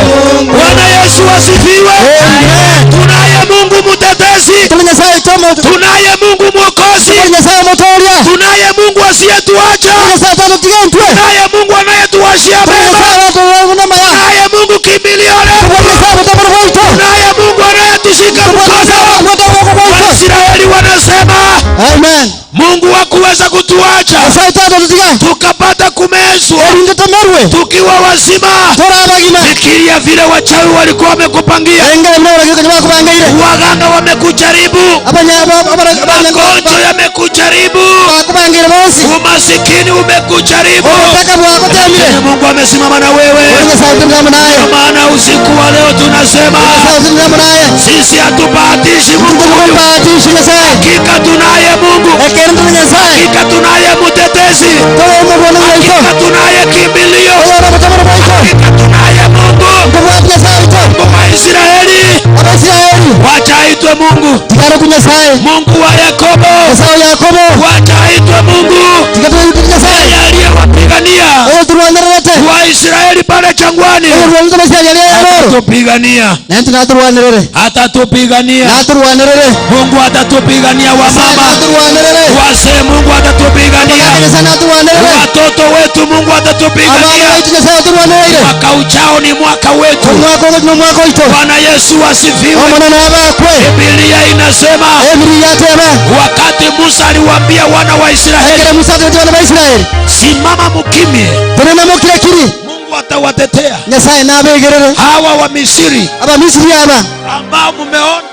Mungu. Bwana Yesu asifiwe. Tunaye Mungu mtetezi, Tuli Nyasaye chomo. tunaye Mungu mwokozi, Tuli Nyasaye motoria. tunaye Mungu asiyetuacha, Tuli Nyasaye tatotiga ntwe. tunaye Mungu anayetuwashia Tuli mema, Nyasaye watoona maya. tunaye Mungu kimbilio letu, Tuli Nyasaye mutabara bwaito. tunaye Mungu anayetushika Tuli Nyasaye mkono. mutabara bwaito. Waisraeli wanasema Amen. Mungu hakuweza kutuacha Nyasaye tatotiga. tukapata kumezwa Erinde tomerwe. tukiwa wazima. Tora abagima. Fikiria vile wachawi walikuwa wamekupangia, Engere mna baragika nyuma kubangaire. waganga wamekujaribu, Abanya abara magonjwa yamekujaribu, bakubangaire bonsi. umasikini umekujaribu, Obutaka bwako temire. lakini Mungu amesimama na wewe. Tuli Nyasaye tuli naye. Ndio maana usiku wa leo tunasema Nyasaye tuli naye. sisi hatubahatishi Mungu huyu, Tukumbatishi Nyasaye. hakika tunaye Mungu, Ekere tuli Nyasaye. hakika tunaye mtetezi, Tole omubona bwaito. hakika tunaye kimbilio, Oyora mutabara bwaito. hakika tunaye Mungu. Tubwati Nyasaye wito. Mungu wa Israeli, Abaisiraeli. wacha aitwe Mungu, Tigara ku Nyasaye. Mungu wa Yakobo, Nyasaye wa Yakobo. wacha aitwe Mungu, Tigara Nyasaye. yeye aliyewapigania Oyo turwanirete. Waisraeli pale jangwani, Oyo turwanirete Abaisiraeli ali aroro. atatupigania, Naye tunaturwanirere. atatupigania. Naturwanirere. Mungu atatupigania, wamama, Naturwanirere. wazee, Mungu atatupigania, Nyasaye naturwanirere. watoto wetu, Mungu Abana atatupigania. baitu Nyasaye aturwanirere. Mwaka ujao ni mwaka wetu. Omwaka ogo no mwaka oito. Bwana Yesu asifiwe. Omwana nabakwe. Biblia inasema Ebiri yateba. wakati Musa aliwaambia wana wa Israeli, Ekere Musa atebete bana ba Israeli. simama mukimye, Tenena mukire kiri. Mungu atawatetea Nyasaye nabegerere. hawa wa Misri Abamisiri aba. ambao mumeona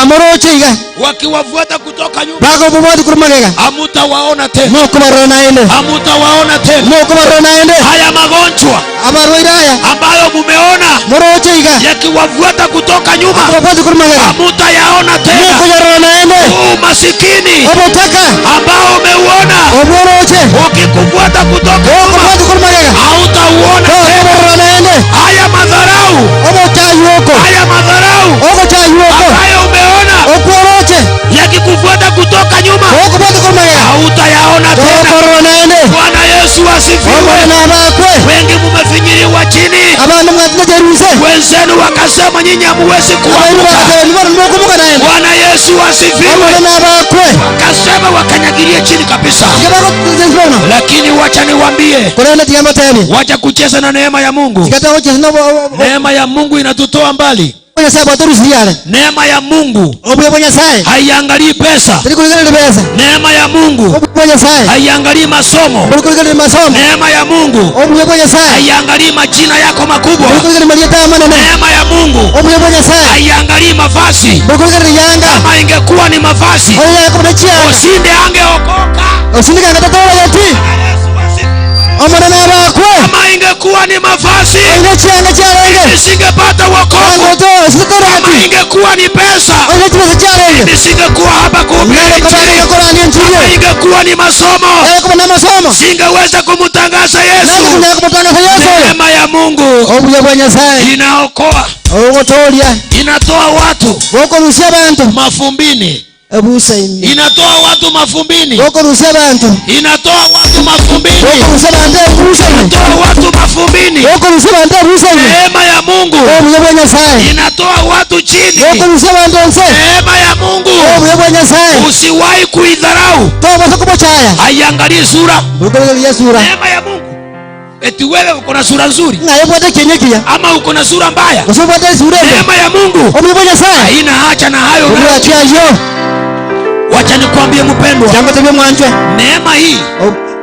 Amoroche iga. wakiwafuata kutoka nyuma, Bako bubwati kurumagega. hamutawaona tena, Mokubarora naende. hamutawaona tena. Mokubarora naende. Haya magonjwa Abarwaire aya. ambayo mumeona Moroche iga. yakiwafuata kutoka nyuma, Bubwati kurumagega. hamutayaona tena. Mokubarora naende. Huu masikini Obutaka. ambao umeuona Obworoche. ukikufuata kutoka nyuma, Bubwati kurumagega. hautauona tena. Mokubarora naende. Haya madharau, Obochayuoko. haya madharau Ogochayuoko. ambayo umeona Okworoche. yakikufuata kutoka nyuma, Okubwati kurumagega. hautayaona tena. Mokubarora naende. Bwana Yesu asifiwe. Omwana abakwe. Wengi mumefinyiliwa chini, Abana mwatinyejeruse. wenzenu wakasema nyinyi hamuwezi Abairu kuamuka. bakateba nibona nimokumuka naende. Bwana Yesu asifiwe. Omwana abakwe. Wakasema wakanyagilie chini kabisa, Tigabagotezibono. lakini wacha niwaambie, Korende tiga mbatebi. wacha kucheza na neema ya Mungu. Tigata gochesa nobo Neema ya Mungu inatutoa mbali. Nyasaye bwatorusirie Neema ya Mungu Obuya bwa Nyasaye haiangalii pesa. teri kurigereria besa. Neema ya Mungu Obuya bwa Nyasaye haiangalii masomo. bori kurigereria masomo. Neema ya Mungu Obuya bwa Nyasaye haiangalii majina yako makubwa. bori kurigereria marieta amanene. Neema ya Mungu Obuya bwa Nyasaye haiangalii mavazi. bori kurigereria yanga. Kama ingekuwa ni mavazi, Oyo yakobo chianga. ushinde angeokoka. Osindika ngatatola yati. Omwana abakwe. Kama ingekuwa ni mavazi, Oyo chianga chiarenge. nisingepata wokovu. Angoto sitotora Kama yati. ingekuwa ni pesa, Oyo chibesa chiarenge. nisingekuwa hapa kuhubiri Nare Injili. kobare korani Kama enchirie. ingekuwa ni masomo, Yakobo na masomo. singeweza kumtangaza Nare Yesu. kunya kumotangaza Yesu. Neema ya Mungu Obuya bwa Nyasaye inaokoa, ogotoria inatoa watu gokorusia abantu mafumbini, ebusaini inatoa watu mafumbini, gokorusia abantu inatoa watu mafumbini, gokorusia abantu ebusaini inatoa watu mafumbini. gokorusia abantu ebusaini Neema ya Mungu obuya bwa Nyasaye inatoa watu chini. gokorusia abantu onse Neema ya Mungu obuya bwa Nyasaye usiwahi kuidharau, tobasa kubochaya haiangalii sura. bukoreria sura Neema ya Mungu eti wewe uko na sura nzuri ng'aye bwate kenye kiya ama uko na sura mbaya. gose bwate sura embe Neema ya Mungu obuya bwa Nyasaye haina hacha na hayo. obuya chiayo Wacha nikwambie mpendwa, jambo tebye mwanchwe neema hii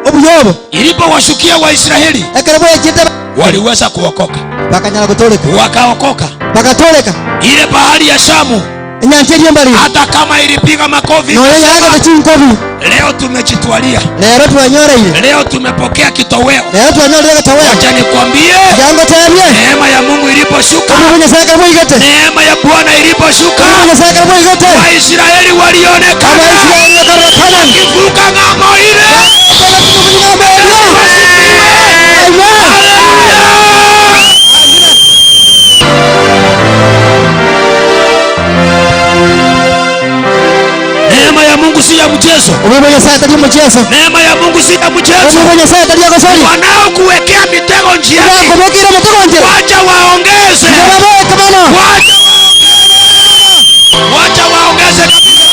obuya obo ilipowashukia Waisraeli ekero bwechete waliweza kuokoka, bakanyala kutoleka wakaokoka. bakatoleka Ile bahari ya Shamu enyancha eri embari hata kama ilipiga makofi noyo ikasema, yagete chinkobi leo tumejitwalia, lero twanyoreire leo tumepokea kitoweo. lero twanyorire gatoweo Wacha nikwambie, jango tebye neema ya Mungu iliposhuka, obuya bwa Nyasaye kare bwaigete neema ya Bwana iliposhuka, obuya bwa Nyasaye kare bwaigete Waisraeli walionekana abaisiraeli bakarora Kanani wakivuka ng'ambo ile. Neema ya Mungu si ya mchezo. obuya bwa Nyasaye tari omucheso Neema ya Mungu si ya mchezo. obuya bwa Nyasaye tari agosori Wanaokuwekea mitego njiani, bakobekire omutego nchera wacha waongeze, babeke mono wacha wacha waongeze kabisa.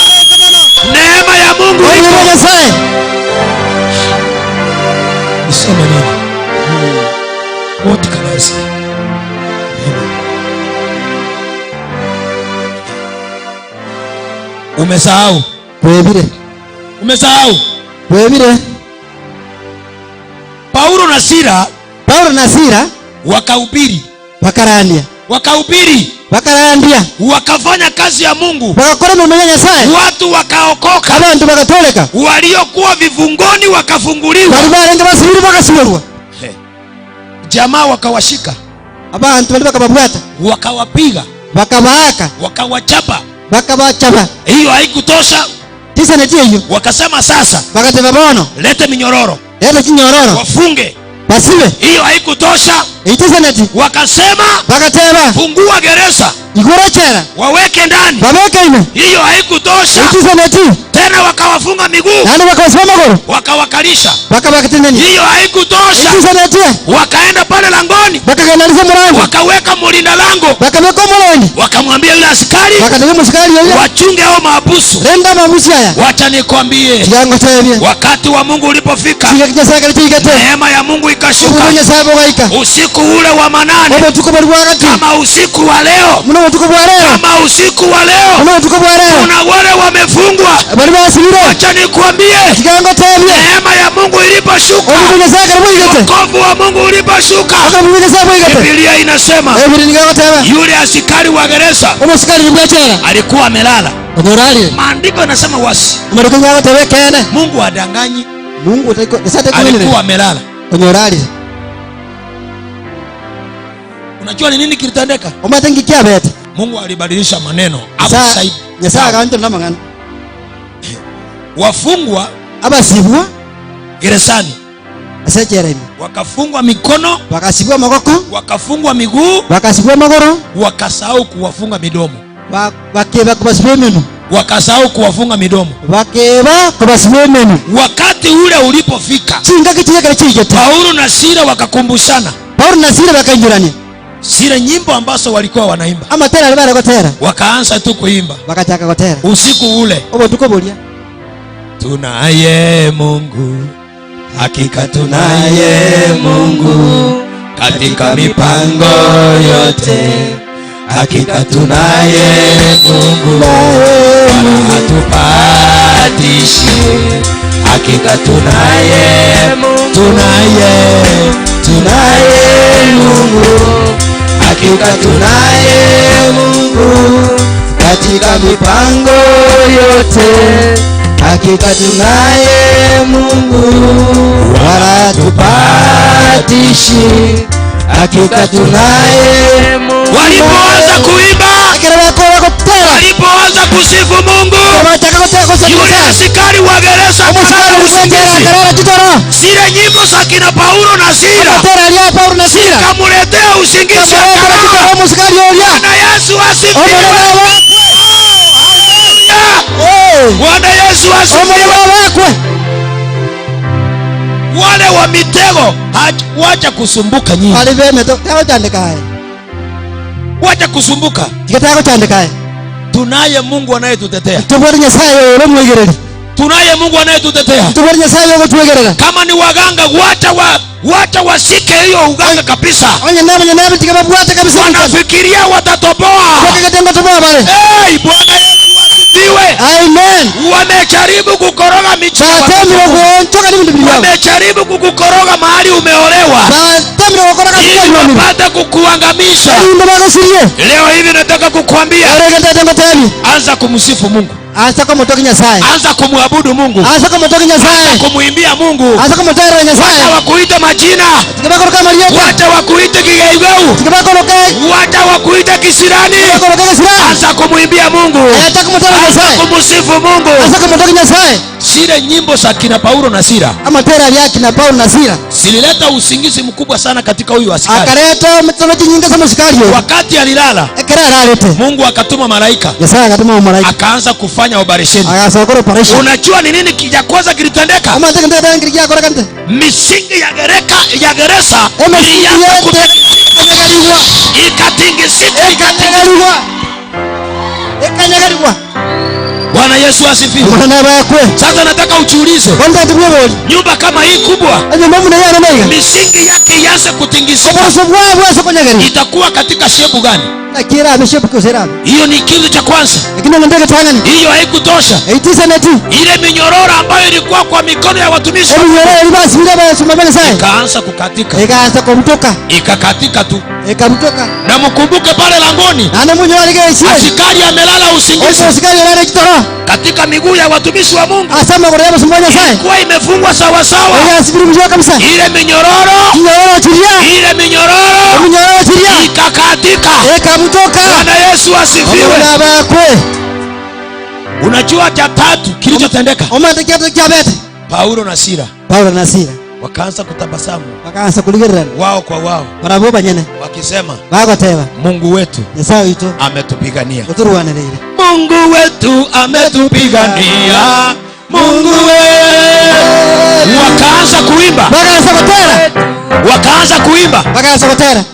Neema ya Mungu obuya iko. bwa Nyasaye Niseme nini? What can I say? Umesahau, bwebire umesahau. bwebire Paulo na Sila Paulo na Sila wakahubiri, bakarandia wakahubiri, bakarandia wakafanya kazi ya Mungu, bagakora emirimo ya Nyasaye watu wakaokoka, abantu bagatoleka waliokuwa vifungoni wakafunguliwa, bari barenge basibiri bagasiborwa jamaa wakawashika, abantu bari bakababwata wakawapiga, bakabaaka wakawachapa. bakabachaba Hiyo haikutosha, tisaneti eyo wakasema sasa bagateba bono lete minyororo leta chinyororo wafunge. basibe Hiyo haikutosha, itisaneti wakasema bagateba fungua gereza igorochera waweke ndani. babeke ime Hiyo haikutosha itisaneti tena, wakawafunga miguu naende bakabasiba amagoro wakawakalisha. bakabaketenenia Hiyo haikutosha, itisaneti wakaenda pale langoni bakagendarisa omurango wakaweka mulinda lango, bakabeka omurondi wakamwambia yule askari bakatebia omusikari oyo wachunge hao maabusu. renda amabusi aya Wacha nikwambie, kigango tebie wakati wa Mungu ulipofika, kiga Nyasaye kare kigete neema ya Mungu ikashuka obuya Nyasaye bogaika usiku ule wa manane, obotuko bori bwagati kama usiku wa leo, muno obutuko bwa lero kama usiku wa leo, muno obutuko bwa lero kuna wale wamefungwa. bari basibire Wacha nikwambie, kigango tebie neema ya Mungu iliposhuka, obuya Nyasaye kare bwaigete wokovu wa Mungu uliposhuka, obuya Nyasaye bwaigete Biblia inasema ebiri nigango teba yule askari wa gereza omusikari nibwechera alikuwa amelala. onyorarire Maandiko yanasema wasi, amariko nigango teba ekene Mungu hadanganyi, Mungu taiko Nyasaye alikuwa taikumenere amelala. onyorarire Unajua ni nini kilitendeka? omate ngikiabete Mungu alibadilisha maneno upside Nyasaye down. agantorera amang'ana Wafungwa abasibwa gerezani ase echera ime wakafungwa mikono, bakasibwa amagoko wakafungwa miguu, bakasibwa amagoro wakasahau kuwafunga midomo. bakeba kubasibwa emenu. Wakasahau kuwafunga midomo. Bakeba kobasibwa emenwa. Wakati ule ulipofika, Chingaki chiria ekero chiigete. Paulo na Sila wakakumbushana Paulo na Sila bakainyorania zile nyimbo ambazo walikuwa wanaimba, amatera aria bare gotera, wakaanza tu kuimba bagachaka gotera usiku ule, obotuko boria. Tunaye Mungu, hakika tunaye Mungu katika mipango yote, hakika tunaye Mungu, wala hatupatishi, hakika tunaye Mungu, tunaye tunaye Mungu, hakika tunaye Mungu katika mipango yote, hakika tunaye Mungu, wala tupatishi, hakika tunaye Mungu. Walipoanza kuimba, walipoanza kusifu Mungu, yule askari wa gereza akalala usingizi. Zile nyimbo za kina Paulo na Sila zikamuletea usingizi, akalala. Bwana Yesu asifiwe. Haleluya. Bwana Yesu asifiwe. Wale wa mitego wacha kusumbuka nyinyi, wacha kusumbuka. Tunaye Mungu anayetutetea, tunaye Mungu anayetutetea. Kama ni waganga, wacha wa wacha washike hiyo uganga kabisa. Wanafikiria watatoboa. Hey, Bwana Yesu asifiwe. Amen. Wamejaribu kukoroga michoro, wamejaribu kukukoroga mahali umeolewa, ili wapate kukuangamisha. Leo hivi nataka kukwambia, anza kumsifu Mungu, Anza komotoki Nyasaye, anza kumwabudu Mungu, anza komotoki Nyasaye, anza kumwimbia Mungu, anza komotera Nyasaye. Wacha wakuite majina, wacha wakuite kigeugeu, wacha wakuite kisirani, anza kumwimbia Mungu, Anza kumotera anza Nyasaye, kumsifu Mungu, anza komotoki Nyasaye. Zile nyimbo za kina Paulo na Sila Amatera ya kina Paulo na Sila zilileta usingizi mkubwa sana katika huyu askari. akareta mitoro chinyinga sa musikari oyo. Wakati alilala, Ekero ararete, Mungu akatuma malaika Nyasaye akatuma omomalaika akaanza kufanya operesheni. agasokora operation. Unajua ni nini ya kwanza kilitendeka? Amante kente kente giakora kente Misingi ya gereka ya gereza Emisingi ilianza yete kutingisika, ikatingisika, ikatingisika. Ekanyagarigwa. Bwana Yesu asifiwe. Bwana bakwe. Sasa nataka ujiulize, Bonda tubweboli. nyumba kama hii kubwa, Enyumba muna yana meiga. misingi yake ianze kutingisika, Oburoso bwabwe ase konyagari. itakuwa katika shepu gani? Nakira abe shepu kosera. Hiyo ni kitu cha kwanza. Lakini ngende tangani. Hiyo haikutosha. Eitisa neti. Ile minyororo ambayo ilikuwa kwa mikono ya watumishi wa Eminyororo ilibasi bila basumba bale sai. ikaanza kukatika, Ikaanza kumtoka. ikakatika tu. Ikamtoka. Na mkumbuke pale langoni, Na munyo alige isie. askari amelala usingizi Oso askari alale kitoro. katika miguu ya watumishi wa Mungu Asema kwa yaba sumba sai. ilikuwa imefungwa sawasawa. Ega asibiri mjua kabisa. Ile minyororo, Minyororo chiria. ile minyororo Minyororo chiria. ikakatika. Ikamtoka. Bwana Yesu asifiwe. Bwana bakwe. Unajua cha tatu kilichotendeka, Omande kiatu kiabete. Paulo na Sila Paulo na Sila wakaanza kutabasamu bakaanza kuligererana wao kwa wao, barabwo banyene wakisema bagoteba Mungu wetu Nyasaye witu ametupigania. uturwaniriire. Mungu wetu ametupigania, Mungu wetu. Wakaanza kuimba, Bakaanza gotera, wakaanza kuimba bakaanza gotera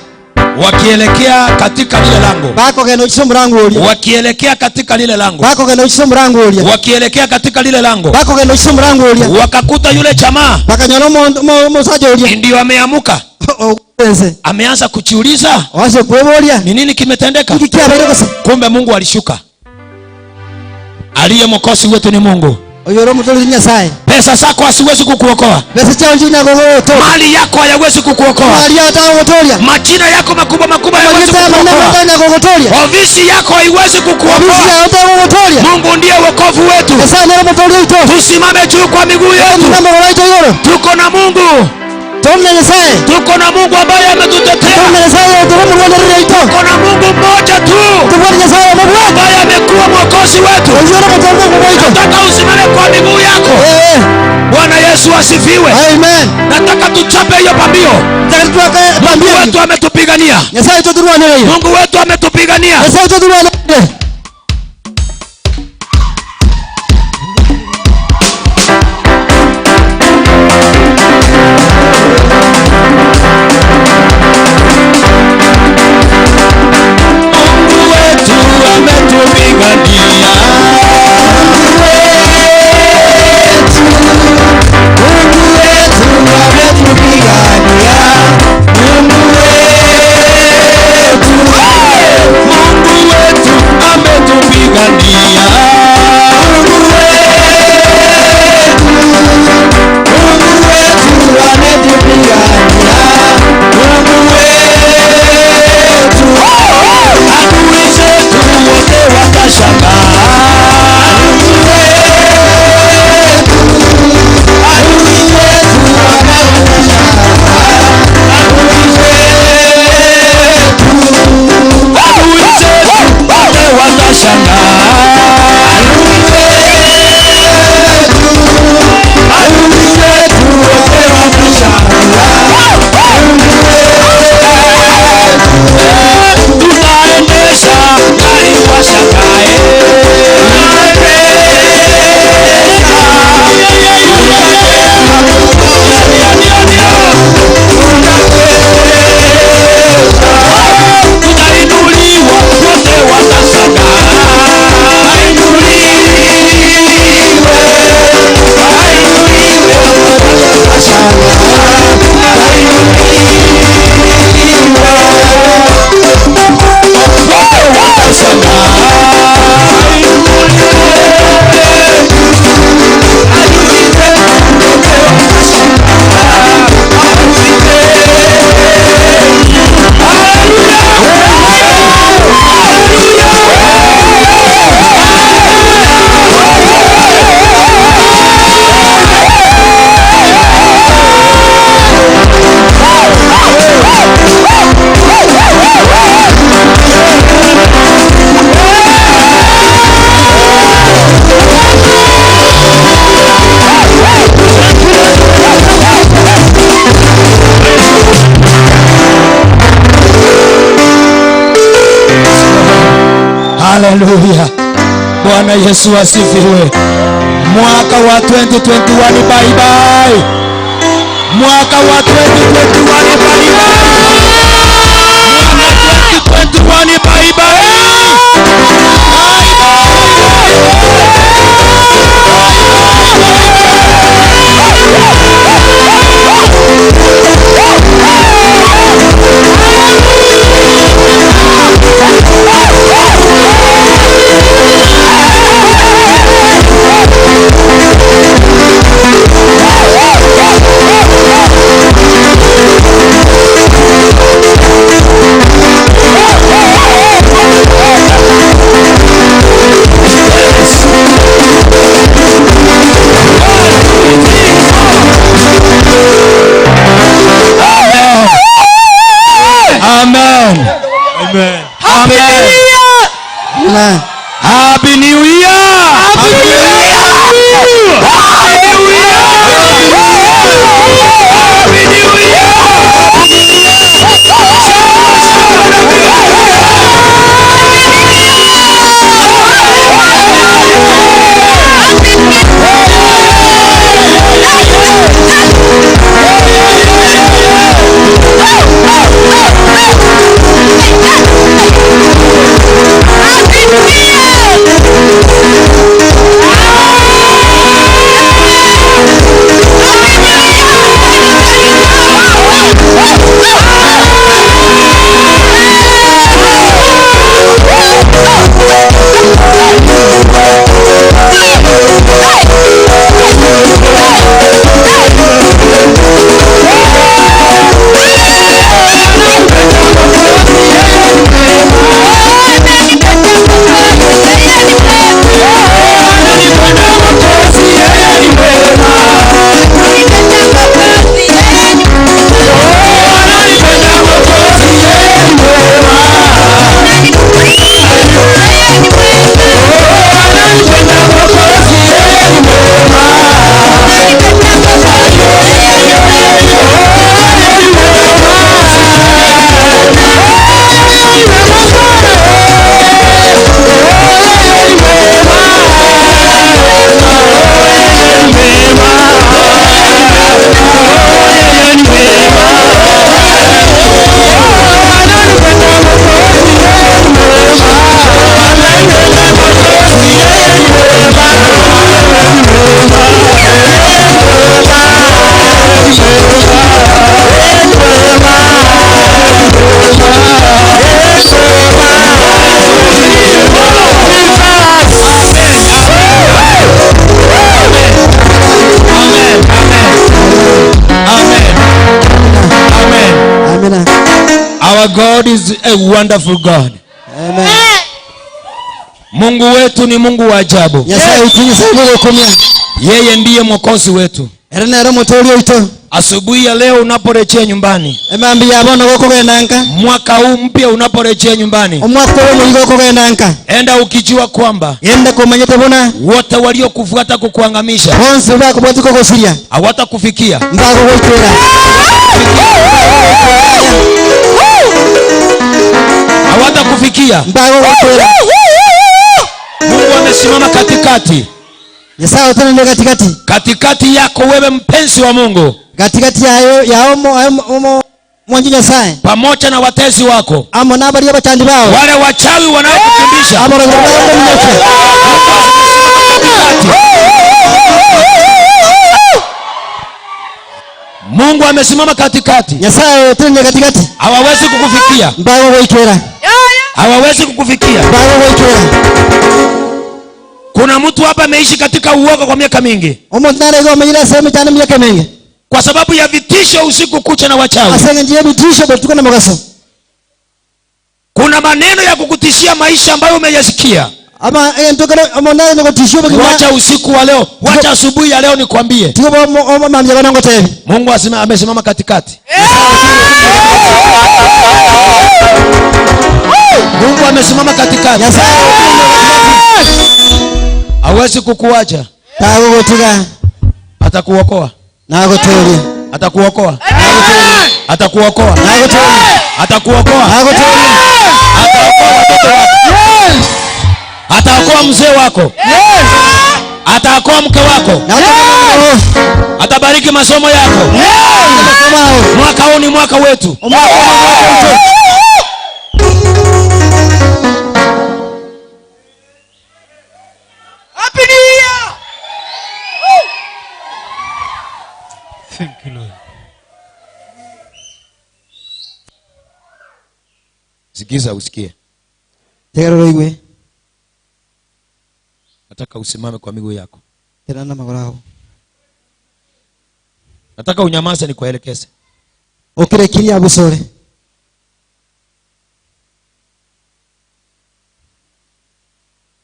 wakielekea katika lile lango, bakogenda uchise omurango uria, wakielekea katika lile lango, bakogenda uchise omurango uria, wakielekea katika lile lango, bakogenda uchise omurango uria, wakakuta yule jamaa bakanyora omusaja uria ndio ameamuka, ogutense ameanza kujiuliza oase kweboria ni nini kimetendeka. niki kiabaire gose. Kumbe Mungu alishuka. Aliye mwokozi wetu ni Mungu. Oyo ori omutoreri Nyasaye. Pesa zako haziwezi kukuokoa, Pesa chao nchinya gogotoria. mali yako hayawezi kukuokoa, Mali yao tagogotoria. majina yako makubwa makubwa hayawezi Majina manene kukuokoa, tagogotoria. ofisi yako haiwezi Ofisi kukuokoa. yao tagogotoria. Mungu ndiye wokovu wetu. Nyasaye nere omutori oito. Tusimame juu kwa miguu yetu. Tusimame kwa igoro. Tuko na Mungu, Tonna Nyasaye. tuko na Mungu ambaye ametutetea. Tonna Nyasaye turumurwanirire oito. Tuko na Mungu mmoja tu Tubwate Nyasaye omobwate. ambaye amekuwa mwokozi wetu. Oyo ore omutori oito. Nataka usimame kwa miguu yako. Bwana Yesu asifiwe. Amen. Nataka tuchape hiyo pambio. Mungu wetu ametupigania. Nyasaye tuturwanirire. Mungu wetu ametupigania. Nyasaye tuturwanirire. Haleluya. Bwana Yesu asifiwe. Mwaka wa 2021 bye bye. Mwaka wa 2021 bye bye. Mwaka 2021 bye bye. Amen. Amen. Amen. Amen. Happy New Year. Happy New Year. Happy New Year. Happy New Year. Amina. Our God is a wonderful God. Amen. Mungu wetu ni Mungu wa ajabu. Nyasaye utinyise gugukumia. Yeye ndiye mwokozi wetu. Ere nere mutori oito. Asubuhi ya leo unaporejea nyumbani, Emambi ya bono gukugenda nka. mwaka huu mpya unaporejea nyumbani, Omwaka uyu muigo gukugenda nka. enda ukijua kwamba Genda kumanyete bona wote waliokufuata kukuangamisha bonse bakubwati kugusiria hawatakufikia. mbaguguikwira. Hawatakufikia. Mbaguguikwira. Mungu amesimama katikati, Nyasaye utenene katikati. katikati yako wewe mpenzi wa Mungu, Katikati yayo yaomo omo mwanji Nyasaye pamoja na watesi wako, amo n'abaria bachandi bao wale wachawi wanaokukimbisha. abaragura bao Mungu amesimama katikati, Nyasaye utenene katikati hawawezi kukufikia, mbaguguikwira. hawawezi kukufikia. Mbaguguikwira. Kuna mtu hapa ameishi katika uoga kwa miaka mingi Omuntu narego omenyire sehemu cyane myaka mingi kwa sababu ya vitisho usiku kucha na wachawi. asenge ngiye bitisho botuko na mugaso Kuna maneno ya kukutishia maisha ambayo umeyasikia. ama entokero omonare nogotishio bugima Wacha usiku wa leo, wacha asubuhi ya leo nikwambie, tigo bo mambya banongo tebi Mungu asima, amesimama katikati. Mungu amesimama katikati, hawezi kukuacha, tagugotiga atakuokoa, nagotoria atakuokoa, atakuokoa, nagotoria atakuokoa, nagotoria ataokoa watoto wako. wako. Ataokoa mke wako. Atabariki masomo yako. Mwaka huu ni mwaka wetu. Happy New Year! Thank you, Lord. Sikiza usikie. Tegerera oigwe. Nataka usimame kwa miguu yako. Tenena namagoro ao. Nataka unyamaze nikuelekeze. Okire kiria abusore.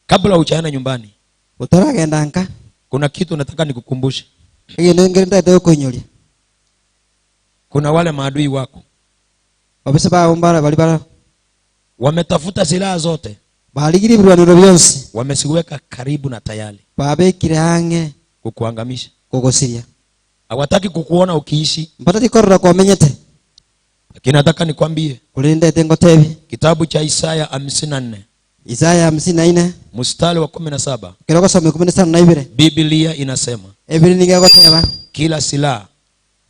Kabla hujaenda nyumbani, Otaragenda nka. kuna kitu nataka nikukumbushe. Egento nkere ntagete gokoinyoria. Kuna wale maadui wako Babisa bao mbara bari bara wametafuta silaha zote, barigirie ebirwanero bionsi wameziweka karibu na tayari babekire ang'e kukuangamisha. kogosiria. Hawataki kukuona ukiishi, Mbatati korora kwamenyete. lakini nataka nikwambie Korende ntagete ngotebie. kitabu cha Isaya 54 Isaya 54 mstari wa 17, ekero ogosoma ikomi na isano na ibere. Biblia inasema Ebere nigo egoteba kila silaha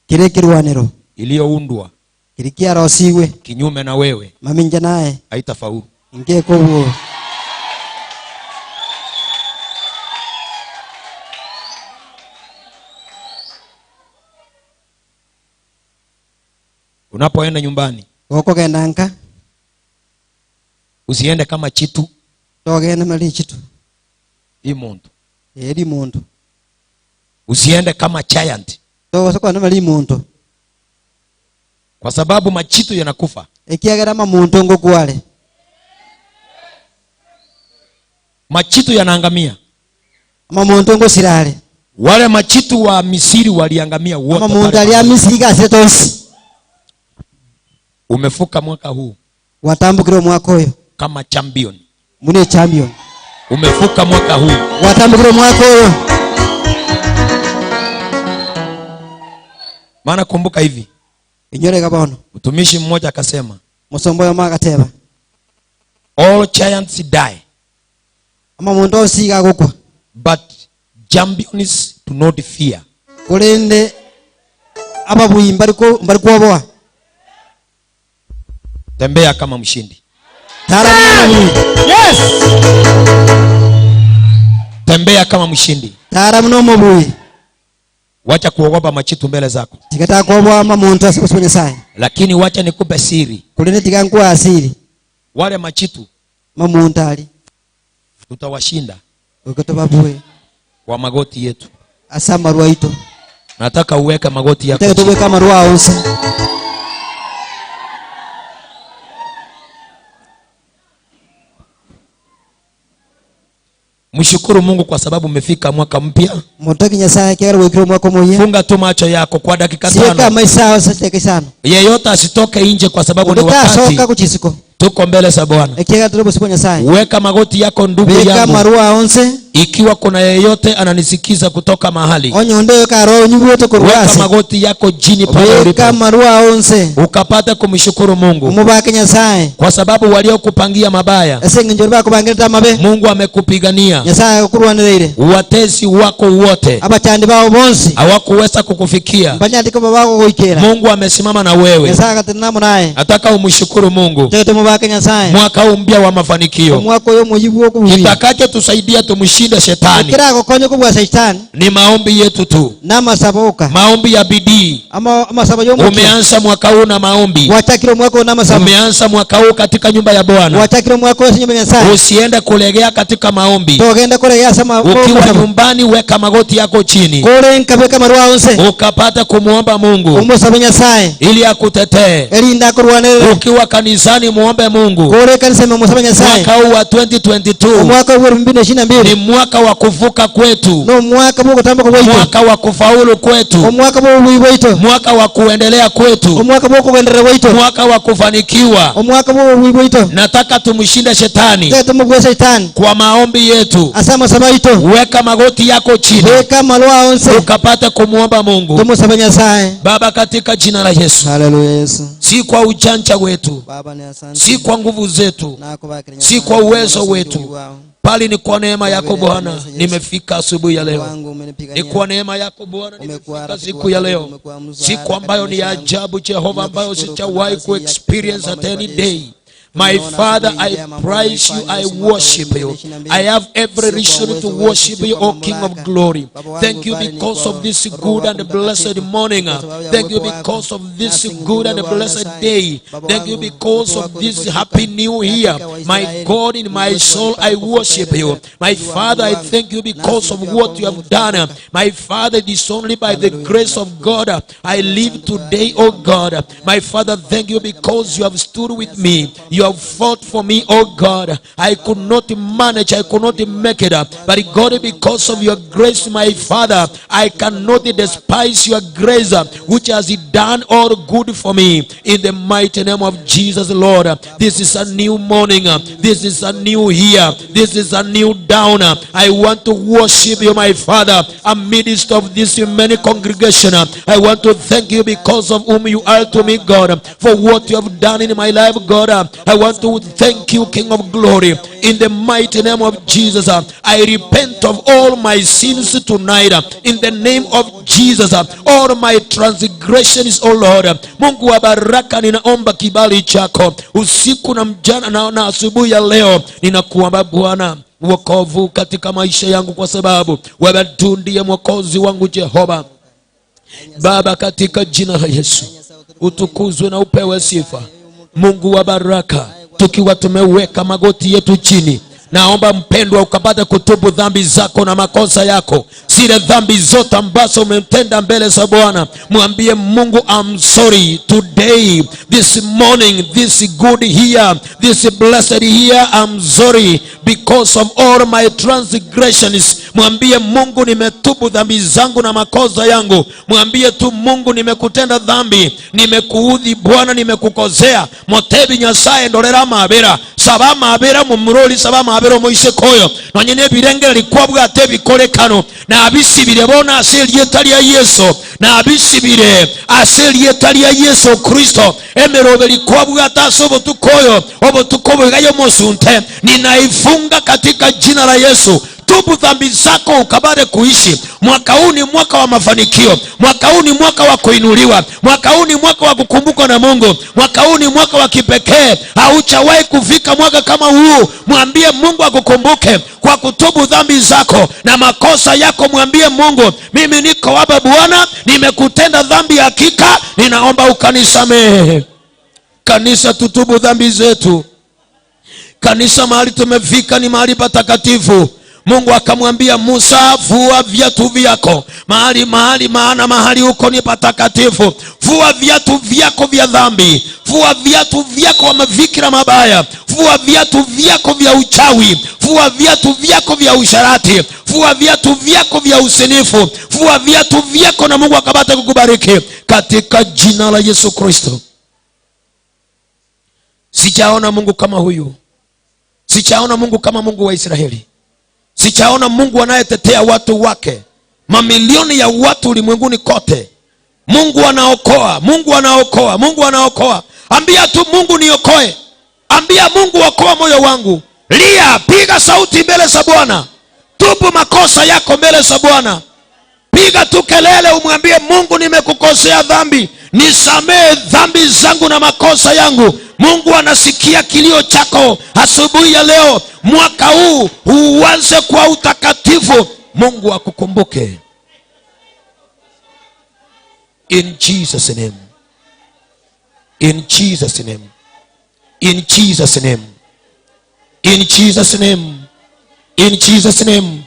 kere ekirwanero iliyoundwa keri kiarosigwe kinyume na wewe mamincha naye haitafaulu. nkekobua. Unapoenda nyumbani, Gokogenda nka usiende kama chitu togende mari chitu imuntu, eri muntu, usiende kama giant, togosa kogenda mari muntu, kwa sababu machitu yanakufa. Ekiagera mamuntu ngokware, machitu yanaangamia, mamuntu ngosirare. Wale machitu wa Misiri waliangamia wote Mamuntu pale aria pamoja. Misiri gasire tonsi. Umefuka mwaka huu Watambukire omwaka oyo kama champion. Mune champion. Umefuka mwaka huu. Watambukire omwaka oyo. Maana kumbuka hivi, Inyore gabono. Mtumishi mmoja akasema, Musombo yo magateba, all giants die, ama mundu osiga gukwa, but champions do not fear. Kurinde ababuyi mbari kuoboa. Tembea kama mshindi. Tara mno. Yes. Tembea kama mshindi. Tara mno mubui. Wacha kuogopa machitu mbele zako. Tikata kuogopa ama muntu asikusunye sai. Lakini wacha nikupe siri. Kulinde tikankuwa asiri. Wale machitu mamuntali tutawashinda ukatobabue kwa magoti yetu. Asa marua ito. Nataka uweke magoti yako Nataka chini. tuweke marua onse. Mshukuru Mungu kwa sababu umefika mwaka mpya. Mutaki Nyasaye kiagera gwikira mwaka muya. Funga tu macho yako kwa dakika Siweka tano. maisha sasa kisano. Yeyote asitoke nje kwa sababu ni Unataka wakati. soka kuchisiko. Tuko mbele za Bwana. Ekiagera turi busiku Nyasaye. Weka magoti yako ndugu Weka yangu. marua onse. Ikiwa kuna yeyote ananisikiza kutoka mahali, Onyonde karo nyugote kurwase. Weka magoti yako chini pale Weka ulipo. marua onse. Ukapate kumshukuru Mungu. Umubake Nyasaye. Kwa sababu waliokupangia mabaya, Ese nginjoro bakubangirira mabe. Mungu amekupigania. Nyasaye akukurwanirire. Watesi wako wote Abachandi bao bonsi hawakuweza kukufikia. Banyandiko babako goikera. Mungu amesimama na wewe. Nyasaye akatenena naye. Nataka umshukuru Mungu. Tete mubake Nyasaye. Mwaka huu mpya wa mafanikio. Mwaka uyu muyibu wo kubuya. Kitakachotusaidia tumshinde shetani Kira gokonyo kubwa shetani ni maombi yetu tu. Na masaboka. Maombi ya bidii. Ama masaba yo mukia. Umeanza mwaka huu na maombi. Wachakiro mwaka na masaba. Umeanza mwaka huu katika nyumba ya Bwana. Wachakiro mwaka wa nyumba ya Nyasaye. Usiende kulegea katika maombi. Togenda kulegea sama. Ukiwa nyumbani weka magoti yako chini. Kule nkabeka marua onse. Ukapata kumuomba Mungu. Umusabe Nyasaye. Ili akutetee. Eli ndakurwanere. Ukiwa kanisani muombe Mungu. Kule kanisa musabe Nyasaye. Mwaka huu wa 2022. Mwaka wa 2022. Ni mwaka wa kuvuka kwetu. No mwaka wa kutambuka kwetu. Mwaka wa kufaulu kwetu. Mwaka wa uwi wetu. Mwaka wa kuendelea kwetu. Mwaka wa kuendelea kwetu. Mwaka wa kufanikiwa. Mwaka wa uwi wetu. Nataka tumshinde shetani. Nataka tumgwe shetani. Kwa maombi yetu. Asama sabaito. Weka magoti yako chini. Weka marua onse. Ukapate kumuomba Mungu. Tumusabe Nyasaye. Baba, katika jina la Yesu. Haleluya Yesu. Si kwa ujanja wetu. Baba ni asante. Si kwa nguvu zetu. Nakubakira Si kwa uwezo wetu. Bali ni kwa neema yako Bwana Yesu. nimefika asubuhi ya leo, Wangu umenipigania. ni kwa neema yako Bwana Umekuwa nimefika rafiki siku ya wa karibu, leo, umekuwa msaada siku katika ambayo ni maisha ya yangu. ajabu Jehova, ambayo Ninakushukuru kwa sijawahi nafasi hii ya kuexperience kipekee at ambayo any umetupatia day. Yesu. My Tumeona Father, asubuhi I njema ambayo praise you, umeifanya I Yesu mwaka wa worship you. 2022. I have every Sio kwa reason uwezo to wetu, worship sio you, kwa O King of mamlaka. glory. Baba wangu, Thank you bali ni because kwa of this Roho good wako and blessed Mtakatifu, morning. kwa sababu ya Thank you uwepo wako. because of this Nasi good and nguvu ya blessed Nyasaye. day. Baba Thank you wangu, because uwepo of wako this uliposhuka happy new year. katika My Waisraeli, God, in Mungu my wetu soul, walipata I kuvuka worship you. Yordani. My Jua Father, Mungu I wangu, thank you nasi because of tukiwa what kwa you have Mungu done. tutavuka. My Father, it is only by the Hallelujah. grace of God I live today, O God. My Father, thank you because you have stood with me. You have fought for me, O God. I could not manage, I could not make it. But God, because of your grace, my Father, I cannot despise your grace, which has done all good for me. In the mighty name of Jesus, Lord. This is a new morning. This is a new year. This is a new down. I want to worship you, my Father, amidst of this many congregation. I want to thank you because of whom you are to me, God, for what you have done in my life, God. I want to thank you, King of glory. In the mighty name of Jesus, I repent of all my sins tonight. In the name of Jesus, all my transgressions, O Lord. Mungu wa baraka, ninaomba kibali chako usiku na mchana na, na asubuhi ya leo, ninakuomba Bwana wokovu katika maisha yangu, kwa sababu wewe tu ndiye mwokozi wangu Jehova. Baba, katika jina la Yesu utukuzwe na upewe sifa. Mungu wa baraka, tukiwa tumeweka magoti yetu chini, naomba mpendwa ukapate kutubu dhambi zako na makosa yako, zile dhambi zote ambazo umetenda mbele za Bwana. Mwambie Mungu, I'm sorry today, this morning, this good year, this blessed year, I'm sorry because of all my transgressions. Mwambie Mungu, nimetubu dhambi zangu na makosa yangu. Mwambie tu Mungu, nimekutenda dhambi, nimekuudhi Bwana, nimekukosea. Motebi Nyasaye ndorera mabera saba mabera mumuroli saba mabera omoisekoyo nonye nebirengera likwabwate ebikorekano nabisibire bona ase erieta ria Yesu, nabisibire ase erieta ria Yesu Kristo. Emerobe likwabwate ase obotuko oyo obotuko bwegayo omosunte, ninaifunga katika jina la Yesu. Tubu dhambi zako ukabare kuishi. Mwaka huu ni mwaka wa mafanikio, mwaka huu ni mwaka wa kuinuliwa, mwaka huu ni mwaka wa kukumbukwa na Mungu, mwaka huu ni mwaka wa kipekee. Haujawahi kufika mwaka kama huu. Mwambie Mungu akukumbuke kwa kutubu dhambi zako na makosa yako. Mwambie Mungu, mimi niko hapa Bwana, nimekutenda dhambi, hakika ninaomba ukanisamehe. Kanisa, tutubu dhambi zetu. Kanisa, mahali tumefika ni mahali patakatifu. Mungu akamwambia Musa, vua viatu vyako mahali mahali, maana mahali huko ni patakatifu. Vua viatu vyako vya dhambi, vua viatu vyako vya mafikira mabaya, vua viatu vyako vya uchawi, vua viatu vyako vya usharati, vua viatu vyako vya usinifu, vua viatu vyako, na Mungu akapata kukubariki katika jina la Yesu Kristo. Sijaona Mungu kama huyu, sijaona Mungu kama Mungu wa Israeli, sijaona Mungu anayetetea watu wake, mamilioni ya watu ulimwenguni kote. Mungu anaokoa, Mungu anaokoa, Mungu anaokoa. Ambia tu Mungu niokoe, ambia Mungu okoa moyo wangu. Lia, piga sauti mbele za Bwana, tubu makosa yako mbele za Bwana, piga tu kelele, umwambie Mungu, nimekukosea dhambi, nisamee dhambi zangu na makosa yangu. Mungu anasikia kilio chako asubuhi ya leo. Mwaka huu uanze kwa utakatifu, Mungu akukumbuke. In Jesus name. In Jesus name. In Jesus name. In Jesus name. In Jesus name.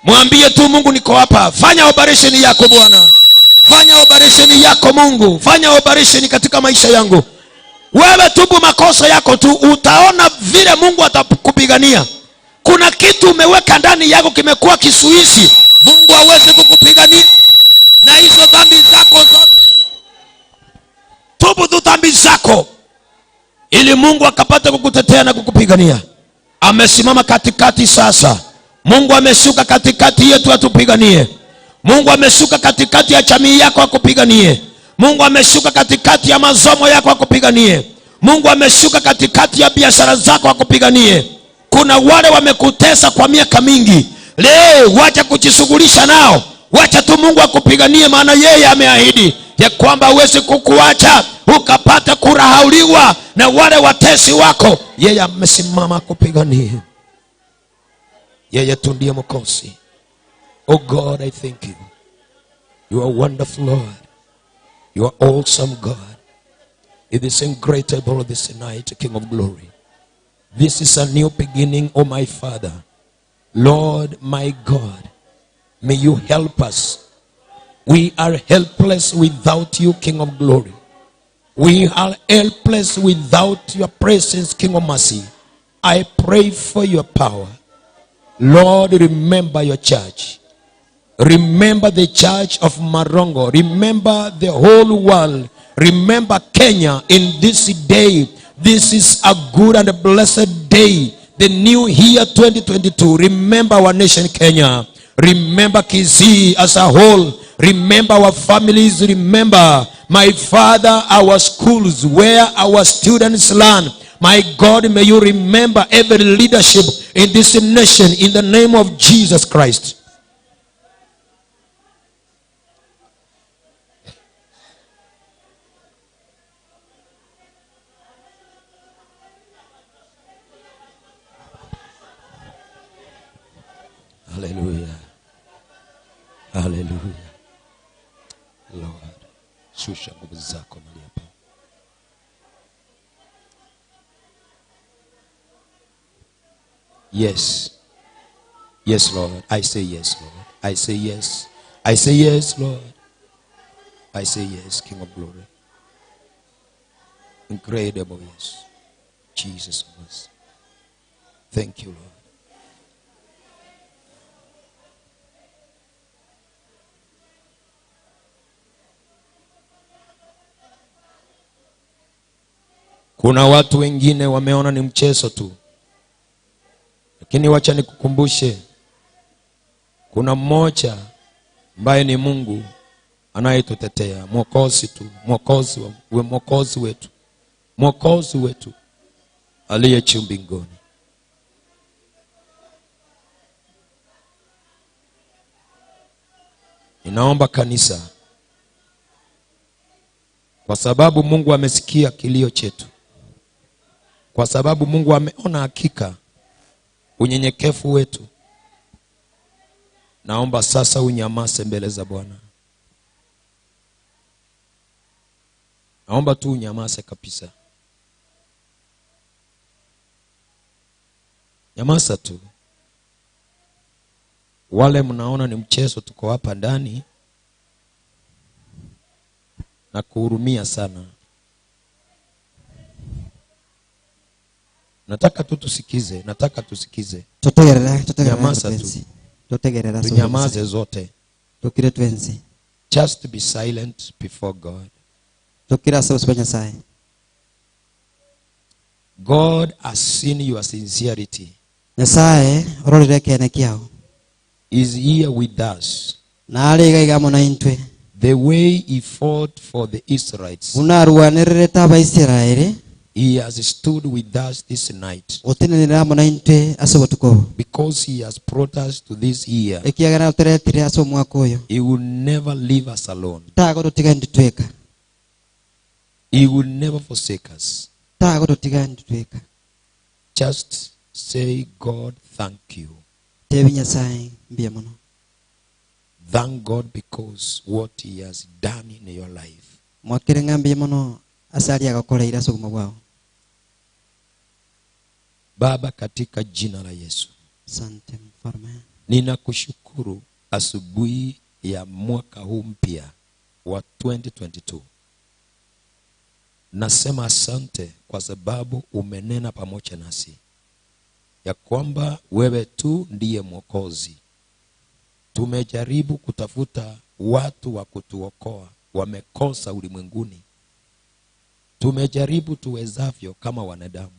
Mwambie tu Mungu, niko hapa. Fanya operation yako Bwana, fanya operation yako Mungu, fanya operation katika maisha yangu. Wewe tubu makosa yako tu, utaona vile Mungu atakupigania. Kuna kitu umeweka ndani yako kimekuwa kisuizi, Mungu aweze kukupigania na hizo dhambi zako zote. Tubu tu dhambi zako ili Mungu akapate kukutetea na kukupigania. Amesimama katikati sasa. Mungu ameshuka katikati yetu atupiganie. Mungu ameshuka katikati ya jamii yako akupiganie. Mungu ameshuka katikati ya masomo yako akupiganie. Mungu ameshuka katikati ya biashara zako akupiganie. Kuna wale wamekutesa kwa miaka mingi, leo wacha kujishughulisha nao, wacha tu Mungu akupiganie, maana yeye ameahidi ya kwamba hawezi kukuacha ukapata kurahauliwa na wale watesi wako. Yeye amesimama kupigania, yeye tu ndiye Mwokozi. Oh God, I thank you. You are wonderful Lord. You are awesome God. It is incredible this night, King of glory. This is a new beginning, oh my Father. Lord, my God, may you help us. We are helpless without you, King of glory. We are helpless without your presence, King of mercy. I pray for your power. Lord, remember your church. Remember the church of Marongo. Remember the whole world. Remember Kenya in this day. This is a good and a blessed day. The new year 2022. Remember our nation, Kenya. Remember Kisii as a whole. Remember our families. Remember, my Father, our schools where our students learn. My God, may you remember every leadership in this nation in the name of Jesus Christ. Hallelujah. Hallelujah. Lord, shusha nguvu zako mahali hapa. Yes. Yes, Lord. I say yes, Lord. I say yes. I say yes, Lord. I say yes, King of glory. Incredible, yes. Jesus was. Thank you, Lord. Kuna watu wengine wameona ni mchezo tu, lakini wacha nikukumbushe, kuna mmoja ambaye ni Mungu anayetutetea, mwokozi tu, mwokozi wa, mwokozi wetu, mwokozi wetu aliye juu mbinguni. Ninaomba kanisa, kwa sababu Mungu amesikia kilio chetu, kwa sababu Mungu ameona hakika unyenyekevu wetu, naomba sasa unyamaze mbele za Bwana. Naomba tu unyamaze kabisa, nyamaza tu. Wale mnaona ni mchezo, tuko hapa ndani na kuhurumia sana. Nataka tu tusikize, nataka tusikize. Tutegerera, tutegerera Nyamaza tu. twensi. Tutegerera Tunyamaze zote. Tukire twensi. Just be silent before God. Tukira ase obosio bwa Nyasaye. God has seen your sincerity. Nyasaye ororire ekene kiao. Is here with us. Na are iga iga mono intwe. The way he fought for the Israelites. Buna arwanererete Abaisraeli. He has stood with us this night. Otenenere amo na intwe ase obotuko obo. Because he has brought us to this year. Ekiagera otoretire ase omwaka oyo. He will never leave us alone. Tagototiga intwe tweka. He will never forsake us. Tagototiga intwe tweka. Just say, God, thank you. Tebi Nyasaye mbuya mono. Thank God because what he has done in your life. Mwakire ng'a mbuya mono ase aria agokoreire ase obogima bwao. Baba, katika jina la Yesu. Asante mfalme. Ninakushukuru asubuhi ya mwaka huu mpya wa 2022. Nasema asante kwa sababu umenena pamoja nasi ya kwamba wewe tu ndiye Mwokozi. Tumejaribu kutafuta watu wa kutuokoa, wamekosa ulimwenguni. Tumejaribu tuwezavyo kama wanadamu,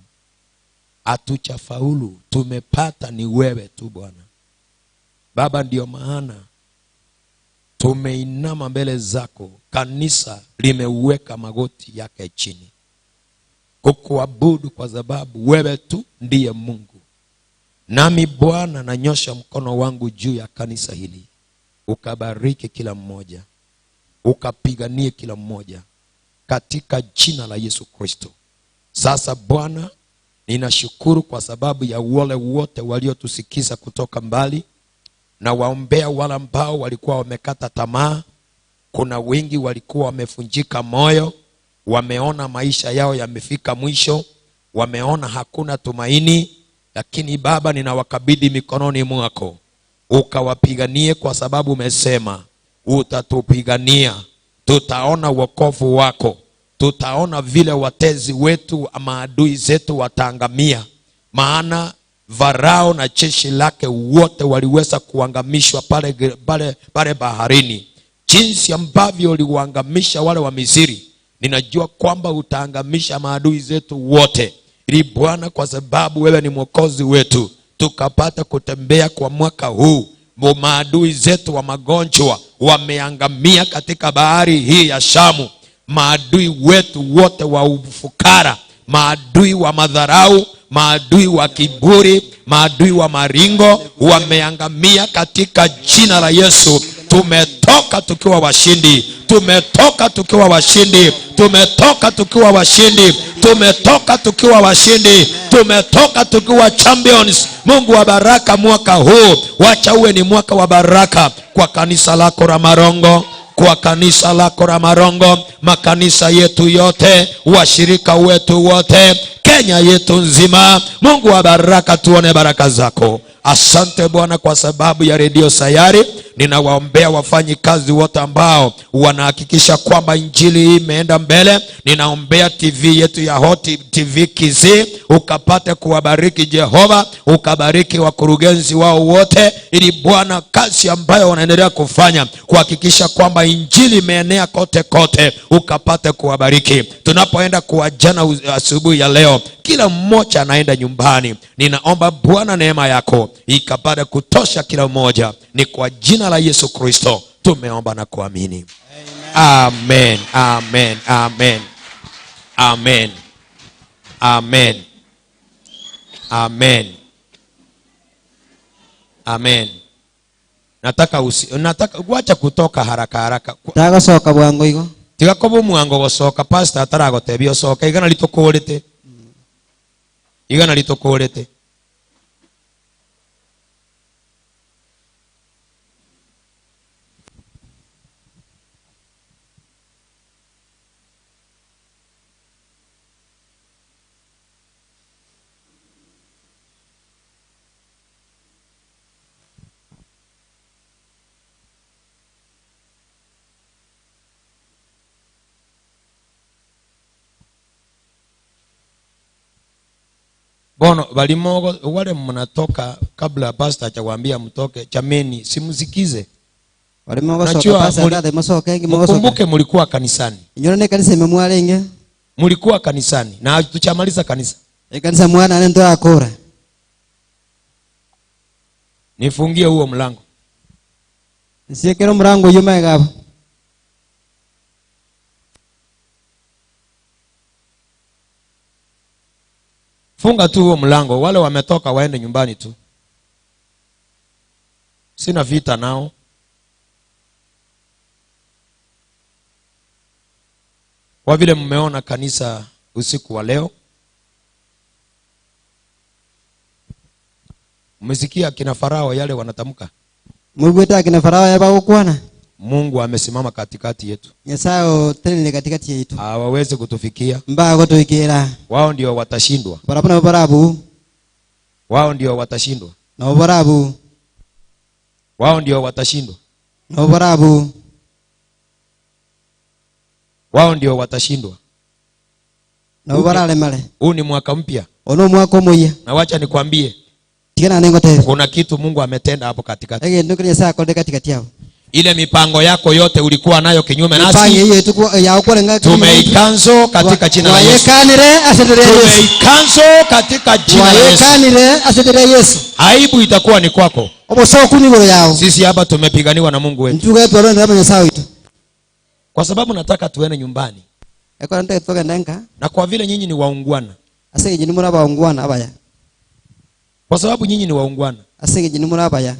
hatujafaulu. Tumepata ni wewe tu Bwana. Baba, ndio maana tumeinama mbele zako. Kanisa limeweka magoti yake chini kukuabudu, kwa sababu wewe tu ndiye Mungu. Nami Bwana nanyosha mkono wangu juu ya kanisa hili, ukabariki kila mmoja, ukapiganie kila mmoja katika jina la Yesu Kristo. Sasa Bwana, ninashukuru kwa sababu ya wale wote waliotusikiza kutoka mbali, na waombea wale ambao walikuwa wamekata tamaa. Kuna wengi walikuwa wamefunjika moyo, wameona maisha yao yamefika mwisho, wameona hakuna tumaini, lakini Baba, ninawakabidhi mikononi mwako, ukawapiganie kwa sababu umesema utatupigania. Tutaona wokovu wako, tutaona vile watezi wetu, maadui zetu wataangamia, maana Farao na jeshi lake wote waliweza kuangamishwa pale, pale, pale baharini. Jinsi ambavyo uliwaangamisha wale wa Misri, ninajua kwamba utaangamisha maadui zetu wote, ili Bwana, kwa sababu wewe ni mwokozi wetu, tukapata kutembea kwa mwaka huu. Maadui zetu wa magonjwa wameangamia katika bahari hii ya Shamu. Maadui wetu wote wa ufukara, maadui wa madharau, maadui wa kiburi, maadui wa maringo wameangamia katika jina la Yesu. Tumetoka tukiwa washindi, tumetoka tukiwa washindi, tumetoka tukiwa washindi, tumetoka tukiwa washindi, tumetoka tukiwa champions. Mungu wa baraka, mwaka huu wacha uwe ni mwaka wa baraka kwa kanisa lako la Marongo, kwa kanisa lako la Marongo, makanisa yetu yote, washirika wetu wote, Kenya yetu nzima. Mungu wa baraka, tuone baraka zako. Asante Bwana kwa sababu ya redio Sayari. Ninawaombea wafanyikazi wote ambao wanahakikisha kwamba injili hii imeenda mbele. Ninaombea TV yetu ya Hot TV Kisii, ukapate kuwabariki Jehova, ukabariki wakurugenzi wao wote, ili Bwana kazi ambayo wanaendelea kufanya kuhakikisha kwamba injili imeenea kote kote, ukapate kuwabariki. Tunapoenda kuwajana asubuhi ya leo, kila mmoja anaenda nyumbani. Ninaomba Bwana neema yako ikapate kutosha kila mmoja. Ni kwa jina la Yesu Kristo tumeomba na kuamini. Amen, amen, amen, amen, amen, amen, amen. Nataka usi, nataka wacha kutoka haraka haraka. Tagocoka bwango igo. Tiga koba omwango gosoka pastor ataragotebia osoke igana ritokorete. Igana ritokorete. Bono balimogo wale mnatoka kabla pastor hajawaambia mtoke, chameni simsikize. Walimogo soka Najua pastor ndathe mocoke ngi mogocoka. Mkumbuke mlikuwa kanisani. Inyore ne kanisa imemwarenge. Mlikuwa kanisani na tuchamaliza kanisa. E kanisa mwana ne ndorakora. Nifungie huo mlango. Nsiekero mlango yuma gaba. Funga tu huo mlango, wale wametoka waende nyumbani tu. Sina vita nao. Kwa vile mmeona kanisa usiku wa leo, mmesikia kina Farao yale wanatamka. Mugweta akina Farao yaba gukwana. Mungu amesimama katikati yetu. Nyasaye oterere katikati yetu. Hawawezi kutufikia. Mbago tuikira. Wao ndio watashindwa. Barabara barabu. Wao ndio watashindwa. Na barabu. Wao ndio watashindwa. Na barabu. Wao ndio watashindwa. Na barale male. Huu ni mwaka mpya. Ono mwaka muya. Na wacha nikwambie. Tigana nengo te. Kuna kitu Mungu ametenda hapo katikati. Ege ndio Nyasaye akonde katikati yao. Ile mipango yako yote ulikuwa nayo kinyume nasi. Mipango hiyo yetu ya ukorenga kinyume nasi. Tumeikanzo katika jina la Yesu. Wayekanire asenderea Yesu. Tumeikanzo katika jina la Yesu. Wayekanire asenderea Yesu. Aibu itakuwa ni kwako. Obosoku ni goro yao. Sisi hapa tumepiganiwa na Mungu wetu. Njuga yetu alonda Nyasaye wetu. Kwa sababu nataka tuende nyumbani. Eko nataka tutoke ndenka. Na kwa vile nyinyi ni waungwana. Ase nyinyi muri abaungwana abaya. Kwa sababu nyinyi ni waungwana. Ase eng'encho nimore abaya.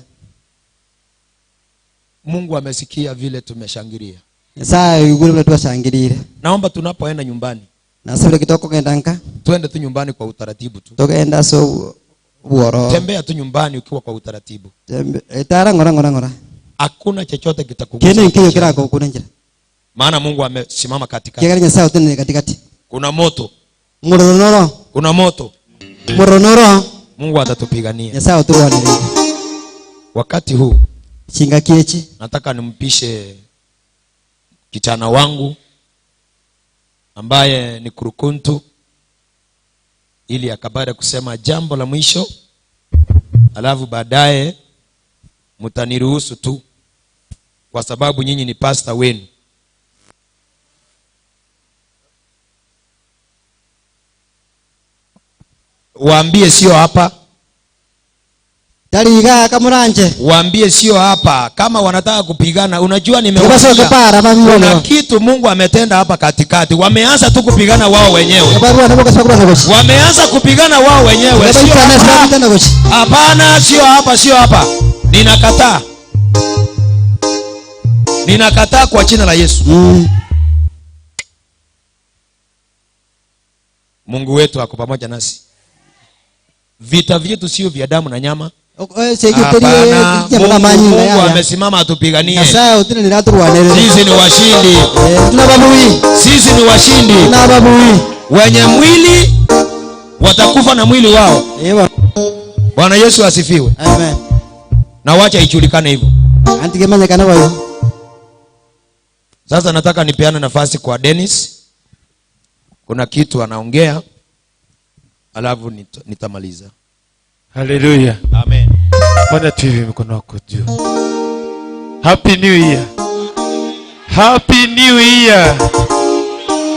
Mungu amesikia vile tumeshangilia. Nyasaye oigure buna twashangirire. Naomba tunapoenda nyumbani Nasabire kitokogenda nka twende tu nyumbani kwa utaratibu tu. togende ase obu- obwororo. Tembea tu nyumbani ukiwa kwa utaratibu. Tembe- Etara ng'ora ng'ora ng'ora. Hakuna chochote kitakugusa. Kende nkiyo kiragokuna enchera. Maana Mungu amesimama katikati. Kiagera Nyasaye otenenire katikati. Kuna moto, Mororo noro. kuna moto. Mororo noro. Mungu atatupigania. Nyasaye otorwanire. Wakati huu Chingaki echi nataka nimpishe kijana wangu ambaye ni Kurukuntu ili akapate kusema jambo la mwisho, alafu baadaye mtaniruhusu tu, kwa sababu nyinyi ni pasta wenu. Waambie sio hapa, tariga kamuranje waambie sio hapa. Kama wanataka kupigana, unajua Kibasoke nimewaambia para kuna mabibona. kitu Mungu ametenda hapa katikati. Wameanza tu kupigana wao wenyewe, Barua nabo kasakura nagochi. wameanza kupigana wao wenyewe. Sio Baitana hapa. sasa nagochi. Hapana, sio hapa, sio hapa. Ninakataa, ninakataa kwa jina la Yesu. Mungu wetu ako pamoja nasi. Vita vyetu sio vya damu na nyama. Hapana, Mungu, Mungu amesimama atupiganie. Nyasaye otenenire aturwanire. Sisi ni washindi, Tunababui. sisi ni washindi. Tunababui. Wenye mwili watakufa na mwili wao. Ewa. Bwana Yesu asifiwe. Amen. Na wacha ijulikane hivyo. Antigemanyekana bayo. Sasa nataka nipeane nafasi kwa Dennis. Kuna kitu anaongea, alafu nitamaliza. Haleluya. Amen. Fanya tu hivi mikono wako juu. Happy New Year. Happy New Year.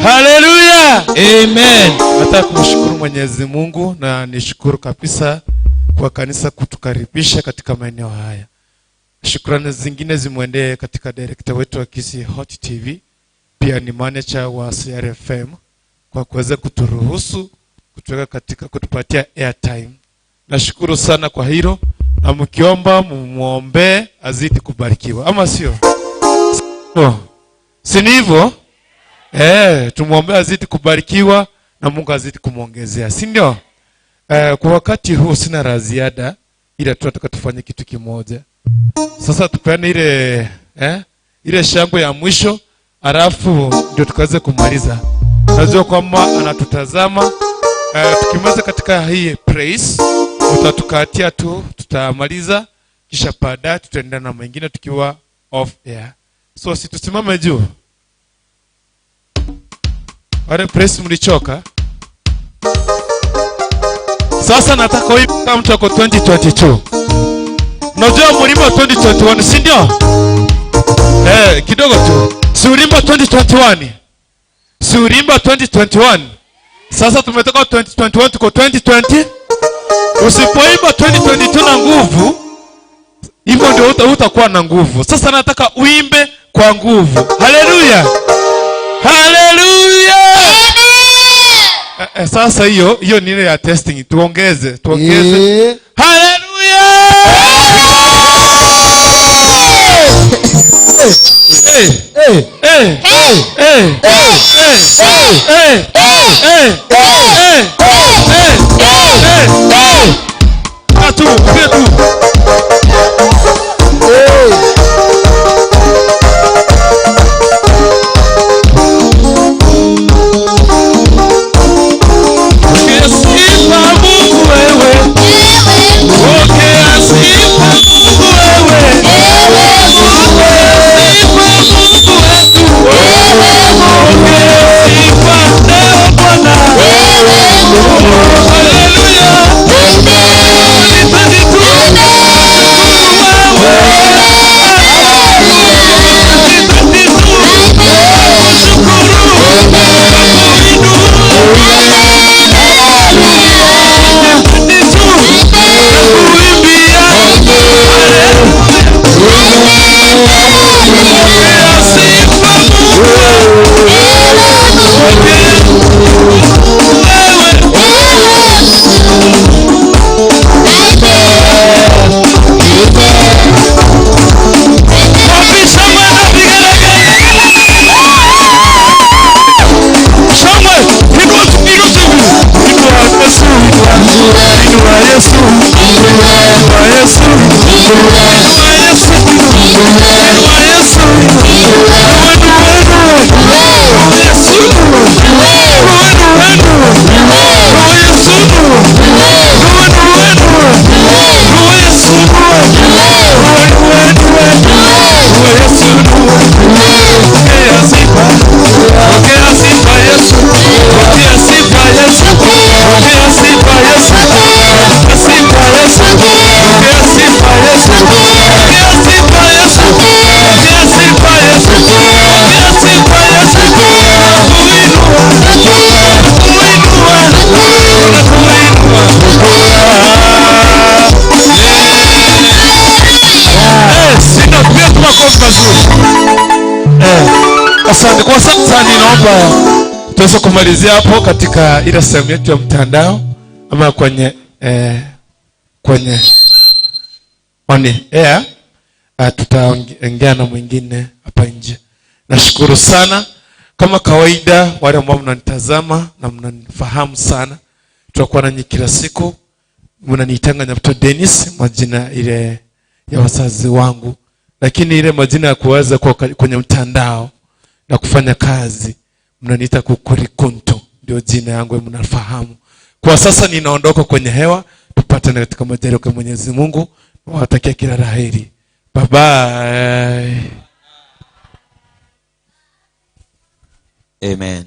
Haleluya. Amen. Nataka kumshukuru Mwenyezi Mungu na nishukuru kabisa kwa kanisa kutukaribisha katika maeneo haya. Shukrani zingine zimwendee katika director wetu wa Kisii Hot TV, pia ni manager wa CRFM kwa kuweza kuturuhusu kutuweka katika kutupatia airtime. Nashukuru sana kwa hilo, na mkiomba mumuombee azidi kubarikiwa, ama sio? Sio. Si ni hivyo? Eh, tumuombee azidi kubarikiwa na Mungu azidi kumwongezea, si ndio? Eh, kwa wakati huu sina la ziada, ila tunataka tufanye kitu kimoja. Sasa tupeane ile ile shangwe ya mwisho, alafu ndio tukaweze kumaliza. Najua kwamba anatutazama. Tukimaliza katika hii praise, utatukatia tu, tutamaliza, kisha baadaye tutaendelea na mengine tukiwa off air. So si tusimame juu. Wale praise mlichoka. Sasa nataka uimbe kama mtu ako 2022. Unajua mlima 2021, si ndio? Kidogo tu. Si ulimba 2021? Si ulimba 2021? Sasa tumetoka 2021 tuko 2020. Usipoimba 2022 na nguvu, hivyo ndio utakuwa na nguvu. Sasa nataka uimbe kwa nguvu. Haleluya. Haleluya. Sasa hiyo ni ile ya testing. Tuongeze, tuongeze. Haleluya. Hey. Hey. Hey. Hey. Hey. Hey. Hey. Hey. Hey. Hey. Atu, tu. Hey. Sifa Mungu wewe. Pokea sifa Mungu wewe. Sifa Mungu wetu. Pokea sifa leo Bwana. Haleluya. Sina pia tu makofi mazuri. Eh, asante kwa sasa, ninaomba tuweze kumalizia hapo katika ile sehemu yetu ya mtandao ama kwenye eh, kwenye on air. Uh, tutaongea na mwingine hapa nje. Nashukuru sana kama kawaida, wale ambao mnanitazama na mnanifahamu sana, tutakuwa nanyi kila siku. Mnaniitanga Nyabto Dennis, majina ile ya wazazi wangu, lakini ile majina ya kuweza kuwa kwenye mtandao na kufanya kazi mnaniita Kukurikunto, ndio jina yangu mnafahamu. Kwa sasa ninaondoka kwenye hewa, tupatane katika majaliwa ya Mwenyezi Mungu. Nawatakia kila la heri. Bye bye. Amen.